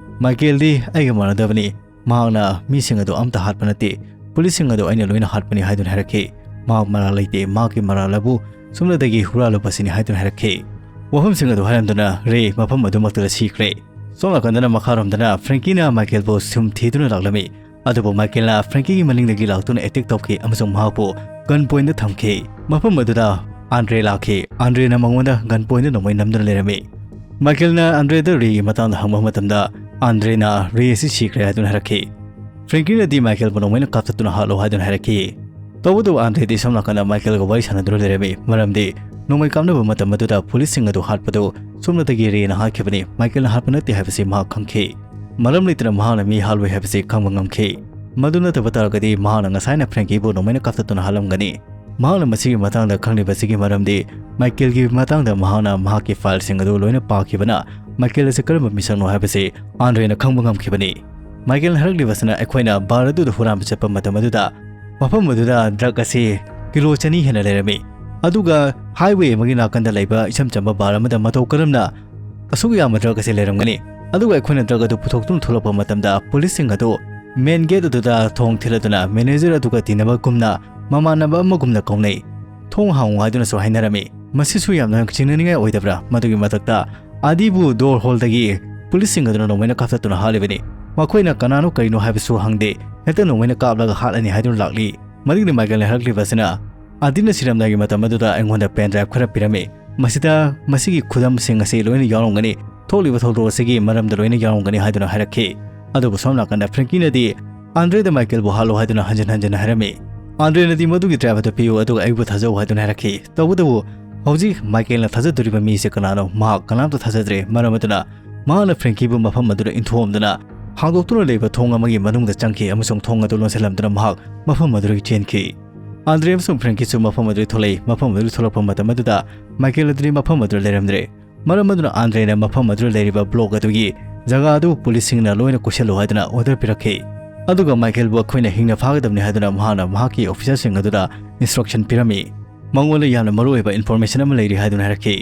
"ꯃꯥꯏꯀꯦꯜꯗꯤ ꯑꯩꯒ ꯃꯥꯟꯅꯗꯕꯅꯤ, ꯃꯍꯥꯛꯅ ꯃꯤꯁꯤꯡ ꯑꯗꯨ ꯑꯝꯇ ꯍꯥꯠꯄ ꯅꯠꯇꯦ, ꯄꯨꯂꯤꯁꯁꯤꯡ ꯑꯗꯨ ꯑꯩꯅ ꯂꯣꯏꯅ ꯍꯥꯠꯄꯅꯤ ꯍꯥꯏꯗꯨꯅ ꯍꯥꯏꯔꯛꯈꯤ꯫ ꯃꯍꯥꯛ ꯃꯔꯥꯜ ꯂꯩꯇꯦ, ꯃꯍꯥꯛꯀꯤ ꯃꯔꯥꯜ ꯑꯗꯨ ꯁꯣꯝꯗꯒꯤ ꯍꯨꯔꯥꯜꯂꯨꯕꯁꯤꯅꯤ ꯍꯥꯏꯗꯨꯅ ꯍꯥꯏꯔꯛꯈꯤ꯫ ꯋꯥꯐꯝꯁꯤꯡ ꯑꯗꯨ ꯍꯥꯏꯔꯝꯗꯨꯅ ꯔꯦ ꯃꯐꯝ ꯑꯗꯨꯃꯛꯇꯗ ꯁꯤꯈ꯭ꯔꯦ꯫ ꯁꯣꯝ ꯅꯥꯀꯟꯗꯅ ꯃꯈꯥꯔꯣꯝꯗꯅ ꯐ꯭ꯔꯦꯡꯀꯤꯅ ꯃꯥꯏꯀꯦꯜꯕꯨ ꯁꯨꯝ ꯊꯤꯗꯨꯅ ꯂꯥꯛꯂꯝꯃꯤ꯫ ꯑꯗꯨꯕꯨ ꯃꯥꯏꯀꯦꯜꯅ ꯐ꯭ꯔꯦꯡꯀꯤꯒꯤ ꯃꯅꯤꯡꯗꯒꯤ ꯂꯥꯛꯇꯨꯅ ꯑꯦꯇꯦꯛ ꯇꯧꯈꯤ ꯑꯃꯁꯨꯡ ꯃꯍꯥꯛꯄꯨ ꯒꯟ ꯄꯣꯏꯟꯗ ꯊꯝꯈꯤ꯫ ꯃꯐꯝ ꯑꯗꯨꯗ ꯑꯥꯟꯗ꯭ꯔꯦ ꯂꯥꯛꯈꯤ꯫ ꯑꯥꯟꯗ꯭ꯔꯦꯅ ꯃꯉꯣꯟꯗ ꯒꯟ ꯄꯣꯏꯟꯗ ꯅꯣꯡꯃꯩ ꯅꯝꯗꯨꯅ ꯂꯩꯔꯝꯃꯤ꯫ ꯃꯥꯏꯀꯦꯜꯅ ꯑꯥꯟꯗ꯭ꯔꯦꯗ ꯔꯦꯒꯤ ꯃꯇꯥꯡꯗ ꯍꯪꯕ ꯃꯇꯝꯗ ꯑꯥꯟꯗ꯭ꯔꯦꯅ ꯔꯦ ꯑꯁꯤ ꯁꯤꯈ꯭ꯔꯦ ꯍꯥꯏꯗꯨꯅ ꯍꯥꯏꯔꯛꯈꯤ꯫ ꯐ꯭ꯔꯦꯡꯀꯤꯅꯗꯤ ꯃꯥꯏꯀꯦꯜꯕꯨ ꯅꯣꯡꯃꯩꯅ ꯀꯥꯞꯊꯠꯇꯨꯅ ꯍꯥꯠꯂꯣ ꯍꯥꯏꯗꯨꯅ ꯍꯥꯏꯔꯛꯈꯤ꯫ ꯇꯧꯕꯇꯕꯨ ꯑꯥꯟꯗ꯭ꯔꯦꯗꯤ ꯁꯣꯝ ꯅꯥꯀꯟꯗ ꯃꯥꯏꯀꯦꯜꯒ ꯋꯥꯔꯤ ꯁꯥꯟꯅꯗꯨꯅ ꯂꯩꯔꯝꯃꯤ, ꯃꯔꯝꯗꯤ ꯅꯣꯡꯃꯩ ꯀꯥꯞꯅꯕ ꯃꯇꯝ ꯑꯗꯨꯗ ꯄꯨꯂꯤꯁꯁꯤꯡ ꯑꯗꯨ ꯍꯥꯠꯄꯗꯨ ꯁꯣꯝꯅꯇꯒꯤ ꯔꯦꯅ ꯍꯥꯠꯈꯤꯕꯅꯤ, ꯃꯥꯏꯀꯦꯜꯅ ꯍꯥꯠꯄ ꯅꯠꯇꯦ ꯍꯥꯏꯕꯁꯤ ꯃꯍꯥꯛ ꯈꯪꯈꯤ꯫ ꯃꯔꯝ ꯂꯩꯇꯅ ꯃꯍꯥꯛꯅ ꯃꯤ ꯍꯥꯠꯂꯣꯏ ꯍꯥꯏꯕꯁꯤ ꯈꯪꯕ ꯉꯝꯈꯤ꯫ ꯃꯗꯨ ꯅꯠꯇꯕ ꯇꯥꯔꯒꯗꯤ ꯃꯍꯥꯛꯅ ꯉꯁꯥꯏꯅ ꯐ꯭ꯔꯦꯡꯀꯤꯕꯨ ꯅꯣꯡꯃꯩꯅ ꯀꯥꯞꯊꯠꯇꯨꯅ ꯍꯥꯠꯂꯝꯒꯅꯤ꯫ ꯃꯍꯥꯛꯅ ꯃꯁꯤꯒꯤ ꯃꯇꯥꯡꯗ ꯈꯪꯂꯤꯕꯁꯤꯒꯤ ꯃꯔꯝꯗꯤ ꯃꯥꯏꯀꯦꯜꯒꯤ ꯃꯇꯥꯡꯗ ꯃꯍꯥꯛꯅ ꯃꯍꯥꯛꯀꯤ ꯐꯥꯏꯜꯁꯤꯡ ꯑꯗꯨ ꯂꯣꯏꯅ ꯄꯥꯈꯤꯕꯅ ꯃꯥꯏꯀꯦꯜ ꯑꯁꯤ ꯀꯔꯝꯕ ꯃꯤꯁꯛꯅꯣ ꯍꯥꯏꯕꯁꯤ ꯑꯥꯟꯗ꯭ꯔꯦꯅ ꯈꯪꯕ ꯉꯝꯈꯤꯕꯅꯤ꯫ ꯃꯥꯏꯀꯦꯜꯅ ꯍꯥꯏꯔꯛꯂꯤꯕꯁꯤꯅ ꯑꯩꯈꯣꯏꯅ ꯕꯥꯔ ꯑꯗꯨꯗ ꯍꯨꯔꯥꯟꯕ ꯆꯠꯄ ꯃꯇꯝ ꯑꯗꯨꯗ ꯃꯐꯝ ꯑꯗꯨꯗ ꯗ꯭ꯔꯒ ꯑꯁꯤ ꯀꯤꯂꯣ ꯆꯅꯤ ꯍꯦꯟꯅ ꯂꯩꯔꯝꯃꯤ꯫ ꯑꯗꯨꯒ ꯍꯥꯏꯋꯦ ꯑꯃꯒꯤ ꯅꯥꯀꯟꯗ ꯂꯩꯕ ꯏꯆꯝ ꯆꯝꯕ ꯕꯥꯔ ꯑꯃꯗ ꯃꯇꯧ ꯀꯔꯝꯅ ꯑꯁꯨꯛ ꯌꯥꯝꯕ ꯗ꯭ꯔꯒ ꯑꯁꯤ ꯂꯩꯔꯝꯒꯅꯤ? ꯑꯗꯨꯒ ꯑꯩꯈꯣꯏꯅ ꯗ꯭ꯔꯒ ꯑꯗꯨ ꯄꯨꯊꯣꯛꯇꯨꯅ ꯊꯣꯛꯂꯛꯄ ꯃꯇꯝꯗ ꯄꯨꯂꯤꯁꯁꯤꯡ ꯑꯗꯨ ꯃꯦꯟ ꯒꯦꯠ ꯑꯗꯨꯗ ꯊꯣꯡ ꯊꯤꯜꯂꯗꯨꯅ ꯃꯦꯅꯦꯖꯔ ꯑꯗꯨꯒ ꯇꯤꯟꯅꯕꯒꯨꯝꯅ ꯃꯃꯥꯟꯅꯕ ꯑꯃꯒꯨꯝꯅ ꯀꯧꯅꯩ꯫ "ꯊꯣꯡ ꯍꯥꯡꯉꯨ" ꯍꯥꯏꯗꯨꯅꯁꯨ ꯍꯥꯏꯅꯔꯝꯃꯤ꯫ ꯃꯁꯤꯁꯨ ꯌꯥꯝꯅ ꯆꯤꯡꯅꯅꯤꯡꯉꯥꯏ ꯑꯣꯏꯗꯕ꯭ꯔꯥ? ꯃꯗꯨꯒꯤ ꯃꯊꯛꯇ ꯑꯥꯗꯤꯕꯨ ꯗꯣꯔ ꯍꯣꯜꯗꯒꯤ ꯄꯨꯂꯤꯁꯁꯤꯡ ꯑꯗꯨꯅ ꯅꯣꯡꯃꯩꯅ ꯀꯥꯞꯊꯠꯇꯨꯅ ꯍꯥꯠꯂꯤꯕꯅꯤ꯫ ꯃꯈꯣꯏꯅ ꯀꯅꯥꯅꯣ ꯀꯔꯤꯅꯣ ꯍꯥꯏꯕꯁꯨ ꯍꯪꯗꯦ, ꯍꯦꯛꯇ ꯅꯣꯡꯃꯩꯅ ꯀꯥꯞꯂꯒ ꯍꯥꯠꯂꯅꯤ ꯍꯥꯏꯗꯨꯅ ꯂꯥꯛꯂꯤ꯫ ꯃꯗꯨꯒꯤ ꯃꯥꯏꯀꯦꯜꯅ ꯍꯥꯏꯔꯛꯂꯤꯕꯁꯤꯅ, ꯑꯥꯗꯤꯅ ꯁꯤꯔꯝꯗꯥꯏꯒꯤ ꯃꯇꯝ ꯑꯗꯨꯗ ꯑꯩꯉꯣꯟꯗ ꯄꯦꯟ ꯗ꯭ꯔꯥꯏꯚ ꯈꯔ ꯄꯤꯔꯝꯃꯤ꯫ ꯃꯁꯤꯗ ꯃꯁꯤꯒꯤ ꯈꯨꯗꯝꯁꯤꯡ ꯑꯁꯤ ꯂꯣꯏꯅ ꯌꯥꯎꯔꯝꯒꯅꯤ, ꯊꯣꯛꯂꯤꯕ ꯊꯧꯗꯣꯛ ꯑꯁꯤꯒꯤ ꯃꯔꯝꯗ ꯂꯣꯏꯅ ꯌꯥꯎꯔꯝꯒꯅꯤ ꯍꯥꯏꯗꯨꯅ ꯍꯥꯏꯔꯛꯈꯤ꯫ ꯑꯗꯨꯕꯨ ꯁꯣꯝ ꯅꯥꯀꯟꯗ ꯐ꯭ꯔꯦꯡꯀꯤꯅꯗꯤ ꯑꯥꯟꯗ꯭ꯔꯦꯗ ꯃꯥꯏꯀꯦꯜꯕꯨ ꯍꯥꯠꯂꯣ ꯍꯥꯏꯗꯨꯅ ꯍꯟꯖꯤꯟ ꯍꯟꯖꯤꯟ ꯍꯥꯏꯔꯝꯃꯤ꯫ "ꯑꯥꯟꯗ꯭ꯔꯦꯅꯗꯤ ꯃꯗꯨꯒꯤ ꯗ꯭ꯔꯥꯏꯚ ꯑꯗꯨ ꯄꯤꯌꯨ, ꯑꯗꯨꯒ ꯑꯩꯕꯨ ꯊꯥꯖꯧ" ꯍꯥꯏꯗꯨꯅ ꯍꯥꯏꯔꯛꯈꯤ꯫ ꯇꯧꯕꯇꯕꯨ ꯍꯧꯖꯤꯛ ꯃꯥꯏꯀꯦꯜꯅ ꯊꯥꯖꯗꯣꯔꯤꯕ ꯃꯤꯁꯦ ꯀꯅꯥꯅꯣ? ꯃꯍꯥꯛ ꯀꯅꯥꯝꯇ ꯊꯥꯖꯗ꯭ꯔꯦ꯫ ꯃꯔꯝ ꯑꯗꯨꯅ ꯃꯍꯥꯛꯅ ꯐ꯭ꯔꯦꯡꯀꯤꯕꯨ ꯃꯐꯝ ꯑꯗꯨꯗ ꯏꯟꯊꯣꯛꯑꯝꯗꯨꯅ ꯍꯥꯡꯗꯣꯛꯇꯨꯅ ꯂꯩꯕ ꯊꯣꯡ ꯑꯃꯒꯤ ꯃꯅꯨꯡꯗ ꯆꯪꯈꯤ ꯑꯃꯁꯨꯡ ꯊꯣꯡ ꯑꯗꯨ ꯂꯣꯟꯁꯤꯜꯂꯝꯗꯨꯅ ꯃꯍꯥꯛ ꯃꯐꯝ ꯑꯗꯨꯗꯒꯤ ꯆꯦꯟꯈꯤ꯫ ꯑꯥꯟꯗ꯭ꯔꯦ ꯑꯃꯁꯨꯡ ꯐ꯭ꯔꯦꯡꯀꯤꯁꯨ ꯃꯐꯝ ꯑꯗꯨꯗꯒꯤ ꯊꯣꯛꯂꯛꯏ꯫ ꯃꯐꯝ ꯑꯗꯨꯗꯒꯤ ꯊꯣꯛꯂꯛꯄ ꯃꯇꯝ ꯑꯗꯨꯗ ꯃꯥꯏꯀꯦꯜ ꯑꯗꯨꯗꯤ ꯃꯐꯝ ꯑꯗꯨꯗ ꯂꯩꯔꯝꯗ꯭ꯔꯦ꯫ ꯃꯔꯝ ꯑꯗꯨꯅ ꯑꯥꯟꯗ꯭ꯔꯦꯅ ꯃꯐꯝ ꯑꯗꯨꯗ ꯂꯩꯔꯤꯕ ꯕ꯭ꯂꯣꯛ ꯑꯗꯨꯒꯤ ꯖꯒꯥ ꯑꯗꯨ ꯄꯨꯂꯤꯁꯁꯤꯡꯅ ꯂꯣꯏꯅ ꯀꯣꯏꯁꯤꯜꯂꯨ ꯍꯥꯏꯗꯨꯅ ꯑꯣꯔꯗꯔ ꯄꯤꯔꯛꯈꯤ꯫ ꯑꯗꯨꯒ ꯃꯥꯏꯀꯦꯜꯕꯨ ꯑꯩꯈꯣꯏꯅ ꯍꯤꯡꯅ ꯐꯥꯒꯗꯕꯅꯤ ꯍꯥꯏꯗꯨꯅ ꯃꯍꯥꯛꯅ ꯃꯍꯥꯛꯀꯤ ꯑꯣꯐꯤꯁꯔꯁꯤꯡ ꯑꯗꯨꯗ ꯏꯟꯁꯇ꯭ꯔꯛꯁꯟ ꯄꯤꯔꯝꯃꯤ꯫ ꯃꯉꯣꯟꯗ ꯌꯥꯝꯅ ꯃꯔꯨꯑꯣꯏꯕ ꯏꯟꯐꯣꯔꯃꯦꯁꯟ ꯑꯃ ꯂꯩꯔꯤ ꯍꯥꯏꯗꯨꯅ ꯍꯥꯏꯔꯛꯈꯤ꯫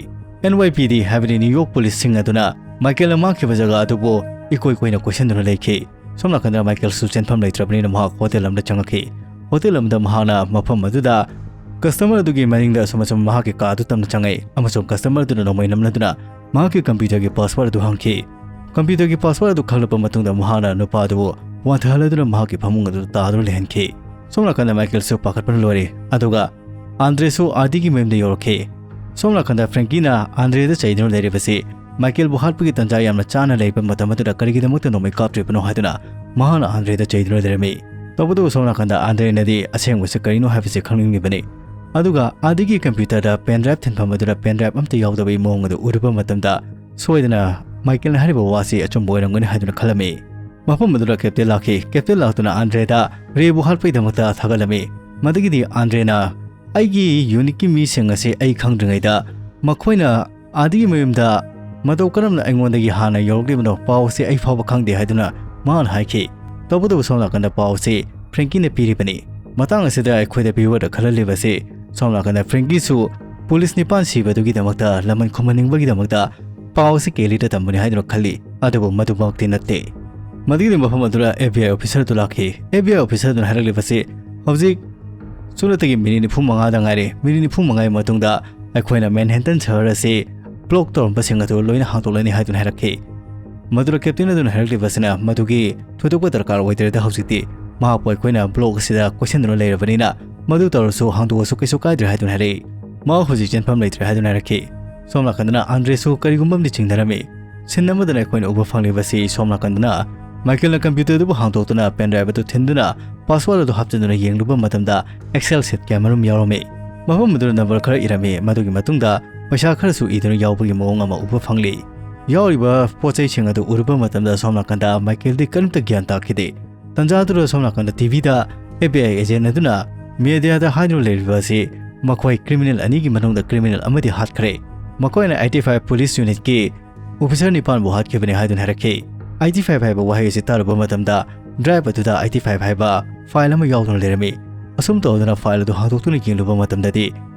ꯑꯦꯟ ꯋꯥꯏ ꯄꯤ ꯗꯤ, ꯍꯥꯏꯕꯗꯤ ꯅ꯭ꯌꯨ ꯌꯣꯔꯛ ꯄꯨꯂꯤꯁꯁꯤꯡ ꯑꯗꯨꯅ ꯃꯥꯏꯀꯦꯜꯅ ꯃꯥꯡꯈꯤꯕ ꯖꯒꯥ ꯑꯗꯨꯕꯨ ꯏꯀꯣꯏ ꯀꯣꯏꯅ ꯀꯣꯏꯁꯤꯟꯗꯨꯅ ꯂꯩꯈꯤ꯫ ꯁꯣꯝ ꯅꯥꯀꯟꯗ ꯃꯥꯏꯀꯦꯜꯁꯨ ꯆꯦꯟꯐꯝ ꯂꯩꯇ꯭ꯔꯕꯅꯤꯅ ꯃꯍꯥꯛ ꯍꯣꯇꯦꯜ ꯑꯃꯗ ꯆꯪꯉꯛꯈꯤ꯫ ꯍꯣꯇꯦꯜ ꯑꯃꯗ ꯃꯍꯥꯛꯅ ꯃꯐꯝ ꯑꯗꯨꯗ ꯀꯁꯇꯃꯔ ꯑꯗꯨꯒꯤ ꯃꯅꯤꯡꯗ ꯑꯁꯨꯝ ꯑꯁꯨꯝ ꯃꯍꯥꯛꯀꯤ ꯀꯥ ꯑꯗꯨ ꯇꯝꯅ ꯆꯪꯉꯛꯏ ꯑꯃꯁꯨꯡ ꯀꯁꯇꯃꯔ ꯑꯗꯨꯅ ꯅꯣꯡꯃꯩ ꯅꯝꯂꯗꯨꯅ ꯃꯍꯥꯛꯀꯤ ꯀꯝꯄ꯭ꯌꯨꯇꯔꯒꯤ ꯄꯥꯁꯋꯥꯔꯗ ꯑꯗꯨ ꯍꯪꯈꯤ꯫ ꯀꯝꯄ꯭ꯌꯨꯇꯔꯒꯤ ꯄꯥꯁꯋꯥꯔꯗ ꯑꯗꯨ ꯈꯪꯂꯕ ꯃꯇꯨꯡꯗ ꯃꯍꯥꯛꯅ ꯅꯨꯄꯥ ꯑꯗꯨꯕꯨ ꯋꯥꯟꯊꯍꯜꯂꯗꯨꯅ ꯃꯍꯥꯛꯀꯤ ꯐꯃꯨꯡ ꯑꯗꯨꯗ ꯇꯥꯗꯨꯅ ꯂꯩꯍꯟꯈꯤ꯫ ꯁꯣꯝ ꯅꯥꯀꯟꯗ ꯃꯥꯏꯀꯦꯜꯁꯨ ꯄꯥꯈꯠꯄꯅ ꯂꯣꯏꯔꯦ, ꯑꯗꯨꯒ ꯑꯥꯟꯗ꯭ꯔꯦꯁꯨ ꯑꯥꯗꯤꯒꯤ ꯃꯌꯨꯝꯗ ꯌꯧꯔꯛꯈꯤ꯫ ꯁꯣꯝ ꯅꯥꯀꯟꯗ ꯐ꯭ꯔꯦꯡꯀꯤꯅ ꯑꯥꯟꯗ꯭ꯔꯦꯗ ꯆꯩꯗꯨꯅ ꯂꯩꯔꯤꯕꯁꯤ ꯃꯥꯏꯀꯦꯜꯕꯨ ꯍꯥꯠꯄꯒꯤ ꯇꯥꯟꯖꯥ ꯌꯥꯝꯅ ꯆꯥꯅ ꯂꯩꯕ ꯃꯇꯝ ꯑꯗꯨꯗ ꯀꯔꯤꯒꯤꯗꯃꯛꯇ ꯅꯣꯡꯃꯩ ꯀꯥꯞꯇ꯭ꯔꯤꯕꯅꯣ ꯍꯥꯏꯗꯨꯅ ꯃꯍꯥꯛꯅ ꯑꯥꯟꯗ꯭ꯔꯦꯗ ꯆꯩꯗꯨꯅ ꯂꯩꯔꯝꯃꯤ꯫ ꯇꯧꯕꯇꯕꯨ ꯁꯣꯝ ꯅꯥꯀꯟꯗ ꯑꯥꯟꯗ꯭ꯔꯦꯅꯗꯤ ꯑꯁꯦꯡꯕꯁꯤ ꯀꯔꯤꯅꯣ ꯍꯥꯏꯕꯁꯤ ꯈꯪꯅꯤꯡꯂꯤꯕꯅꯤ꯫ ꯑꯗꯨꯒ ꯑꯥꯗꯤꯒꯤ ꯀꯝꯄ꯭ꯌꯨꯇꯔꯗ ꯄꯦꯟ ꯗ꯭ꯔꯥꯏꯚ ꯊꯤꯟꯐꯝ ꯑꯗꯨꯗ ꯄꯦꯟ ꯗ꯭ꯔꯥꯏꯚ ꯑꯃꯠꯇ ꯌꯥꯎꯗꯕꯒꯤ ꯃꯑꯣꯡ ꯑꯗꯨ ꯎꯔꯨꯕ ꯃꯇꯝꯗ ꯁꯣꯏꯗꯅ ꯃꯥꯏꯀꯦꯜꯅ ꯍꯥꯏꯔꯤꯕ ꯋꯥꯁꯤ ꯑꯆꯨꯝꯕ ꯑꯣꯏꯔꯝꯒꯅꯤ ꯍꯥꯏꯗꯨꯅ ꯈꯜꯂꯝꯃꯤ꯫ ꯃꯐꯝ ꯑꯗꯨꯗ ꯀꯦꯞꯇꯦꯟ ꯂꯥꯛꯈꯤ꯫ ꯀꯦꯞꯇꯦꯟ ꯂꯥꯛꯇꯨꯅ ꯑꯥꯟꯗ꯭ꯔꯦꯗ ꯔꯦꯕꯨ ꯍꯥꯠꯄꯒꯤꯗꯃꯛꯇ ꯊꯥꯒꯠꯂꯝꯃꯤ꯫ ꯃꯗꯨꯒꯤꯗꯤ ꯑꯥꯟꯗ꯭ꯔꯦꯅ, "ꯑꯩꯒꯤ ꯌꯨꯅꯤꯠꯀꯤ ꯃꯤꯁꯤꯡ ꯑꯁꯤ ꯑꯩ ꯈꯪꯗ꯭ꯔꯤꯉꯩꯗ ꯃꯈꯣꯏꯅ ꯑꯥꯗꯤꯒꯤ ꯃꯌꯨꯝꯗ ꯃꯇꯧ ꯀꯔꯝꯅ ꯑꯩꯉꯣꯟꯗꯒꯤ ꯍꯥꯟꯅ ꯌꯧꯔꯛꯂꯤꯕꯅꯣ? ꯄꯥꯎ ꯑꯁꯤ ꯑꯩ ꯐꯥꯎꯕ ꯈꯪꯗꯦ" ꯍꯥꯏꯗꯨꯅ ꯃꯍꯥꯛꯅ ꯍꯥꯏꯈꯤ꯫ ꯇꯧꯕꯇꯕꯨ ꯁꯣꯝ ꯅꯥꯀꯟꯗ ꯄꯥꯎ ꯑꯁꯤ ꯐ꯭ꯔꯦꯡꯀꯤꯅ ꯄꯤꯔꯤꯕꯅꯤ꯫ ꯃꯇꯥꯡ ꯑꯁꯤꯗ ꯑꯩꯈꯣꯏꯗ ꯚ꯭ꯌꯨꯋꯔꯗ ꯈꯜꯍꯜꯂꯤꯕꯁꯤ, ꯁꯣꯝ ꯅꯥꯀꯟꯗ ꯐ꯭ꯔꯦꯡꯀꯤꯁꯨ ꯄꯨꯂꯤꯁ ꯅꯤꯄꯥꯟ ꯁꯤꯕꯗꯨꯒꯤꯗꯃꯛꯇ ꯂꯃꯟ ꯈꯨꯝꯍꯟꯅꯤꯡꯕꯒꯤꯗꯃꯛꯇ ꯄꯥꯎ ꯑꯁꯤ ꯀꯦꯂꯤꯗ ꯇꯝꯕꯅꯤ ꯍꯥꯏꯗꯨꯅ ꯈꯜꯂꯤ, ꯑꯗꯨꯕꯨ ꯃꯗꯨꯃꯛꯇꯤ ꯅꯠꯇꯦ꯫ ꯃꯗꯨꯒꯤ ꯃꯐꯝ ꯑꯗꯨꯗ ꯑꯦꯐ ꯕꯤ ꯑꯥꯏ ꯑꯣꯐꯤꯁꯔ ꯑꯗꯨ ꯂꯥꯛꯈꯤ꯫ ꯑꯦꯐ ꯕꯤ ꯑꯥꯏ ꯑꯣꯐꯤꯁꯔ ꯑꯗꯨꯅ ꯍꯥꯏꯔꯛꯂꯤꯕꯁꯤ, ꯍꯧꯖꯤꯛ ꯁꯨꯞꯅꯇꯒꯤ ꯃꯤꯅꯤꯠ ꯅꯤꯐꯨ ꯃꯉꯥꯗ ꯉꯥꯏꯔꯦ꯫ ꯃꯤꯅꯤꯠ ꯅꯤꯐꯨ ꯃꯉꯥꯒꯤ ꯃꯇꯨꯡꯗ ꯑꯩꯈꯣꯏꯅ ꯃꯦꯟꯍꯦꯇꯟ ꯁꯍꯔ ꯑꯁꯤ ꯕ꯭ꯂꯣꯛ ꯇꯧꯔꯝꯕꯁꯤꯡ ꯑꯗꯨ ꯂꯣꯏꯅ ꯍꯥꯡꯗꯣꯛꯂꯅꯤ ꯍꯥꯏꯗꯨꯅ ꯍꯥꯏꯔꯛꯈꯤ꯫ ꯃꯗꯨꯗ ꯀꯦꯞꯇꯦꯟ ꯑꯗꯨꯅ ꯍꯥꯏꯔꯛꯂꯤꯕꯁꯤꯅ, ꯃꯗꯨꯒꯤ ꯊꯣꯏꯗꯣꯛꯄ ꯗꯔꯀꯥꯔ ꯑꯣꯏꯗ꯭ꯔꯦꯗ ꯍꯧꯖꯤꯛꯇꯤ꯫ ꯃꯍꯥꯛꯄꯨ ꯑꯩꯈꯣꯏꯅ ꯕ꯭ꯂꯣꯛ ꯑꯁꯤꯗ ꯀꯣꯏꯁꯤꯟꯗꯨꯅ ꯂꯩꯔꯕꯅꯤꯅ ꯃꯗꯨ ꯇꯧꯔꯁꯨ ꯍꯥꯡꯗꯣꯛꯑꯁꯨ ꯀꯩꯁꯨ ꯀꯥꯏꯗ꯭ꯔꯦ ꯍꯥꯏꯗꯨꯅ ꯍꯥꯏꯔꯛꯏ꯫ ꯃꯍꯥꯛ ꯍꯧꯖꯤꯛ ꯆꯦꯟꯐꯝ ꯂꯩꯇ꯭ꯔꯦ ꯍꯥꯏꯗꯨꯅ ꯍꯥꯏꯔꯛꯈꯤ꯫ ꯁꯣꯝ ꯅꯥꯀꯟꯗꯅ ꯑꯥꯟꯗ꯭ꯔꯦꯁꯨ ꯀꯔꯤꯒꯨꯝꯕ ꯑꯃꯗꯤ ꯆꯤꯡꯅꯔꯝꯃꯤ꯫ ꯁꯤꯟ ꯑꯃꯗꯅ ꯑꯩꯈꯣꯏꯅ ꯎꯕ ꯐꯪꯂꯤꯕꯁꯤ ꯁꯣꯝ ꯅꯥꯀꯟꯗꯅ ꯃꯥꯏꯀꯦꯜꯅ ꯀꯝꯄ꯭ꯌꯨꯇꯔ ꯑꯗꯨꯕꯨ ꯍꯥꯡꯗꯣꯛꯇꯨꯅ ꯄꯦꯟ ꯗ꯭ꯔꯥꯏꯚ ꯑꯗꯨ ꯊꯤꯟꯗꯨꯅ ꯄꯥꯁꯋꯥꯔꯗ ꯑꯗꯨ ꯍꯥꯞꯆꯤꯟꯗꯨꯅ ꯌꯦꯡꯂꯨꯕ ꯃꯇꯝꯗ ꯑꯦꯛꯁꯦꯜ ꯁꯤꯠ ꯀꯌꯥꯃꯔꯨꯝ ꯌꯥꯎꯔꯝꯃꯤ꯫ ꯃꯐꯝ ꯑꯗꯨꯗ ꯅꯝꯕꯔ ꯈꯔ ꯏꯔꯝꯃꯤ, ꯃꯗꯨꯒꯤ ꯃꯇꯨꯡꯗ ꯄꯩꯁꯥ ꯈꯔꯁꯨ ꯏꯗꯨꯅ ꯌꯥꯎꯕꯒꯤ ꯃꯑꯣꯡ ꯑꯃ ꯎꯕ ꯐꯪꯂꯤ꯫ ꯌꯥꯎꯔꯤꯕ ꯄꯣꯠ ꯆꯩꯁꯤꯡ ꯑꯗꯨ ꯎꯔꯨꯕ ꯃꯇꯝꯗ ꯁꯣꯝ ꯅꯥꯀꯟꯗ ꯃꯥꯏꯀꯦꯜꯗꯤ ꯀꯔꯤꯝꯇ ꯒ꯭ꯌꯥꯟ ꯇꯥꯈꯤꯗꯦ꯫ ꯇꯟꯖꯥ ꯑꯗꯨꯗ ꯁꯣꯝ ꯅꯥꯀꯟꯗ ꯇꯤ ꯚꯤꯗ ꯑꯦꯐ ꯕꯤ ꯑꯥꯏ ꯑꯦꯖꯦꯟ ꯑꯗꯨꯅ ꯃꯦꯗꯤꯌꯥꯗ ꯍꯥꯏꯗꯨꯅ ꯂꯩꯔꯤꯕ ꯑꯁꯤ ꯃꯈꯣꯏ ꯀ꯭ꯔꯤꯃꯤꯅꯦꯜ ꯑꯅꯤꯒꯤ ꯃꯅꯨꯡꯗ ꯀ꯭ꯔꯤꯃꯤꯅꯦꯜ ꯑꯃꯗꯤ ꯍꯥꯠꯈ꯭ꯔꯦ꯫ ꯃꯈꯣꯏꯅ ꯑꯥꯏ ꯇꯤ ꯐꯥꯏꯚ ꯄꯨꯂꯤꯁ ꯌꯨꯅꯤꯠꯀꯤ ꯑꯣꯐꯤꯁꯔ ꯅꯤꯄꯥꯟꯕꯨ ꯍꯥꯠꯈꯤꯕꯅꯤ ꯍꯥꯏꯗꯨꯅ ꯍꯥꯏꯔꯛꯈꯤ꯫ ꯑꯥꯏ ꯇꯤ ꯐꯥꯏꯚ ꯍꯥꯏꯕ ꯋꯥꯍꯩ ꯑꯁꯤ ꯇꯥꯔꯨꯕ ꯃꯇꯝꯗ ꯗ꯭ꯔꯥꯏꯚ ꯑꯗꯨꯗ ꯑꯥꯏ ꯇꯤ ꯐꯥꯏꯚ ꯍꯥꯏꯕ ꯐꯥꯏꯜ ꯑꯃ ꯌꯥꯎꯗꯨꯅ ꯂꯩꯔꯝꯃꯤ꯫ ꯑꯁꯨꯝ ꯇꯧꯗꯨꯅ ꯐꯥꯏꯜ ꯑꯗꯨ ꯍꯥꯡꯗꯣꯛꯇꯨꯅ ꯌꯦꯡꯂꯨꯕ ꯃꯇꯝꯗꯗꯤ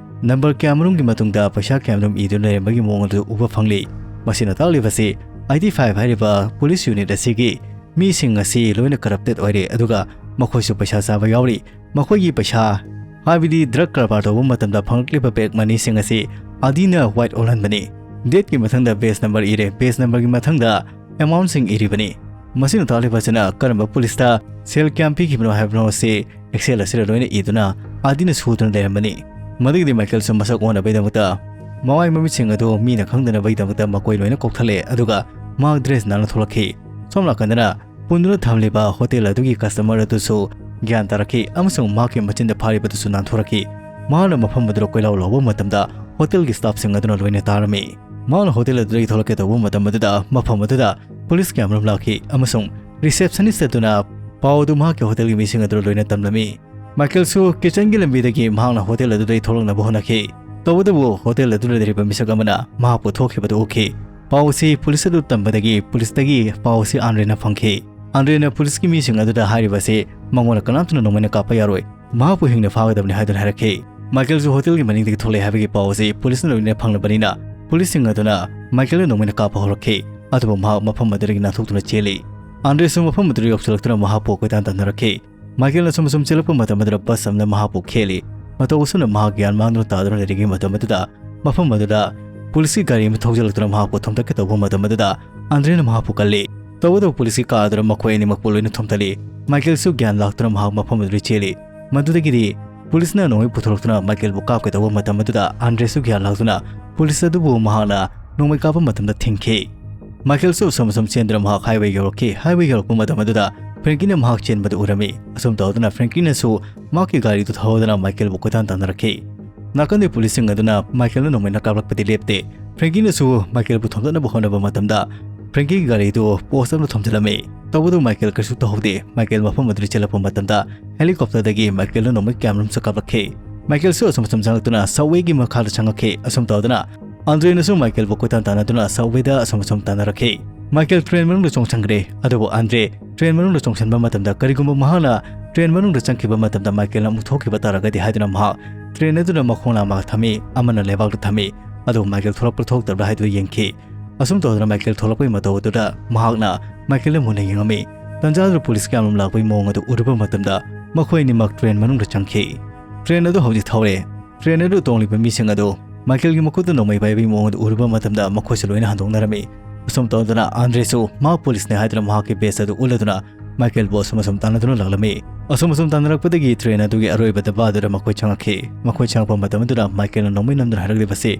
ꯅꯝꯕꯔ ꯀꯌꯥꯃꯔꯨꯝꯒꯤ ꯃꯇꯨꯡꯗ ꯄꯩꯁꯥ ꯀꯌꯥꯃꯔꯨꯝ ꯏꯗꯨꯅ ꯂꯩꯔꯝꯕꯒꯤ ꯃꯑꯣꯡ ꯑꯗꯨ ꯎꯕ ꯐꯪꯂꯤ꯫ ꯃꯁꯤꯅ ꯇꯥꯛꯂꯤꯕꯁꯤ ꯑꯥꯏ ꯇꯤ ꯐꯥꯏꯚ ꯍꯥꯏꯔꯤꯕ ꯄꯨꯂꯤꯁ ꯌꯨꯅꯤꯠ ꯑꯁꯤꯒꯤ ꯃꯤꯁꯤꯡ ꯑꯁꯤ ꯂꯣꯏꯅ corrupted ꯑꯣꯏꯔꯦ, ꯑꯗꯨꯒ ꯃꯈꯣꯏꯁꯨ ꯄꯩꯁꯥ ꯆꯥꯕ ꯌꯥꯎꯔꯤ꯫ ꯃꯈꯣꯏꯒꯤ ꯄꯩꯁꯥ, ꯍꯥꯏꯕꯗꯤ drug ꯀꯔꯕꯥꯔ ꯇꯧꯕ ꯃꯇꯝꯗ ꯐꯪꯂꯛꯂꯤꯕ black moneyꯁꯤꯡ ꯑꯁꯤ ꯑꯥꯗꯤꯅ white ꯑꯣꯜꯍꯟꯕꯅꯤ꯫ Dateꯀꯤ ꯃꯊꯪꯗ batch number ꯏꯔꯦ, batch numberꯒꯤ ꯃꯊꯪꯗ amountꯁꯤꯡ ꯏꯔꯤꯕꯅꯤ꯫ ꯃꯁꯤꯅ ꯇꯥꯛꯂꯤꯕ ꯑꯁꯤꯅ ꯀꯔꯝꯕ ꯄꯨꯂꯤꯁꯇ ꯁꯦꯜ ꯀꯌꯥꯝ ꯄꯤꯈꯤꯕꯅꯣ ꯍꯥꯏꯕꯅꯣ ꯑꯁꯤ Excel ꯑꯁꯤꯗ ꯂꯣꯏꯅ ꯏꯗꯨꯅ ꯑꯥꯗꯤꯅ ꯁꯨꯗꯨꯅ ꯂꯩꯔꯝꯕꯅꯤ꯫ ꯃꯗꯨꯒꯤꯗꯤ ꯃꯥꯏꯀꯦꯜꯁꯨ ꯃꯁꯛ ꯑꯣꯟꯅꯕꯒꯤꯗꯃꯛꯇ ꯃꯃꯥꯏ ꯃꯃꯤꯠꯁꯤꯡ ꯑꯗꯨ ꯃꯤꯅ ꯈꯪꯗꯅꯕꯒꯤꯗꯃꯛꯇ ꯃꯀꯣꯏ ꯂꯣꯏꯅ ꯀꯣꯛꯊꯠꯂꯦ, ꯑꯗꯨꯒ ꯃꯍꯥꯛ dress ꯅꯥꯟꯅ ꯊꯣꯛꯂꯛꯈꯤ꯫ ꯁꯣꯝ ꯅꯥꯀꯟꯗꯅ ꯄꯨꯟꯗꯨꯅ ꯊꯝꯂꯤꯕ ꯍꯣꯇꯦꯜ ꯑꯗꯨꯒꯤ customer ꯑꯗꯨꯁꯨ ꯒ꯭ꯌꯥꯟ ꯇꯥꯔꯛꯈꯤ ꯑꯃꯁꯨꯡ ꯃꯍꯥꯛꯀꯤ ꯃꯆꯤꯟꯗ ꯐꯥꯔꯤꯕꯗꯨꯁꯨ ꯅꯥꯟꯊꯣꯔꯛꯈꯤ꯫ ꯃꯍꯥꯛꯅ ꯃꯐꯝ ꯑꯗꯨꯗ ꯀꯣꯏꯂꯥꯎ ꯂꯥꯎꯕ ꯃꯇꯝꯗ ꯍꯣꯇꯦꯜꯒꯤ staffꯁꯤꯡ ꯑꯗꯨꯅ ꯂꯣꯏꯅ ꯇꯥꯔꯝꯃꯤ꯫ ꯃꯍꯥꯛꯅ ꯍꯣꯇꯦꯜ ꯑꯗꯨꯗꯒꯤ ꯊꯣꯛꯂꯛꯀꯦ ꯇꯧꯕ ꯃꯇꯝ ꯑꯗꯨꯗ ꯃꯐꯝ ꯑꯗꯨꯗ ꯄꯨꯂꯤꯁ ꯀꯌꯥꯃꯔꯨꯝ ꯂꯥꯛꯈꯤ ꯑꯃꯁꯨꯡ receptionist ꯑꯗꯨꯅ ꯄꯥꯎ ꯑꯗꯨ ꯃꯍꯥꯛꯀꯤ ꯍꯣꯇꯦꯜꯒꯤ ꯃꯤꯁꯤꯡ ꯑꯗꯨꯗ ꯂꯣꯏꯅ ꯇꯝꯂꯝꯃꯤ꯫ ꯃꯥꯏꯀꯦꯜꯁꯨ kitchenꯒꯤ ꯂꯝꯕꯤꯗꯒꯤ ꯃꯍꯥꯛꯅ ꯍꯣꯇꯦꯜ ꯑꯗꯨꯗꯒꯤ ꯊꯣꯛꯂꯛꯅꯕ ꯍꯣꯠꯅꯈꯤ꯫ ꯇꯧꯕꯇꯕꯨ ꯍꯣꯇꯦꯜ ꯑꯗꯨꯗ ꯂꯩꯔꯤꯕ ꯃꯤꯁꯛ ꯑꯃꯅ ꯃꯍꯥꯛꯄꯨ ꯊꯣꯛꯈꯤꯕꯗꯨ ꯎꯈꯤ꯫ ꯄꯥꯎ ꯑꯁꯤ ꯄꯨꯂꯤꯁ ꯑꯗꯨ ꯇꯝꯕꯗꯒꯤ ꯄꯨꯂꯤꯁꯇꯒꯤ ꯄꯥꯎ ꯑꯁꯤ ꯑꯥꯟꯗ꯭ꯔꯦꯅ ꯐꯪꯈꯤ꯫ ꯑꯥꯟꯗ꯭ꯔꯦꯅ ꯄꯨꯂꯤꯁꯀꯤ ꯃꯤꯁꯤꯡ ꯑꯗꯨꯗ ꯍꯥꯏꯔꯤꯕ ꯑꯁꯤ ꯃꯉꯣꯟꯗ ꯀꯅꯥꯝꯇꯅ ꯅꯣꯡꯃꯩꯅ ꯀꯥꯞꯄ ꯌꯥꯔꯣꯏ, ꯃꯍꯥꯛꯄꯨ ꯍꯤꯡꯅ ꯐꯥꯒꯗꯕꯅꯤ ꯍꯥꯏꯗꯨꯅ ꯍꯥꯏꯔꯛꯈꯤ꯫ ꯃꯥꯏꯀꯦꯜꯁꯨ ꯍꯣꯇꯦꯜꯒꯤ ꯃꯅꯤꯡꯗꯒꯤ ꯊꯣꯛꯂꯛꯑꯦ ꯍꯥꯏꯕꯒꯤ ꯄꯥꯎ ꯑꯁꯤ ꯄꯨꯂꯤꯁꯅ ꯂꯣꯏꯅ ꯐꯪꯂꯕꯅꯤꯅ ꯄꯨꯂꯤꯁꯁꯤꯡ ꯑꯗꯨꯅ ꯃꯥꯏꯀꯦꯜꯗ ꯅꯣꯡꯃꯩꯅ ꯀꯥꯞꯄ ꯍꯧꯔꯛꯈꯤ, ꯑꯗꯨꯕꯨ ꯃꯍꯥꯛ ꯃꯐꯝ ꯑꯗꯨꯗꯒꯤ ꯅꯥꯟꯊꯣꯛꯇꯨꯅ ꯆꯦꯜꯂꯤ꯫ ꯑꯥꯟꯗ꯭ꯔꯦꯁꯨ ꯃꯐꯝ ꯑꯗꯨꯗ ꯌꯧꯁꯤꯜꯂꯛꯇꯨꯅ ꯃꯍꯥꯛꯄꯨ ꯀꯣꯏꯇꯥꯟ ꯇꯥꯟꯅꯔꯛꯈꯤ꯫ ꯃꯥꯏꯀꯦꯜꯅ ꯑꯁꯨꯝ ꯑꯁꯨꯝ ꯆꯦꯜꯂꯛꯄ ꯃꯇꯝ ꯑꯗꯨꯗ ꯕꯁ ꯑꯃꯅ ꯃꯍꯥꯛꯄꯨ ꯈꯦꯠꯂꯤ꯫ ꯃꯇꯧ ꯑꯁꯨꯝꯅ ꯃꯍꯥꯛ ꯒ꯭ꯌꯥꯟ ꯃꯥꯡꯗꯨꯅ ꯇꯥꯗꯨꯅ ꯂꯩꯔꯤꯉꯩ ꯃꯇꯝ ꯑꯗꯨꯗ ꯃꯐꯝ ꯑꯗꯨꯗ ꯄꯨꯂꯤꯁꯀꯤ ꯒꯥꯔꯤ ꯑꯃ ꯊꯧꯖꯤꯜꯂꯛꯇꯨꯅ ꯃꯍꯥꯛꯄꯨ ꯊꯣꯝꯇꯠꯀꯦ ꯇꯧꯕ ꯃꯇꯝ ꯑꯗꯨꯗ ꯑꯥꯟꯗ꯭ꯔꯦꯅ ꯃꯍꯥꯛꯄꯨ ꯀꯜꯂꯤ꯫ ꯇꯧꯕꯇꯕꯨ ꯄꯨꯂꯤꯁꯀꯤ ꯀꯥꯔ ꯑꯗꯨꯅ ꯃꯈꯣꯏ ꯑꯅꯤꯃꯛꯄꯨ ꯂꯣꯏꯅ ꯊꯣꯝꯇꯠꯂꯤ꯫ ꯃꯥꯏꯀꯦꯜꯁꯨ ꯒ꯭ꯌꯥꯟ ꯂꯥꯛꯇꯨꯅ ꯃꯍꯥꯛ ꯃꯐꯝ ꯑꯗꯨꯗꯒꯤ ꯆꯦꯜꯂꯤ꯫ ꯃꯗꯨꯗꯒꯤꯗꯤ ꯄꯨꯂꯤꯁꯅ ꯅꯣꯡꯃꯩ ꯄꯨꯊꯣꯔꯛꯇꯨꯅ ꯃꯥꯏꯀꯦꯜꯕꯨ ꯀꯥꯞꯀꯦ ꯇꯧꯕ ꯃꯇꯝ ꯑꯗꯨꯗ ꯑꯥꯟꯗ꯭ꯔꯦꯁꯨ ꯒ꯭ꯌꯥꯟ ꯂꯥꯛꯇꯨꯅ ꯄꯨꯂꯤꯁ ꯑꯗꯨꯕꯨ ꯃꯍꯥꯛꯅ ꯅꯣꯡꯃꯩ ꯀꯥꯞꯄ ꯃꯇꯝꯗ ꯊꯤꯡꯈꯤ꯫ ꯃꯥꯏꯀꯦꯜꯁꯨ ꯑꯁꯨꯝ ꯑꯁꯨꯝ ꯆꯦꯟꯗꯨꯅ ꯃꯍꯥꯛ highway ꯌꯧꯔꯛꯈꯤ꯫ Highway ꯌꯧꯔꯛꯄ ꯃꯇꯝ ꯑꯗꯨꯗ ꯐ꯭ꯔꯦꯡꯀꯤꯅ ꯃꯍꯥꯛ ꯆꯦꯟꯕꯗꯨ ꯎꯔꯝꯃꯤ꯫ ꯑꯁꯨꯝ ꯇꯧꯗꯨꯅ ꯐ꯭ꯔꯦꯡꯀꯤꯅꯁꯨ ꯃꯍꯥꯛꯀꯤ ꯒꯥꯔꯤꯗꯨ ꯊꯧꯗꯨꯅ ꯃꯥꯏꯀꯦꯜꯕꯨ ꯀꯣꯏꯇꯥꯟ ꯇꯥꯟꯅꯔꯛꯈꯤ꯫ ꯅꯥꯀꯟꯗꯤ ꯄꯨꯂꯤꯁꯁꯤꯡ ꯑꯗꯨꯅ ꯃꯥꯏꯀꯦꯜꯅ ꯅꯣꯡꯃꯩꯅ ꯀꯥꯞꯂꯛꯄꯗꯤ ꯂꯦꯞꯇꯦ꯫ ꯐ꯭ꯔꯦꯡꯀꯤꯅꯁꯨ ꯃꯥꯏꯀꯦꯜꯕꯨ ꯊꯣꯝꯇꯠꯅꯕ ꯍꯣꯠꯅꯕ ꯃꯇꯝꯗ ꯐ꯭ꯔꯦꯡꯀꯤꯒꯤ ꯒꯥꯔꯤꯗꯨ post ꯑꯃꯗ ꯊꯣꯝꯖꯤꯜꯂꯝꯃꯤ꯫ ꯇꯧꯕꯇꯕꯨ ꯃꯥꯏꯀꯦꯜ ꯀꯩꯁꯨ ꯇꯧꯍꯧꯗꯦ꯫ ꯃꯥꯏꯀꯦꯜ ꯃꯐꯝ ꯑꯗꯨꯗ ꯆꯦꯜꯂꯛꯄ ꯃꯇꯝꯗ helicopterꯗꯒꯤ ꯃꯥꯏꯀꯦꯜꯅ ꯅꯣꯡꯃꯩ ꯀꯌꯥꯃꯔꯨꯝꯁꯨ ꯀꯥꯞꯂꯛꯈꯤ꯫ ꯃꯥꯏꯀꯦꯜꯁꯨ ꯑꯁꯨꯝ ꯑꯁꯨꯝ ꯆꯪꯂꯛꯇꯨꯅ subwayꯒꯤ ꯃꯈꯥꯗ ꯆꯪꯉꯛꯈꯤ꯫ ꯑꯁꯨꯝ ꯇꯧꯗꯨꯅ ꯑꯥꯟꯗ꯭ꯔꯦꯅꯁꯨ ꯃꯥꯏꯀꯦꯜꯕꯨ ꯀꯣꯏꯇꯥꯟ ꯇꯥꯟꯅꯗꯨꯅ subwayꯗ ꯑꯁꯨꯝ ꯑꯁꯨꯝ ꯇꯥꯟꯅꯔꯛꯈꯤ꯫ ꯃꯥꯏꯀꯦꯜ train ꯃꯅꯨꯡꯗ ꯆꯣꯡꯁꯤꯟꯈ꯭ꯔꯦ꯫ ꯑꯗꯨꯕꯨ ꯑꯥꯟꯗ꯭ꯔꯦ train ꯃꯅꯨꯡꯗ ꯆꯣꯡꯁꯤꯟꯕ ꯃꯇꯝꯗ ꯀꯔꯤꯒꯨꯝꯕ ꯃꯍꯥꯛꯅ train ꯃꯅꯨꯡꯗ ꯆꯪꯈꯤꯕ ꯃꯇꯝꯗ ꯃꯥꯏꯀꯦꯜꯅ ꯑꯃꯨꯛ ꯊꯣꯛꯈꯤꯕ ꯇꯥꯔꯒꯗꯤ ꯍꯥꯏꯗꯨꯅ ꯃꯍꯥꯛ train ꯑꯗꯨꯗ ꯃꯈꯣꯡ ꯂꯥꯝꯃꯒ ꯊꯝꯃꯤ, ꯑꯃꯅ ꯂꯩꯕꯥꯛꯇ ꯊꯝꯃꯤ꯫ ꯑꯗꯨꯕꯨ ꯃꯥꯏꯀꯦꯜ ꯊꯣꯛꯂꯛꯄ꯭ꯔꯥ ꯊꯣꯛꯇꯕ꯭ꯔꯥ ꯍꯥꯏꯗꯨ ꯌꯦꯡꯈꯤ꯫ ꯑꯁꯨꯝ ꯇꯧꯗꯨꯅ ꯃꯥꯏꯀꯦꯜ ꯊꯣꯛꯂꯛꯄꯒꯤ ꯃꯇꯧ ꯑꯗꯨꯗ ꯃꯍꯥꯛꯅ ꯃꯥꯏꯀꯦꯜꯗ ꯃꯨꯟꯅ ꯌꯦꯡꯉꯝꯃꯤ꯫ ꯇꯟꯖꯥꯗꯨꯗ ꯄꯨꯂꯤꯁ ꯀꯌꯥꯃꯔꯨꯝ ꯂꯥꯛꯄꯒꯤ ꯃꯑꯣꯡ ꯑꯗꯨ ꯎꯔꯨꯕ ꯃꯇꯝꯗ ꯃꯈꯣꯏ ꯑꯅꯤꯃꯛ ꯇ꯭ꯔꯦꯟ ꯃꯅꯨꯡꯗ ꯆꯪꯈꯤ꯫ ꯇ꯭ꯔꯦꯟ ꯑꯗꯨ ꯍꯧꯖꯤꯛ ꯊꯧꯔꯦ꯫ ꯇ꯭ꯔꯦꯟ ꯑꯗꯨ ꯇꯣꯡꯂꯤꯕ ꯃꯤꯁꯤꯡ ꯑꯗꯨ ꯃꯥꯏꯀꯦꯜꯒꯤ ꯃꯈꯨꯠꯇ ꯅꯣꯡꯃꯩ ꯄꯥꯏꯕꯒꯤ ꯃꯑꯣꯡ ꯑꯗꯨ ꯎꯔꯨꯕ ꯃꯇꯝꯗ ꯃꯈꯣꯏꯁꯨ ꯂꯣꯏꯅ ꯍꯟꯗꯣꯛꯅꯔꯝꯃꯤ꯫ ꯑꯁꯨꯝ ꯇꯧꯗꯨꯅ ꯑꯥꯟꯗ꯭ꯔꯦꯁꯨ ꯃꯍꯥꯛ ꯄꯨꯂꯤꯁꯅꯤ ꯍꯥꯏꯗꯨꯅ ꯃꯍꯥꯛꯀꯤ ꯕꯦꯖ ꯑꯗꯨ ꯎꯠꯂꯗꯨꯅ ꯃꯥꯏꯀꯦꯜꯕꯨ ꯑꯁꯨꯝ ꯑꯁꯨꯝ ꯇꯥꯟꯅꯗꯨꯅ ꯂꯥꯛꯂꯝꯃꯤ꯫ ꯑꯁꯨꯝ ꯑꯁꯨꯝ ꯇꯥꯟꯅꯔꯛꯄꯗꯒꯤ ꯇ꯭ꯔꯦꯟ ꯑꯗꯨꯒꯤ ꯑꯔꯣꯏꯕ ꯗꯕꯥ ꯑꯗꯨꯗ ꯃꯈꯣꯏ ꯆꯪꯉꯛꯈꯤ꯫ ꯃꯈꯣꯏ ꯆꯪꯉꯛꯄ ꯃꯇꯝ ꯑꯗꯨꯗ ꯃꯥꯏꯀꯦꯜꯅ ꯅꯣꯡꯃꯩ ꯅꯝꯗꯨꯅ ꯍꯥꯏꯔꯛꯂꯤꯕꯁꯤ,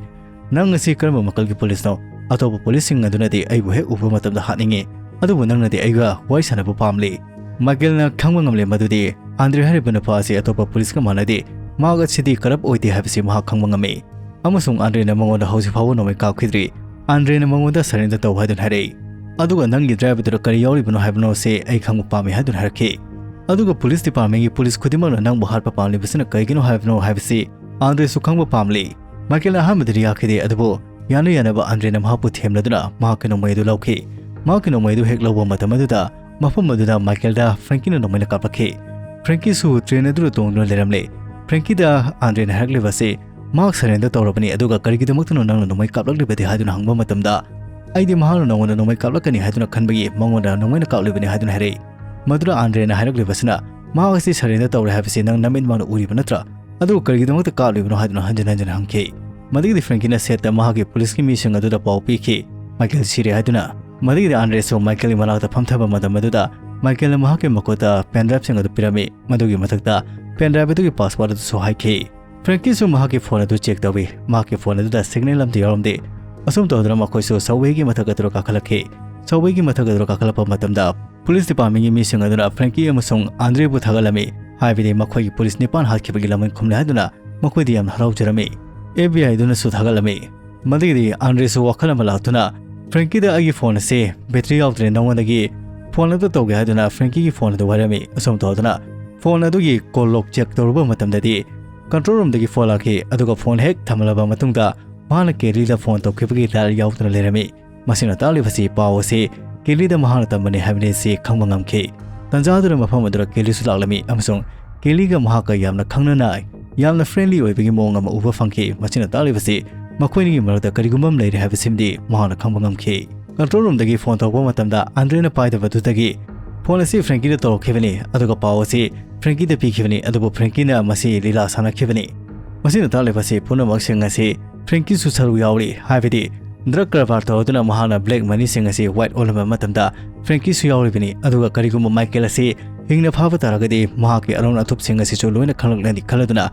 "ꯅꯪ ꯑꯁꯤ ꯀꯔꯝꯕ ꯃꯈꯜꯒꯤ ꯄꯨꯂꯤꯁꯅꯣ? ꯑꯇꯣꯞꯄ ꯄꯨꯂꯤꯁꯁꯤꯡ ꯑꯗꯨꯅꯗꯤ ꯑꯩꯕꯨ ꯍꯦꯛ ꯎꯕ ꯃꯇꯝꯗ ꯍꯥꯠꯅꯤꯡꯉꯤ, ꯑꯗꯨꯕꯨ ꯅꯪꯅꯗꯤ ꯑꯩꯒ ꯋꯥꯔꯤ ꯁꯥꯟꯅꯕ ꯄꯥꯝꯂꯤ"꯫ ꯃꯥꯏꯀꯦꯜꯅ ꯈꯪꯕ ꯉꯝꯂꯦ ꯃꯗꯨꯗꯤ ꯑꯥꯟꯗ꯭ꯔꯦ ꯍꯥꯏꯔꯤꯕ ꯅꯨꯄꯥ ꯑꯁꯤ ꯑꯇꯣꯞꯄ ꯄꯨꯂꯤꯁꯀ ꯃꯥꯟꯅꯗꯦ꯫ ꯃꯍꯥꯛ ꯑꯁꯤꯗꯤ ꯀꯔꯞ ꯑꯣꯏꯗꯦ ꯍꯥꯏꯕꯁꯤ ꯃꯍꯥꯛ ꯈꯪꯕ ꯉꯝꯃꯤ꯫ ꯑꯃꯁꯨꯡ ꯑꯥꯟꯗ꯭ꯔꯦꯅ ꯃꯉꯣꯟꯗ ꯍꯧꯖꯤꯛ ꯐꯥꯎꯕ ꯅꯣꯡꯃꯩ ꯀꯥꯞꯈꯤꯗ꯭ꯔꯤ꯫ ꯑꯥꯟꯗ꯭ꯔꯦꯅ ꯃꯉꯣꯟꯗ "ꯁꯔꯦꯟꯗꯔ ꯇꯧ" ꯍꯥꯏꯗꯨꯅ ꯍꯥꯏꯔꯛꯏ꯫ ꯑꯗꯨꯒ "ꯅꯪꯒꯤ ꯗ꯭ꯔꯥꯏꯚꯔꯗꯨꯗ ꯀꯔꯤ ꯌꯥꯎꯔꯤꯕꯅꯣ ꯍꯥꯏꯕꯅꯣ ꯁꯦ ꯑꯩ ꯈꯪꯕ ꯄꯥꯝꯃꯤ" ꯍꯥꯏꯗꯨꯅ ꯍꯥꯏꯔꯛꯈꯤ꯫ ꯑꯗꯨꯒ ꯄꯨꯂꯤꯁ ꯗꯤꯄꯥꯔꯠꯃꯦꯟꯒꯤ ꯄꯨꯂꯤꯁ ꯈꯨꯗꯤꯡꯃꯛꯅ ꯅꯪꯕꯨ ꯍꯥꯠꯄ ꯄꯥꯝꯂꯤꯕꯁꯤꯅ ꯀꯩꯒꯤꯅꯣ ꯍꯥꯏꯕꯅꯣ ꯍꯥꯏꯕꯁꯤ ꯑꯥꯟꯗ꯭ꯔꯦꯁꯨ ꯈꯪꯕ ꯄꯥꯝꯂꯤ꯫ ꯃꯥꯏꯀꯦꯜꯅ ꯑꯍꯥꯟꯕꯗꯗꯤ ꯌꯥꯈꯤꯗꯦ, ꯑꯗꯨꯕꯨ ꯌꯥꯅ ꯌꯥꯅꯕ ꯑꯥꯟꯗ꯭ꯔꯦꯅ ꯃꯍꯥꯛꯄꯨ ꯊꯦꯝꯂꯗꯨꯅ ꯃꯍꯥꯛꯀꯤ ꯅꯣꯡꯃꯩ ꯑꯗꯨ ꯂꯧꯈꯤ꯫ ꯃꯍꯥꯛꯀꯤ ꯅꯣꯡꯃꯩ ꯑꯗꯨ ꯍꯦꯛ ꯂꯧꯕ ꯃꯇꯝ ꯑꯗꯨꯗ ꯃꯐꯝ ꯑꯗꯨꯗ ꯃꯥꯏꯀꯦꯜꯗ ꯐ꯭ꯔꯦꯡꯀꯤꯅ ꯅꯣꯡꯃꯩꯅ ꯀꯥꯞꯂꯛꯈꯤ꯫ ꯐ꯭ꯔꯦꯡꯀꯤꯁꯨ ꯇ꯭ꯔꯦꯟ ꯑꯗꯨꯗ ꯇꯣꯡꯗꯨꯅ ꯂꯩꯔꯝꯂꯦ꯫ ꯐ꯭ꯔꯦꯡꯀꯤꯗ ꯑꯥꯟꯗ꯭ꯔꯦꯅ ꯍꯥꯏꯔꯛꯂꯤꯕ ꯑꯁꯤ, "ꯃꯍꯥꯛ ꯁꯔꯦꯟꯗꯔ ꯇꯧꯔꯕꯅꯤ, ꯑꯗꯨꯒ ꯀꯔꯤꯒꯤꯗꯃꯛꯇꯅꯣ ꯅꯪꯅ ꯅꯣꯡꯃꯩ ꯀꯥꯞꯂꯛꯂꯤꯕꯗꯤ?" ꯍꯥꯏꯗꯨꯅ ꯍꯪꯕ ꯃꯇꯝꯗ, "ꯑꯩꯗꯤ ꯃꯍꯥꯛꯅ ꯅꯉꯣꯟꯗ ꯅꯣꯡꯃꯩ ꯀꯥꯞꯂꯛꯀꯅꯤ ꯍꯥꯏꯗꯨꯅ ꯈꯟꯕꯒꯤ ꯃꯉꯣꯟꯗ ꯅꯣꯡꯃꯩꯅ ꯀꯥꯞꯂꯤꯕꯅꯤ" ꯍꯥꯏꯗꯨꯅ ꯍꯥꯏꯔꯛꯏ꯫ ꯃꯗꯨꯗ ꯑꯥꯟꯗ꯭ꯔꯦꯅ ꯍꯥꯏꯔꯛꯂꯤꯕꯁꯤꯅ, "ꯃꯍꯥꯛ ꯑꯁꯤ ꯁꯔꯦꯟꯗꯔ ꯇꯧꯔꯦ ꯍꯥꯏꯕꯁꯤ ꯅꯪ ꯅꯃꯤꯠꯃꯛꯅ ꯎꯔꯤꯕ ꯅꯠꯇ꯭ꯔꯥ? ꯑꯗꯨꯒ ꯀꯔꯤꯒꯤꯗꯃꯛꯇ ꯀꯥꯞꯂꯤꯕꯅꯣ?" ꯍꯥꯏꯗꯨꯅ ꯍꯟꯖꯤꯟ ꯍꯟꯖꯤꯟ ꯍꯪꯈꯤ꯫ ꯃꯗꯨꯒꯤꯗꯤ ꯐ꯭ꯔꯦꯡꯀꯤꯅ ꯁꯦꯠꯇ ꯃꯍꯥꯛꯀꯤ ꯄꯨꯂꯤꯁꯀꯤ ꯃꯤꯁꯤꯡ ꯑꯗꯨꯗ ꯄꯥꯎ ꯄꯤꯈꯤ, ꯃꯥꯏꯀꯦꯜ ꯁꯤꯔꯦ ꯍꯥꯏꯗꯨꯅ꯫ ꯃꯗꯨꯒꯤꯗꯤ ꯑꯥꯟꯗ꯭ꯔꯦꯁꯁꯨ ꯃꯥꯏꯀꯦꯜꯒꯤ ꯃꯅꯥꯛꯇ ꯐꯝꯊꯕ ꯃꯇꯝ ꯑꯗꯨꯗ ꯃꯥꯏꯀꯦꯜꯅ ꯃꯍꯥꯛꯀꯤ ꯃꯈꯨꯠꯇ ꯄꯦꯟ ꯗ꯭ꯔꯥꯏꯚꯁꯤꯡ ꯑꯗꯨ ꯄꯤꯔꯝꯃꯤ꯫ ꯃꯗꯨꯒꯤ ꯃꯊꯛꯇ ꯄꯦꯟ ꯗ꯭ꯔꯥꯏꯚ ꯑꯗꯨꯒꯤ ꯄꯥꯁꯋꯥꯔꯗ ꯑꯗꯨꯁꯨ ꯍꯥꯏꯈꯤ꯫ ꯐ꯭ꯔꯦꯡꯀꯤꯁꯨ ꯃꯍꯥꯛꯀꯤ ꯐꯣꯟ ꯑꯗꯨ ꯆꯦꯛ ꯇꯧꯏ꯫ ꯃꯍꯥꯛꯀꯤ ꯐꯣꯟ ꯑꯗꯨꯗ ꯁꯤꯒꯅꯦꯜ ꯑꯃꯠꯇ ꯌꯥꯎꯔꯝꯗꯦ꯫ ꯑꯁꯨꯝ ꯇꯧꯗꯨꯅ ꯃꯈꯣꯏꯁꯨ ꯁꯕꯋꯦꯒꯤ ꯃꯊꯛ ꯑꯗꯨꯗ ꯀꯥꯈꯠꯂꯛꯈꯤ꯫ ꯁꯕꯋꯦꯒꯤ ꯃꯊꯛ ꯑꯗꯨꯗ ꯀꯥꯈꯠꯂꯛꯄ ꯃꯇꯝꯗ ꯄꯨꯂꯤꯁ ꯗꯤꯄꯥꯔꯠꯃꯦꯟꯒꯤ ꯃꯤꯁꯤꯡ ꯑꯗꯨꯅ ꯐ꯭ꯔꯦꯡꯀꯤ ꯑꯃꯁꯨꯡ ꯑꯥꯟꯗ꯭ꯔꯦꯕꯨ ꯊꯥꯒꯠꯂꯝꯃꯤ, ꯍꯥꯏꯕꯗꯤ ꯃꯈꯣꯏꯒꯤ ꯄꯨꯂꯤꯁ ꯅꯤꯄꯥꯟ ꯍꯥꯠꯈꯤꯕꯒꯤ ꯂꯃꯟ ꯈꯨꯝꯂꯦ ꯍꯥꯏꯗꯨꯅ ꯃꯈꯣꯏꯗꯤ ꯌꯥꯝꯅ ꯍꯔꯥꯎꯖꯔꯝꯃꯤ꯫ ꯑꯦꯐ ꯕꯤ ꯑꯥꯏ ꯑꯗꯨꯅꯁꯨ ꯊꯥꯒꯠꯂꯝꯃꯤ꯫ ꯃꯗꯨꯒꯤꯗꯤ ꯑꯥꯟꯗ꯭ꯔꯦꯁꯨ ꯋꯥꯈꯜ ꯑꯃ ꯂꯥꯛꯇꯨꯅ, "ꯐ꯭ꯔꯦꯡꯀꯤꯗ ꯑꯩꯒꯤ ꯐꯣꯟ ꯑꯁꯤ ꯕꯦꯇ꯭ꯔꯤ ꯌꯥꯎꯗ꯭ꯔꯦ, ꯅꯉꯣꯟꯗꯒꯤ ꯐꯣꯟ ꯑꯗꯨ ꯇꯧꯒꯦ" ꯍꯥꯏꯗꯨꯅ ꯐ꯭ꯔꯦꯡꯀꯤꯒꯤ ꯐꯣꯟ ꯑꯗꯨ ꯋꯥꯏꯔꯝꯃꯤ꯫ ꯑꯁꯨꯝ ꯇꯧꯗꯨꯅ ꯐꯣꯟ ꯑꯗꯨꯒꯤ ꯀꯣꯜ ꯂꯣꯛ ꯆꯦꯛ ꯇꯧꯔꯨꯕ ꯃꯇꯝꯗꯗꯤ ꯀꯟꯇ꯭ꯔꯣꯜ ꯔꯨꯝꯗꯒꯤ ꯐꯣꯟ ꯂꯥꯛꯈꯤ, ꯑꯗꯨꯒ ꯐꯣꯟ ꯍꯦꯛ ꯊꯝꯂꯕ ꯃꯇꯨꯡꯗ ꯃꯍꯥꯛꯅ ꯀꯦꯂꯤꯗ ꯐꯣꯟ ꯇꯧꯈꯤꯕꯒꯤ ꯗꯥꯏꯜ ꯌꯥꯎꯗꯨꯅ ꯂꯩꯔꯝꯃꯤ꯫ ꯃꯁꯤꯅ ꯇꯥꯛꯂꯤꯕꯁꯤ ꯄꯥꯎ ꯑꯁꯤ ꯀꯦꯂꯤꯗ ꯃꯍꯥꯛꯅ ꯇꯝꯕꯅꯤ ꯍꯥꯏꯕꯅꯤ ꯑꯁꯤ ꯈꯪꯕ ꯉꯝꯈꯤ꯫ ꯇꯟꯖꯥ ꯑꯗꯨꯗ ꯃꯐꯝ ꯑꯗꯨꯗ ꯀꯦꯂꯤꯁꯨ ꯂꯥꯛꯂꯝꯃꯤ ꯑꯃꯁꯨꯡ ꯀꯦꯂꯤꯒ ꯃꯍꯥꯛꯀ ꯌꯥꯝꯅ ꯈꯪꯅꯅ ꯌꯥꯝꯅ ꯐ꯭ꯔꯦꯟꯂꯤ ꯑꯣꯏꯕꯒꯤ ꯃꯑꯣꯡ ꯑꯃ ꯎꯕ ꯐꯪꯈꯤ꯫ ꯃꯁꯤꯅ ꯇꯥꯛꯂꯤꯕꯁꯤ ꯃꯈꯣꯏꯅꯤꯒꯤ ꯃꯔꯛꯇ ꯀꯔꯤꯒꯨꯝꯕ ꯑꯃ ꯂꯩꯔꯦ ꯍꯥꯏꯕꯁꯤꯃꯗꯤ ꯃꯍꯥꯛꯅ ꯈꯪꯕ ꯉꯝꯈꯤ꯫ Control roomꯗꯒꯤ phone ꯇꯧꯔꯛꯄ ꯃꯇꯝꯗ ꯑꯟꯗ꯭ꯔꯦꯅ ꯄꯥꯏꯗꯕꯗꯨꯗꯒꯤ phone ꯑꯁꯤ Frankieꯗ ꯇꯧꯔꯛꯈꯤꯕꯅꯤ, ꯑꯗꯨꯒ ꯄꯥꯎ ꯑꯁꯤ Frankieꯗ ꯄꯤꯈꯤꯕꯅꯤ, ꯑꯗꯨꯕꯨ Frankieꯅ ꯃꯁꯤ ꯂꯤꯂꯥ ꯁꯥꯟꯅꯈꯤꯕꯅꯤ꯫ ꯃꯁꯤꯅ ꯇꯥꯛꯂꯤꯕꯁꯤ ꯄꯨꯝꯅꯃꯛꯁꯤꯡ ꯑꯁꯤ Frankieꯁꯨ ꯁꯔꯨꯛ ꯌꯥꯎꯔꯤ, ꯍꯥꯏꯕꯗꯤ drug ꯀꯔꯕꯥꯔ ꯇꯧꯗꯨꯅ ꯃꯍꯥꯛꯅ black moneyꯁꯤꯡ ꯑꯁꯤ white ꯑꯣꯜꯍꯟꯕ ꯃꯇꯝꯗ Frankieꯁꯨ ꯌꯥꯎꯔꯤꯕꯅꯤ꯫ ꯑꯗꯨꯒ ꯀꯔꯤꯒꯨꯝꯕ Michael ꯑꯁꯤ ꯍꯤꯡꯅ ꯐꯥꯕ ꯇꯥꯔꯒꯗꯤ ꯃꯍꯥꯛꯀꯤ ꯑꯔꯣꯟ ꯑꯊꯨꯞꯁꯤꯡ ꯑꯁꯤꯁꯨ ꯂꯣꯏꯅ ꯈꯪꯂꯛꯂꯅꯤ ꯈꯜꯂꯗꯨꯅ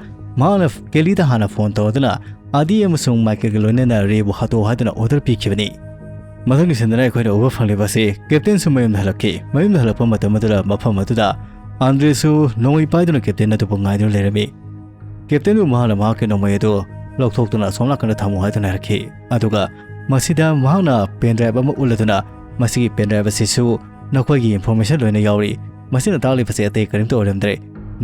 ꯃꯍꯥꯛꯅ Kellyꯗ ꯍꯥꯟꯅ phone ꯇꯧꯗꯨꯅ Adi ꯑꯃꯁꯨꯡ Michaelꯒ ꯂꯣꯏꯅꯅ Rayꯕꯨ ꯍꯥꯠꯇꯣꯛꯎ ꯍꯥꯏꯗꯨꯅ order ꯄꯤꯈꯤꯕꯅꯤ꯫ ꯃꯊꯪꯒꯤ sceneꯗ ꯑꯩꯈꯣꯏꯅ ꯎꯕ ꯐꯪꯂꯤꯕ ꯑꯁꯤ Captainꯁꯨ ꯃꯌꯨꯝꯗ ꯍꯜꯂꯛꯈꯤ꯫ ꯃꯌꯨꯝꯗ ꯍꯜꯂꯛꯄ ꯃꯇꯝ ꯑꯗꯨꯗ ꯃꯐꯝ ꯑꯗꯨꯗ ꯑꯟꯗ꯭ꯔꯦꯁꯨ ꯅꯣꯡꯃꯩ ꯄꯥꯏꯗꯨꯅ Captain ꯑꯗꯨꯕꯨ ꯉꯥꯏꯗꯨꯅ ꯂꯩꯔꯝꯃꯤ꯫ Captainꯕꯨ ꯃꯍꯥꯛꯅ ꯃꯍꯥꯛꯀꯤ ꯅꯣꯡꯃꯩ ꯑꯗꯨ ꯂꯧꯊꯣꯛꯇꯨꯅ ꯑꯁꯣꯝ ꯅꯥꯀꯟꯗ ꯊꯝꯃꯨ ꯍꯥꯏꯗꯨꯅ ꯍꯥꯏꯔꯛꯈꯤ꯫ ꯑꯗꯨꯒ ꯃꯁꯤꯗ ꯃꯍꯥꯛꯅ pen drive ꯑꯃ ꯎꯠꯂꯗꯨꯅ ꯃꯁꯤꯒꯤ pen drive ꯑꯁꯤꯁꯨ ꯅꯈꯣꯏꯒꯤ information ꯂꯣꯏꯅ ꯌꯥꯎꯔꯤ꯫ ꯃꯁꯤꯅ ꯇꯥꯛꯂꯤꯕꯁꯤ ꯑꯇꯩ ꯀꯔꯤꯝꯇ ꯑꯣꯏꯔꯝꯗ꯭ꯔꯦ꯫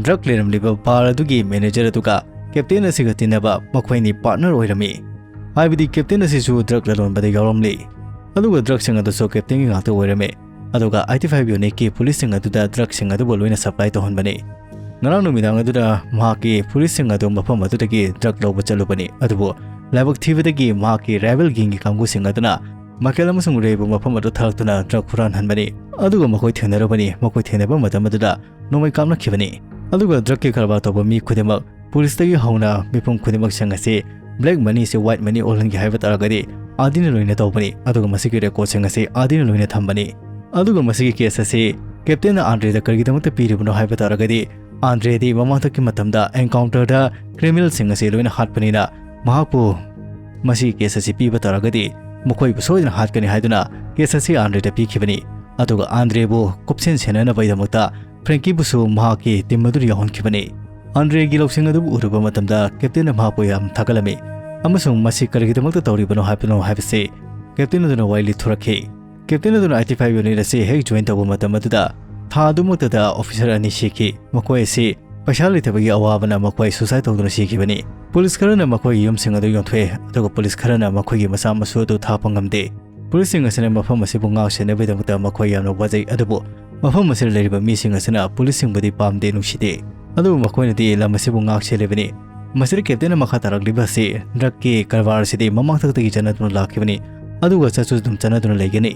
Drug ꯂꯩꯔꯝꯂꯤꯕ bar ꯑꯗꯨꯒꯤ manager ꯑꯗꯨꯒ Captain ꯑꯁꯤꯒ ꯇꯤꯟꯅꯕ ꯃꯈꯣꯏ ꯑꯅꯤ partner ꯑꯣꯏꯔꯝꯃꯤ꯫ ꯍꯥꯏꯕꯗꯤ Captain ꯑꯁꯤꯁꯨ drug ꯂꯂꯣꯟꯕꯗ ꯌꯥꯎꯔꯝꯂꯤ꯫ ꯑꯗꯨꯒ drugꯁꯤꯡ ꯑꯗꯨꯁꯨ Captainꯒꯤ ꯉꯥꯛꯇ ꯑꯣꯏꯔꯝꯃꯤ꯫ ꯑꯗꯨꯒ Eighty-five unitꯀꯤ policeꯁꯤꯡ ꯑꯗꯨꯗ drugꯁꯤꯡ ꯑꯗꯨꯕꯨ ꯂꯣꯏꯅ supply ꯇꯧꯍꯟꯕꯅꯤ꯫ ꯉꯔꯥꯡ ꯅꯨꯃꯤꯗꯥꯡ ꯑꯗꯨꯗ ꯃꯍꯥꯛꯀꯤ policeꯁꯤꯡ ꯑꯗꯨ ꯃꯐꯝ ꯑꯗꯨꯗꯒꯤ drug ꯂꯧꯕ ꯆꯠꯂꯨꯕꯅꯤ꯫ ꯑꯗꯨꯕꯨ ꯂꯥꯏꯕꯛ ꯊꯤꯕꯗꯒꯤ ꯃꯍꯥꯛꯀꯤ rival gangꯒꯤ ꯀꯥꯡꯕꯨꯁꯤꯡ ꯑꯗꯨꯅ Michael ꯑꯃꯁꯨꯡ Rayꯕꯨ ꯃꯐꯝ ꯑꯗꯨ ꯊꯥꯔꯛꯇꯨꯅ drug ꯍꯨꯔꯥꯟꯍꯟꯕꯅꯤ꯫ ꯑꯗꯨꯒ ꯃꯈꯣꯏ ꯊꯦꯡꯅꯔꯨꯕꯅꯤ꯫ ꯃꯈꯣꯏ ꯊꯦꯡꯅꯕ ꯃꯇꯝ ꯑꯗꯨꯗ ꯅꯣꯡꯃꯩ ꯀꯥꯞꯅꯈꯤꯕꯅꯤ꯫ ꯑꯗꯨꯒ drugꯀꯤ ꯀꯔꯕꯥꯔ ꯇꯧꯕ ꯃꯤ ꯈꯨꯗꯤꯡꯃꯛ, policeꯇꯒꯤ ꯍꯧꯅ ꯃꯤꯄꯨꯝ ꯈꯨꯗꯤꯡꯃꯛꯁꯤꯡ ꯑꯁꯤ black moneyꯁꯤ white money ꯑꯣꯜꯍꯟꯒꯦ ꯍꯥꯏꯕ ꯇꯥꯔꯒꯗꯤ Adiꯅ ꯂꯣꯏꯅ ꯇꯧꯕꯅꯤ꯫ ꯑꯗꯨꯒ ꯃꯁꯤꯒꯤ recordꯁꯤꯡ ꯑꯁꯤ Adiꯅ ꯂꯣꯏꯅ ꯊꯝꯕꯅꯤ꯫ ꯑꯗꯨꯒ ꯃꯁꯤꯒꯤ case ꯑꯁꯤ Captainꯅ Andreꯗ ꯀꯔꯤꯒꯤꯗꯃꯛꯇ ꯄꯤꯔꯤꯕꯅꯣ ꯍꯥꯏꯕ ꯇꯥꯔꯒꯗꯤ Andreꯗꯤ ꯃꯃꯥꯡꯊꯛꯀꯤ ꯃꯇꯝꯗ encounterꯗ criminalꯁꯤꯡ ꯑꯁꯤ ꯂꯣꯏꯅ ꯍꯥꯠꯄꯅꯤꯅ ꯃꯍꯥꯛꯄꯨ ꯃꯁꯤꯒꯤ case ꯑꯁꯤ ꯄꯤꯕ ꯇꯥꯔꯒꯗꯤ ꯃꯈꯣꯏꯕꯨ ꯁꯣꯏꯗꯅ ꯍꯥꯠꯀꯅꯤ ꯍꯥꯏꯗꯨꯅ case ꯑꯁꯤ Andreꯗ ꯄꯤꯈꯤꯕꯅꯤ꯫ ꯑꯗꯨꯒ Andreꯕꯨ ꯀꯨꯞꯁꯦꯟ ꯁꯦꯟꯅꯅꯕꯒꯤꯗꯃꯛꯇ Frankieꯕꯨꯁꯨ ꯃꯍꯥꯛꯀꯤ team ꯑꯗꯨꯗ ꯌꯥꯎꯍꯟꯈꯤꯕꯅꯤ꯫ Andreꯒꯤ ꯂꯧꯁꯤꯡ ꯑꯗꯨꯕꯨ ꯎꯔꯨꯕ ꯃꯇꯝꯗ Captainꯅ ꯃꯍꯥꯛꯄꯨ ꯌꯥꯝ ꯊꯥꯒꯠꯂꯝꯃꯤ ꯑꯃꯁꯨꯡ ꯃꯁꯤ ꯀꯔꯤꯒꯤꯗꯃꯛꯇ ꯇꯧꯔꯤꯕꯅꯣ ꯍꯥꯏꯕꯅꯣ ꯍꯥꯏꯕꯁꯤ Captain ꯑꯗꯨꯅ ꯋꯥꯔꯤ ꯂꯤꯊꯣꯔꯛꯈꯤ꯫ Captain ꯑꯗꯨꯅ Eighty-five unit ꯑꯁꯤ ꯍꯦꯛ join ꯇꯧꯕ ꯃꯇꯝ ꯑꯗꯨꯗ ꯊꯥ ꯑꯗꯨꯃꯛꯇꯗ officer ꯑꯅꯤ ꯁꯤꯈꯤ꯫ ꯃꯈꯣꯏ ꯑꯁꯤ ꯄꯩꯁꯥ ꯂꯩꯇꯕꯒꯤ ꯑꯋꯥꯕꯅ ꯃꯈꯣꯏ suicide ꯇꯧꯗꯨꯅ ꯁꯤꯈꯤꯕꯅꯤ꯫ Police ꯈꯔꯅ ꯃꯈꯣꯏꯒꯤ ꯌꯨꯝꯁꯤꯡ ꯑꯗꯨ ꯌꯣꯟꯊꯣꯛꯑꯦ, ꯑꯗꯨꯒ police ꯈꯔꯅ ꯃꯈꯣꯏꯒꯤ ꯃꯆꯥ ꯃꯁꯨ ꯑꯗꯨ ꯊꯥꯛꯄ ꯉꯝꯗꯦ꯫ Policeꯁꯤꯡ ꯑꯁꯤꯅ ꯃꯐꯝ ꯑꯁꯤꯕꯨ ꯉꯥꯛ ꯁꯦꯟꯅꯕꯒꯤꯗꯃꯛꯇ ꯃꯈꯣꯏ ꯌꯥꯝꯅ ꯋꯥꯖꯩ, ꯑꯗꯨꯕꯨ ꯃꯐꯝ ꯑꯁꯤꯗ ꯂꯩꯔꯤꯕ ꯃꯤꯁꯤꯡ ꯑꯁꯤꯅ policeꯁꯤꯡꯕꯨꯗꯤ ꯄꯥꯝꯗꯦ, ꯅꯨꯡꯁꯤꯗꯦ꯫ ꯑꯗꯨꯕꯨ ꯃꯈꯣꯏꯅꯗꯤ ꯂꯝ ꯑꯁꯤꯕꯨ ꯉꯥꯛ ꯁꯦꯜꯂꯤꯕꯅꯤ꯫ ꯃꯁꯤꯗ ꯀꯦꯞꯇꯦꯟꯅ ꯃꯈꯥ ꯇꯥꯔꯛꯂꯤꯕ ꯑꯁꯤ ꯗ꯭ꯔꯒꯀꯤ ꯀꯔꯕꯥꯔ ꯑꯁꯤꯗꯤ ꯃꯃꯥꯡꯊꯛꯇꯒꯤ ꯆꯠꯅꯗꯨꯅ ꯂꯥꯛꯈꯤꯕꯅꯤ, ꯑꯗꯨꯒ ꯆꯠꯁꯨ ꯑꯗꯨꯝ ꯆꯠꯅꯗꯨꯅ ꯂꯩꯒꯅꯤ꯫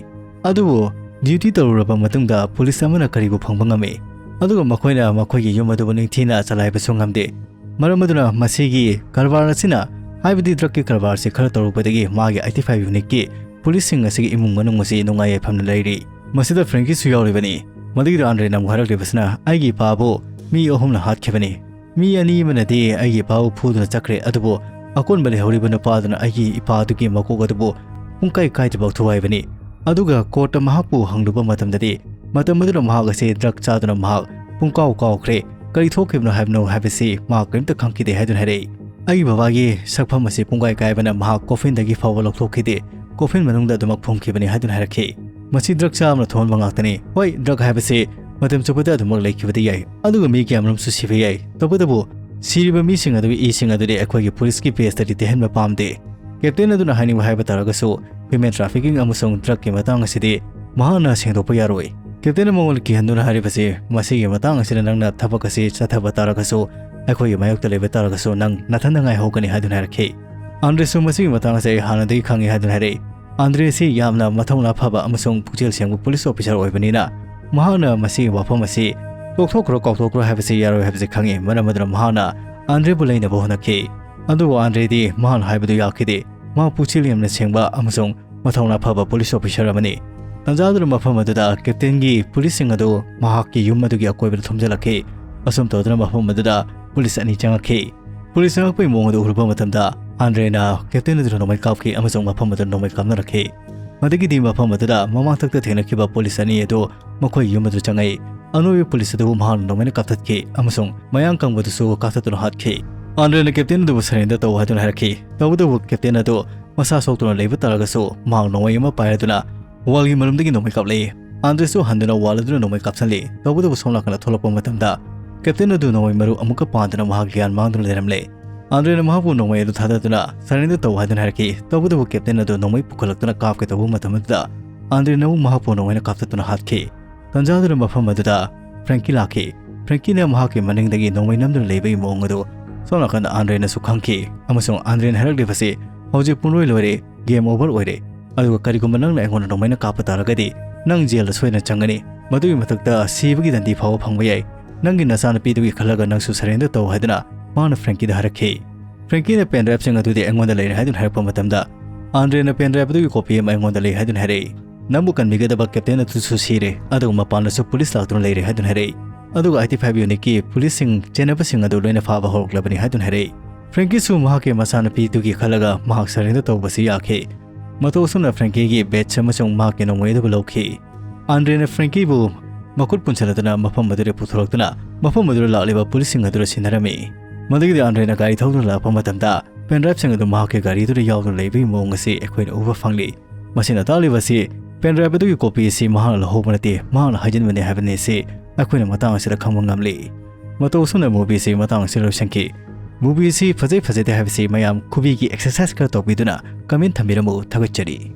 ꯑꯗꯨꯕꯨ ꯗ꯭ꯌꯨꯇꯤ ꯇꯧꯔꯨꯔꯕ ꯃꯇꯨꯡꯗ ꯄꯨꯂꯤꯁ ꯑꯃꯅ ꯀꯔꯤꯕꯨ ꯐꯪꯕ ꯉꯝꯃꯤ? ꯑꯗꯨꯒ ꯃꯈꯣꯏꯅ ꯃꯈꯣꯏꯒꯤ ꯌꯨꯝ ꯑꯗꯨꯕꯨ ꯅꯤꯡꯊꯤꯅ ꯆꯂꯥꯏꯕꯁꯨ ꯉꯝꯗꯦ꯫ ꯃꯔꯝ ꯑꯗꯨꯅ ꯃꯁꯤꯒꯤ ꯀꯔꯕꯥꯔ ꯑꯁꯤꯅ, ꯍꯥꯏꯕꯗꯤ ꯗ꯭ꯔꯒꯀꯤ ꯀꯔꯕꯥꯔ ꯑꯁꯤ ꯈꯔ ꯇꯧꯔꯨꯕꯗꯒꯤ ꯃꯥꯒꯤ ꯑꯥꯏꯇꯤ ꯐꯥꯏꯚ ꯌꯨꯅꯤꯠꯀꯤ ꯄꯨꯂꯤꯁꯁꯤꯡ ꯑꯁꯤꯒꯤ ꯏꯃꯨꯡ ꯃꯅꯨꯡ ꯑꯁꯤ ꯅꯨꯡꯉꯥꯏ ꯌꯥꯏꯐꯝꯅ ꯂꯩꯔꯤ꯫ ꯃꯁꯤꯗ ꯐ꯭ꯔꯦꯡꯀꯤꯁꯨ ꯌꯥꯎꯔꯤꯕꯅꯤ꯫ ꯃꯗꯨꯒꯤꯗ ꯑꯥꯟꯗ꯭ꯔꯦꯅ ꯑꯃꯨꯛ ꯍꯥꯏꯔꯛꯂꯤꯕꯁꯤꯅ, "ꯑꯩꯒꯤ ꯏꯄꯥꯕꯨ ꯃꯤ ꯑꯍꯨꯝꯅ ꯍꯥꯠꯈꯤꯕꯅꯤ꯫ ꯃꯤ ꯑꯅꯤ ꯑꯃꯅꯗꯤ ꯑꯩꯒꯤ ꯏꯄꯥꯕꯨ ꯐꯨꯗꯨꯅ ꯆꯠꯈ꯭ꯔꯦ, ꯑꯗꯨꯕꯨ ꯑꯀꯣꯟꯕ ꯂꯩꯍꯧꯔꯤꯕ ꯅꯨꯄꯥꯗꯨꯅ ꯑꯩꯒꯤ ꯏꯄꯥꯗꯨꯒꯤ ꯃꯀꯣꯛ ꯑꯗꯨꯕꯨ ꯄꯨꯡꯀꯥꯏ ꯀꯥꯏꯗꯕ ꯊꯨꯒꯥꯏꯕꯅꯤ꯫ ꯑꯗꯨꯒ ꯀꯣꯔꯠꯇ ꯃꯍꯥꯛꯄꯨ ꯍꯪꯂꯨꯕ ꯃꯇꯝꯗꯗꯤ, ꯃꯇꯝ ꯑꯗꯨꯗ ꯃꯍꯥꯛ ꯑꯁꯤ ꯗ꯭ꯔꯒ ꯆꯥꯗꯨꯅ ꯃꯍꯥꯛ ꯄꯨꯡꯀꯥꯎ ꯀꯥꯎꯈ꯭ꯔꯦ꯫ ꯀꯔꯤ ꯊꯣꯛꯈꯤꯕꯅꯣ ꯍꯥꯏꯕꯅꯣ ꯍꯥꯏꯕꯁꯤ ꯃꯍꯥꯛ ꯀꯔꯤꯝꯇ ꯈꯪꯈꯤꯗꯦ" ꯍꯥꯏꯗꯨꯅ ꯍꯥꯏꯔꯛꯏ꯫ "ꯑꯩꯒꯤ ꯕꯕꯥꯒꯤ ꯁꯛꯐꯝ ꯑꯁꯤ ꯄꯨꯡꯀꯥꯏ ꯀꯥꯏꯕꯅ ꯃꯍꯥꯛ ꯀꯣꯐꯤꯟꯗꯒꯤ ꯐꯥꯎꯕ ꯂꯧꯊꯣꯛꯈꯤꯗꯦ꯫ ꯀꯣꯐꯤꯟ ꯃꯅꯨꯡꯗ ꯑꯗꯨꯃꯛ ꯐꯨꯝꯈꯤꯕꯅꯤ" ꯍꯥꯏꯗꯨꯅ ꯍꯥꯏꯔꯛꯈꯤ꯫ ꯃꯁꯤ ꯗ꯭ꯔꯒ ꯆꯥꯕꯅ ꯊꯣꯛꯍꯟꯕ ꯉꯥꯛꯇꯅꯤ꯫ ꯍꯣꯏ, ꯗ꯭ꯔꯒ ꯍꯥꯏꯕꯁꯤ ꯃꯇꯝ ꯆꯨꯞꯄꯗ ꯑꯗꯨꯃꯛ ꯂꯩꯈꯤꯕꯗꯤ ꯌꯥꯏ, ꯑꯗꯨꯒ ꯃꯤ ꯀꯌꯥꯃꯔꯨꯝꯁꯨ ꯁꯤꯕ ꯌꯥꯏ꯫ ꯇꯧꯕꯇꯕꯨ ꯁꯤꯔꯤꯕ ꯃꯤꯁꯤꯡ ꯑꯗꯨꯒꯤ ꯏꯁꯤꯡ ꯑꯗꯨꯗꯤ ꯑꯩꯈꯣꯏꯒꯤ ꯄꯨꯂꯤꯁꯀꯤ ꯄꯦꯖꯇꯗꯤ ꯇꯩꯍꯟꯕ ꯄꯥꯝꯗꯦ꯫ ꯀꯦꯞꯇꯦꯟ ꯑꯗꯨꯅ ꯍꯥꯏꯅꯤꯡꯕ ꯍꯥꯏꯕ ꯇꯥꯔꯒꯁꯨ, ꯍ꯭ꯌꯨꯃꯦꯟ ꯇ꯭ꯔꯥꯐꯤꯀꯤꯡ ꯑꯃꯁꯨꯡ ꯗ꯭ꯔꯒꯀꯤ ꯃꯇꯥꯡ ꯑꯁꯤꯗꯤ ꯃꯍꯥꯛꯅ ꯁꯦꯡꯗꯣꯛꯄ ꯌꯥꯔꯣꯏ꯫ ꯀꯦꯞꯇꯦꯟꯅ ꯃꯉꯣꯟꯗ ꯀꯤꯍꯟꯗꯨꯅ ꯍꯥꯏꯔꯤꯕꯁꯤ, "ꯃꯁꯤꯒꯤ ꯃꯇꯥꯡ ꯑꯁꯤꯗ ꯅꯪꯅ ꯊꯕꯛ ꯑꯁꯤ ꯆꯠꯊꯕ ꯇꯥꯔꯒꯁꯨ, ꯑꯩꯈꯣꯏꯒꯤ ꯃꯥꯌꯣꯛꯇ ꯂꯩꯕ ꯇꯥꯔꯒꯁꯨ, ꯅꯪ ꯅꯊꯟꯗ ꯉꯥꯏꯍꯧꯒꯅꯤ" ꯍꯥꯏꯗꯨꯅ ꯍꯥꯏꯔꯛꯈꯤ꯫ ꯑꯥꯟꯗ꯭ꯔꯦꯁꯨ ꯃꯁꯤꯒꯤ ꯃꯇꯥꯡ ꯑꯁꯤ ꯑꯩ ꯍꯥꯟꯅꯗꯒꯤ ꯈꯪꯉꯤ ꯍꯥꯏꯗꯨꯅ ꯍꯥꯏꯔꯛꯏ꯫ ꯑꯥꯟꯗ꯭ꯔꯦꯁꯤ ꯌꯥꯝꯅ ꯃꯊꯧꯅꯥ ꯐꯕ ꯑꯃꯁꯨꯡ ꯄꯨꯛꯆꯦꯜ ꯁꯦꯡꯕ ꯄꯨꯂꯤꯁ ꯑꯣꯐꯤꯁꯥꯔ ꯑꯣꯏꯕꯅꯤꯅ, ꯃꯍꯥꯛꯅ ꯃꯁꯤꯒꯤ ꯋꯥꯐꯝ ꯑꯁꯤ "ꯇꯣꯛꯊꯣꯛꯈ꯭ꯔꯣ, ꯀꯥꯎꯊꯣꯛꯈ꯭ꯔꯣ" ꯍꯥꯏꯕꯁꯤ ꯌꯥꯔꯣꯏ ꯍꯥꯏꯕꯁꯤ ꯈꯪꯉꯤ꯫ ꯃꯔꯝ ꯑꯗꯨꯅ ꯃꯍꯥꯛꯅ ꯑꯥꯟꯗ꯭ꯔꯦꯕꯨ ꯂꯩꯅꯕ ꯍꯣꯠꯅꯈꯤ꯫ ꯑꯗꯨꯕꯨ ꯑꯥꯟꯗ꯭ꯔꯦꯗꯤ ꯃꯍꯥꯛꯅ ꯍꯥꯏꯕꯗꯨ ꯌꯥꯈꯤꯗꯦ꯫ ꯃꯍꯥꯛ ꯄꯨꯛꯆꯦꯜ ꯌꯥꯝꯅ ꯁꯦꯡꯕ ꯑꯃꯁꯨꯡ ꯃꯊꯧꯅꯥ ꯐꯕ ꯄꯨꯂꯤꯁ ꯑꯣꯐꯤꯁꯥꯔ ꯑꯃꯅꯤ꯫ ꯇꯥꯟꯖꯥꯗꯨꯅ ꯃꯐꯝ ꯑꯗꯨꯗ ꯀꯦꯞꯇꯦꯟꯒꯤ ꯄꯨꯂꯤꯁꯁꯤꯡ ꯑꯗꯨ ꯃꯍꯥꯛꯀꯤ ꯌꯨꯝ ꯑꯗꯨꯒꯤ ꯑꯀꯣꯏꯕꯗ ꯊꯨꯝꯖꯤꯜꯂꯛꯈꯤ꯫ ꯑꯁꯨꯝ ꯇꯧꯗꯨꯅ ꯃꯐꯝ ꯑꯗꯨꯗ ꯄꯨꯂꯤꯁ ꯑꯅꯤ ꯆꯪꯉꯛꯈꯤ꯫ ꯄꯨꯂꯤꯁ ꯆꯪꯉꯛꯄꯒꯤ ꯃꯑꯣꯡ ꯑꯗꯨ ꯎꯔꯨꯕ ꯃꯇꯝꯗ ꯑꯥꯟꯗ꯭ꯔꯦꯅ ꯀꯦꯞꯇꯦꯟ ꯑꯗꯨꯗ ꯅꯣꯡꯃꯩ ꯀꯥꯞꯈꯤ ꯑꯃꯁꯨꯡ ꯃꯐꯝ ꯑꯗꯨꯗ ꯅꯣꯡꯃꯩ ꯀꯥꯞꯅꯔꯛꯈꯤ꯫ ꯃꯗꯨꯒꯤꯗꯤ ꯃꯐꯝ ꯑꯗꯨꯗ ꯃꯃꯥꯡꯊꯛꯇ ꯊꯦꯡꯅꯈꯤꯕ ꯄꯨꯂꯤꯁ ꯑꯅꯤ ꯑꯗꯨ ꯃꯈꯣꯏ ꯌꯨꯝ ꯑꯗꯨ ꯆꯪꯉꯛꯏ꯫ ꯑꯅꯣꯏꯕ ꯄꯨꯂꯤꯁ ꯑꯗꯨꯕꯨ ꯃꯍꯥꯛꯅ ꯅꯣꯡꯃꯩꯅ ꯀꯥꯞꯊꯠꯈꯤ ꯑꯃꯁꯨꯡ ꯃꯌꯥꯡ ꯀꯪꯕꯗꯨꯁꯨ ꯀꯥꯞꯊꯠꯇꯨꯅ ꯍꯥꯠꯈꯤ꯫ ꯑꯥꯟꯗ꯭ꯔꯦꯅ ꯀꯦꯞꯇꯦꯟ ꯑꯗꯨꯕꯨ ꯁꯔꯦꯟꯗꯔ ꯇꯧ ꯍꯥꯏꯗꯨꯅ ꯍꯥꯏꯔꯛꯈꯤ꯫ ꯇꯧꯕꯇꯕꯨ ꯀꯦꯞꯇꯦꯟ ꯑꯗꯨ ꯃꯁꯥ ꯁꯣꯛꯇꯨꯅ ꯂꯩꯕ ꯇꯥꯔꯒꯁꯨ, ꯃꯍꯥꯛ ꯅꯣꯡꯃꯩ ꯑꯃ ꯄꯥꯏꯔꯗꯨꯅ ꯋꯥꯜꯒꯤ ꯃꯔꯨꯝꯗꯒꯤ ꯅꯣꯡꯃꯩ ꯀꯥꯞꯂꯛꯏ꯫ ꯑꯥꯟꯗ꯭ꯔꯦꯁꯨ ꯍꯟꯗꯨꯅ ꯋꯥꯜ ꯑꯗꯨꯅ ꯅꯣꯡꯃꯩ ꯀꯥꯞꯁꯤꯜꯂꯤ꯫ ꯇꯧꯕꯇꯕꯨ ꯁꯣꯝ ꯅꯥꯀꯟꯗ ꯊꯣꯛꯂꯛꯄ ꯃꯇꯝꯗ, ꯀꯦꯞꯇꯦꯟ ꯑꯗꯨ ꯅꯣꯡꯃꯩ ꯃꯔꯨ ꯑꯃꯨꯛꯀ ꯄꯥꯟꯗꯨꯅ ꯃꯍꯥꯛ ꯒ꯭ꯌꯥꯟ ꯃꯥꯡꯗꯨꯅ ꯂꯩꯔꯝꯂꯦ꯫ ꯑꯥꯟꯗ꯭ꯔꯦꯅ ꯃꯍꯥꯛꯄꯨ ꯅꯣꯡꯃꯩ ꯑꯗꯨ ꯊꯥꯗꯗꯨꯅ ꯁꯔꯦꯟꯗꯔ ꯇꯧ ꯍꯥꯏꯗꯨꯅ ꯍꯥꯏꯔꯛꯈꯤ꯫ ꯇꯧꯕꯇꯕꯨ ꯀꯦꯞꯇꯦꯟ ꯑꯗꯨ ꯅꯣꯡꯃꯩ ꯄꯨꯈꯠꯂꯛꯇꯨꯅ ꯀꯥꯞꯀꯦ ꯇꯧꯕ ꯃꯇꯝ ꯑꯗꯨꯗ, ꯑꯥꯟꯗ꯭ꯔꯦꯅ ꯑꯃꯨꯛ ꯃꯍꯥꯛꯄꯨ ꯅꯣꯡꯃꯩꯅ ꯀꯥꯞꯊꯠꯇꯨꯅ ꯍꯥꯠꯈꯤ꯫ ꯇꯥꯟꯖꯥꯗꯨꯅ ꯃꯐꯝ ꯑꯗꯨꯗ ꯐ꯭ꯔꯦꯡꯀꯤ ꯂꯥꯛꯈꯤ꯫ ꯐ꯭ꯔꯦꯡꯀꯤꯅ ꯃꯍꯥꯛꯀꯤ ꯃꯅꯤꯡꯗꯒꯤ ꯅꯣꯡꯃꯩ ꯅꯝꯗꯨꯅ ꯂꯩꯕꯒꯤ ꯃꯑꯣꯡ ꯑꯗꯨ ꯁꯣꯝ ꯅꯥꯀꯟꯗ ꯑꯥꯟꯗ꯭ꯔꯦꯅꯁꯨ ꯈꯪꯈꯤ, ꯑꯃꯁꯨꯡ ꯑꯥꯟꯗ꯭ꯔꯦꯅ ꯍꯥꯏꯔꯛꯂꯤꯕꯁꯤ, "ꯍꯧꯖꯤꯛ ꯄꯨꯡꯂꯣꯏ ꯂꯣꯏꯔꯦ, ꯒꯦꯝ ꯑꯣꯚꯔ ꯑꯣꯏꯔꯦ, ꯑꯗꯨꯒ ꯀꯔꯤꯒꯨꯝꯕ ꯅꯪꯅ ꯑꯩꯉꯣꯟꯗ ꯑꯗꯨꯃꯥꯏꯅ ꯀꯥꯞꯄ ꯇꯥꯔꯒꯗꯤ ꯅꯪ ꯖꯦꯜꯗ ꯁꯣꯏꯗꯅ ꯆꯪꯒꯅꯤ꯫ ꯃꯗꯨꯒꯤ ꯃꯊꯛꯇ ꯁꯤꯕꯒꯤ ꯗꯟꯗꯤ ꯐꯥꯎꯕ ꯐꯪꯕ ꯌꯥꯏ꯫ ꯅꯪꯒꯤ ꯅꯆꯥꯅꯨꯄꯤꯗꯨꯒꯤ ꯈꯜꯂꯒ ꯅꯪꯁꯨ ꯁꯔꯦꯟꯗꯔ ꯇꯧ" ꯍꯥꯏꯗꯨꯅ ꯃꯥꯅ ꯐ꯭ꯔꯦꯡꯀꯤꯗ ꯍꯥꯏꯔꯛꯈꯤ꯫ ꯐ꯭ꯔꯦꯡꯀꯤꯅ ꯄꯦꯟ ꯗ꯭ꯔꯥꯏꯚꯁꯤꯡ ꯑꯗꯨꯗꯤ ꯑꯩꯉꯣꯟꯗ ꯂꯩꯔꯦ ꯍꯥꯏꯗꯨꯅ ꯍꯥꯏꯔꯛꯄ ꯃꯇꯝꯗ, ꯑꯥꯟꯗ꯭ꯔꯦꯅ ꯄꯦꯟ ꯗ꯭ꯔꯥꯏꯚ ꯑꯗꯨꯒꯤ ꯀꯣꯄꯤ ꯑꯃ ꯑꯩꯉꯣꯟꯗ ꯂꯩ ꯍꯥꯏꯗꯨꯅ ꯍꯥꯏꯔꯛꯏ꯫ "ꯅꯪꯕꯨ ꯀꯟꯕꯤꯒꯗꯕ ꯀꯦꯞꯇꯦꯟ ꯑꯗꯨꯁꯨ ꯁꯤꯔꯦ, ꯑꯗꯨꯒ ꯃꯄꯥꯟꯗꯁꯨ ꯄꯨꯂꯤꯁ ꯂꯥꯛꯇꯨꯅ ꯂꯩꯔꯦ" ꯍꯥꯏꯗꯨꯅ ꯍꯥꯏꯔꯛꯏ꯫ ꯑꯗꯨꯒ ꯑꯥꯏꯇꯤ ꯐꯥꯏꯚ ꯌꯨꯅꯤꯠꯀꯤ ꯄꯨꯂꯤꯁꯁꯤꯡ ꯆꯦꯟꯅꯕꯁꯤꯡ ꯑꯗꯨ ꯂꯣꯏꯅ ꯐꯥꯕ ꯍꯧꯔꯛꯂꯕꯅꯤ ꯍꯥꯏꯗꯨꯅ ꯍꯥꯏꯔꯛꯏ꯫ ꯐ꯭ꯔꯦꯡꯀꯤꯁꯨ ꯃꯍꯥꯛꯀꯤ ꯃꯆꯥꯅꯨꯄꯤꯗꯨꯒꯤ ꯈꯜꯂꯒ ꯃꯍꯥꯛ ꯁꯔꯦꯟꯗꯔ ꯇꯧꯕꯁꯤ ꯌꯥꯈꯤ꯫ ꯃꯇꯧ ꯑꯁꯨꯝꯅ ꯐ꯭ꯔꯦꯡꯀꯤꯒꯤ ꯕꯦꯠꯁ ꯑꯃꯁꯨꯡ ꯃꯍꯥꯛꯀꯤ ꯅꯣꯡꯃꯩ ꯑꯗꯨꯕꯨ ꯂꯧꯈꯤ꯫ ꯑꯥꯟꯗ꯭ꯔꯦꯅ ꯐ꯭ꯔꯦꯡꯀꯤꯕꯨ ꯃꯈꯨꯠ ꯄꯨꯟꯁꯤꯜꯂꯗꯨꯅ ꯃꯐꯝ ꯑꯗꯨꯗ ꯄꯨꯊꯣꯔꯛꯇꯨꯅ ꯃꯐꯝ ꯑꯗꯨꯗ ꯂꯥꯛꯂꯤꯕ ꯄꯨꯂꯤꯁꯁꯤꯡ ꯑꯗꯨꯗ ꯁꯤꯟꯅꯔꯝꯃꯤ꯫ ꯃꯗꯨꯒꯤꯗꯤ ꯑꯥꯟꯗ꯭ꯔꯦꯅ ꯒꯥꯔꯤ ꯊꯧꯗꯨꯅ ꯂꯥꯛꯄ ꯃꯇꯝꯗ ꯄꯦꯟ ꯗ꯭ꯔꯥꯏꯚꯁꯤꯡ ꯑꯗꯨ ꯃꯍꯥꯛꯀꯤ ꯒꯥꯔꯤꯗꯨꯗ ꯌꯥꯎꯗꯨꯅ ꯂꯩꯕꯒꯤ ꯃꯑꯣꯡ ꯑꯁꯤ ꯑꯩꯈꯣꯏꯅ ꯎꯕ ꯐꯪꯂꯤ꯫ ꯃꯁꯤꯅ ꯇꯥꯛꯂꯤꯕꯁꯤ ꯄꯦꯟ ꯗ꯭ꯔꯥꯏꯚ ꯑꯗꯨꯒꯤ ꯀꯣꯄꯤ ꯑꯁꯤ ꯃꯍꯥꯛꯅ ꯂꯧꯍꯧꯕ ꯅꯠꯇꯦ, ꯃꯍꯥꯛꯅ ꯍꯥꯏꯖꯤꯟꯕꯅꯤ ꯍꯥꯏꯕꯅꯤ ꯑꯁꯤ ꯑꯩꯈꯣꯏꯅ ꯃꯇꯥꯡ ꯑꯁꯤꯗ ꯈꯪꯕ ꯉꯝꯂꯤ꯫ ꯃꯇꯧ ꯑꯁꯨꯝꯅ ꯃꯨꯚꯤ ꯑꯁꯤ ꯃꯇꯥꯡ ꯑꯁꯤꯗ ꯂꯣꯏꯁꯤꯟꯈꯤ꯫ ꯃꯨꯚꯤ ꯑꯁꯤ ꯐꯖꯩ ꯐꯖꯗꯦ ꯍꯥꯏꯕꯁꯤ ꯃꯌꯥꯝ ꯈꯨꯕꯤꯒꯤ ꯑꯦꯛꯁꯔꯁꯥꯏꯁ ꯈꯔ ꯇꯧꯕꯤꯗꯨꯅ ꯀꯃꯦꯟ ꯊꯝꯕꯤꯔꯝꯃꯨ꯫ ꯊꯥꯒꯠꯆꯔꯤ꯫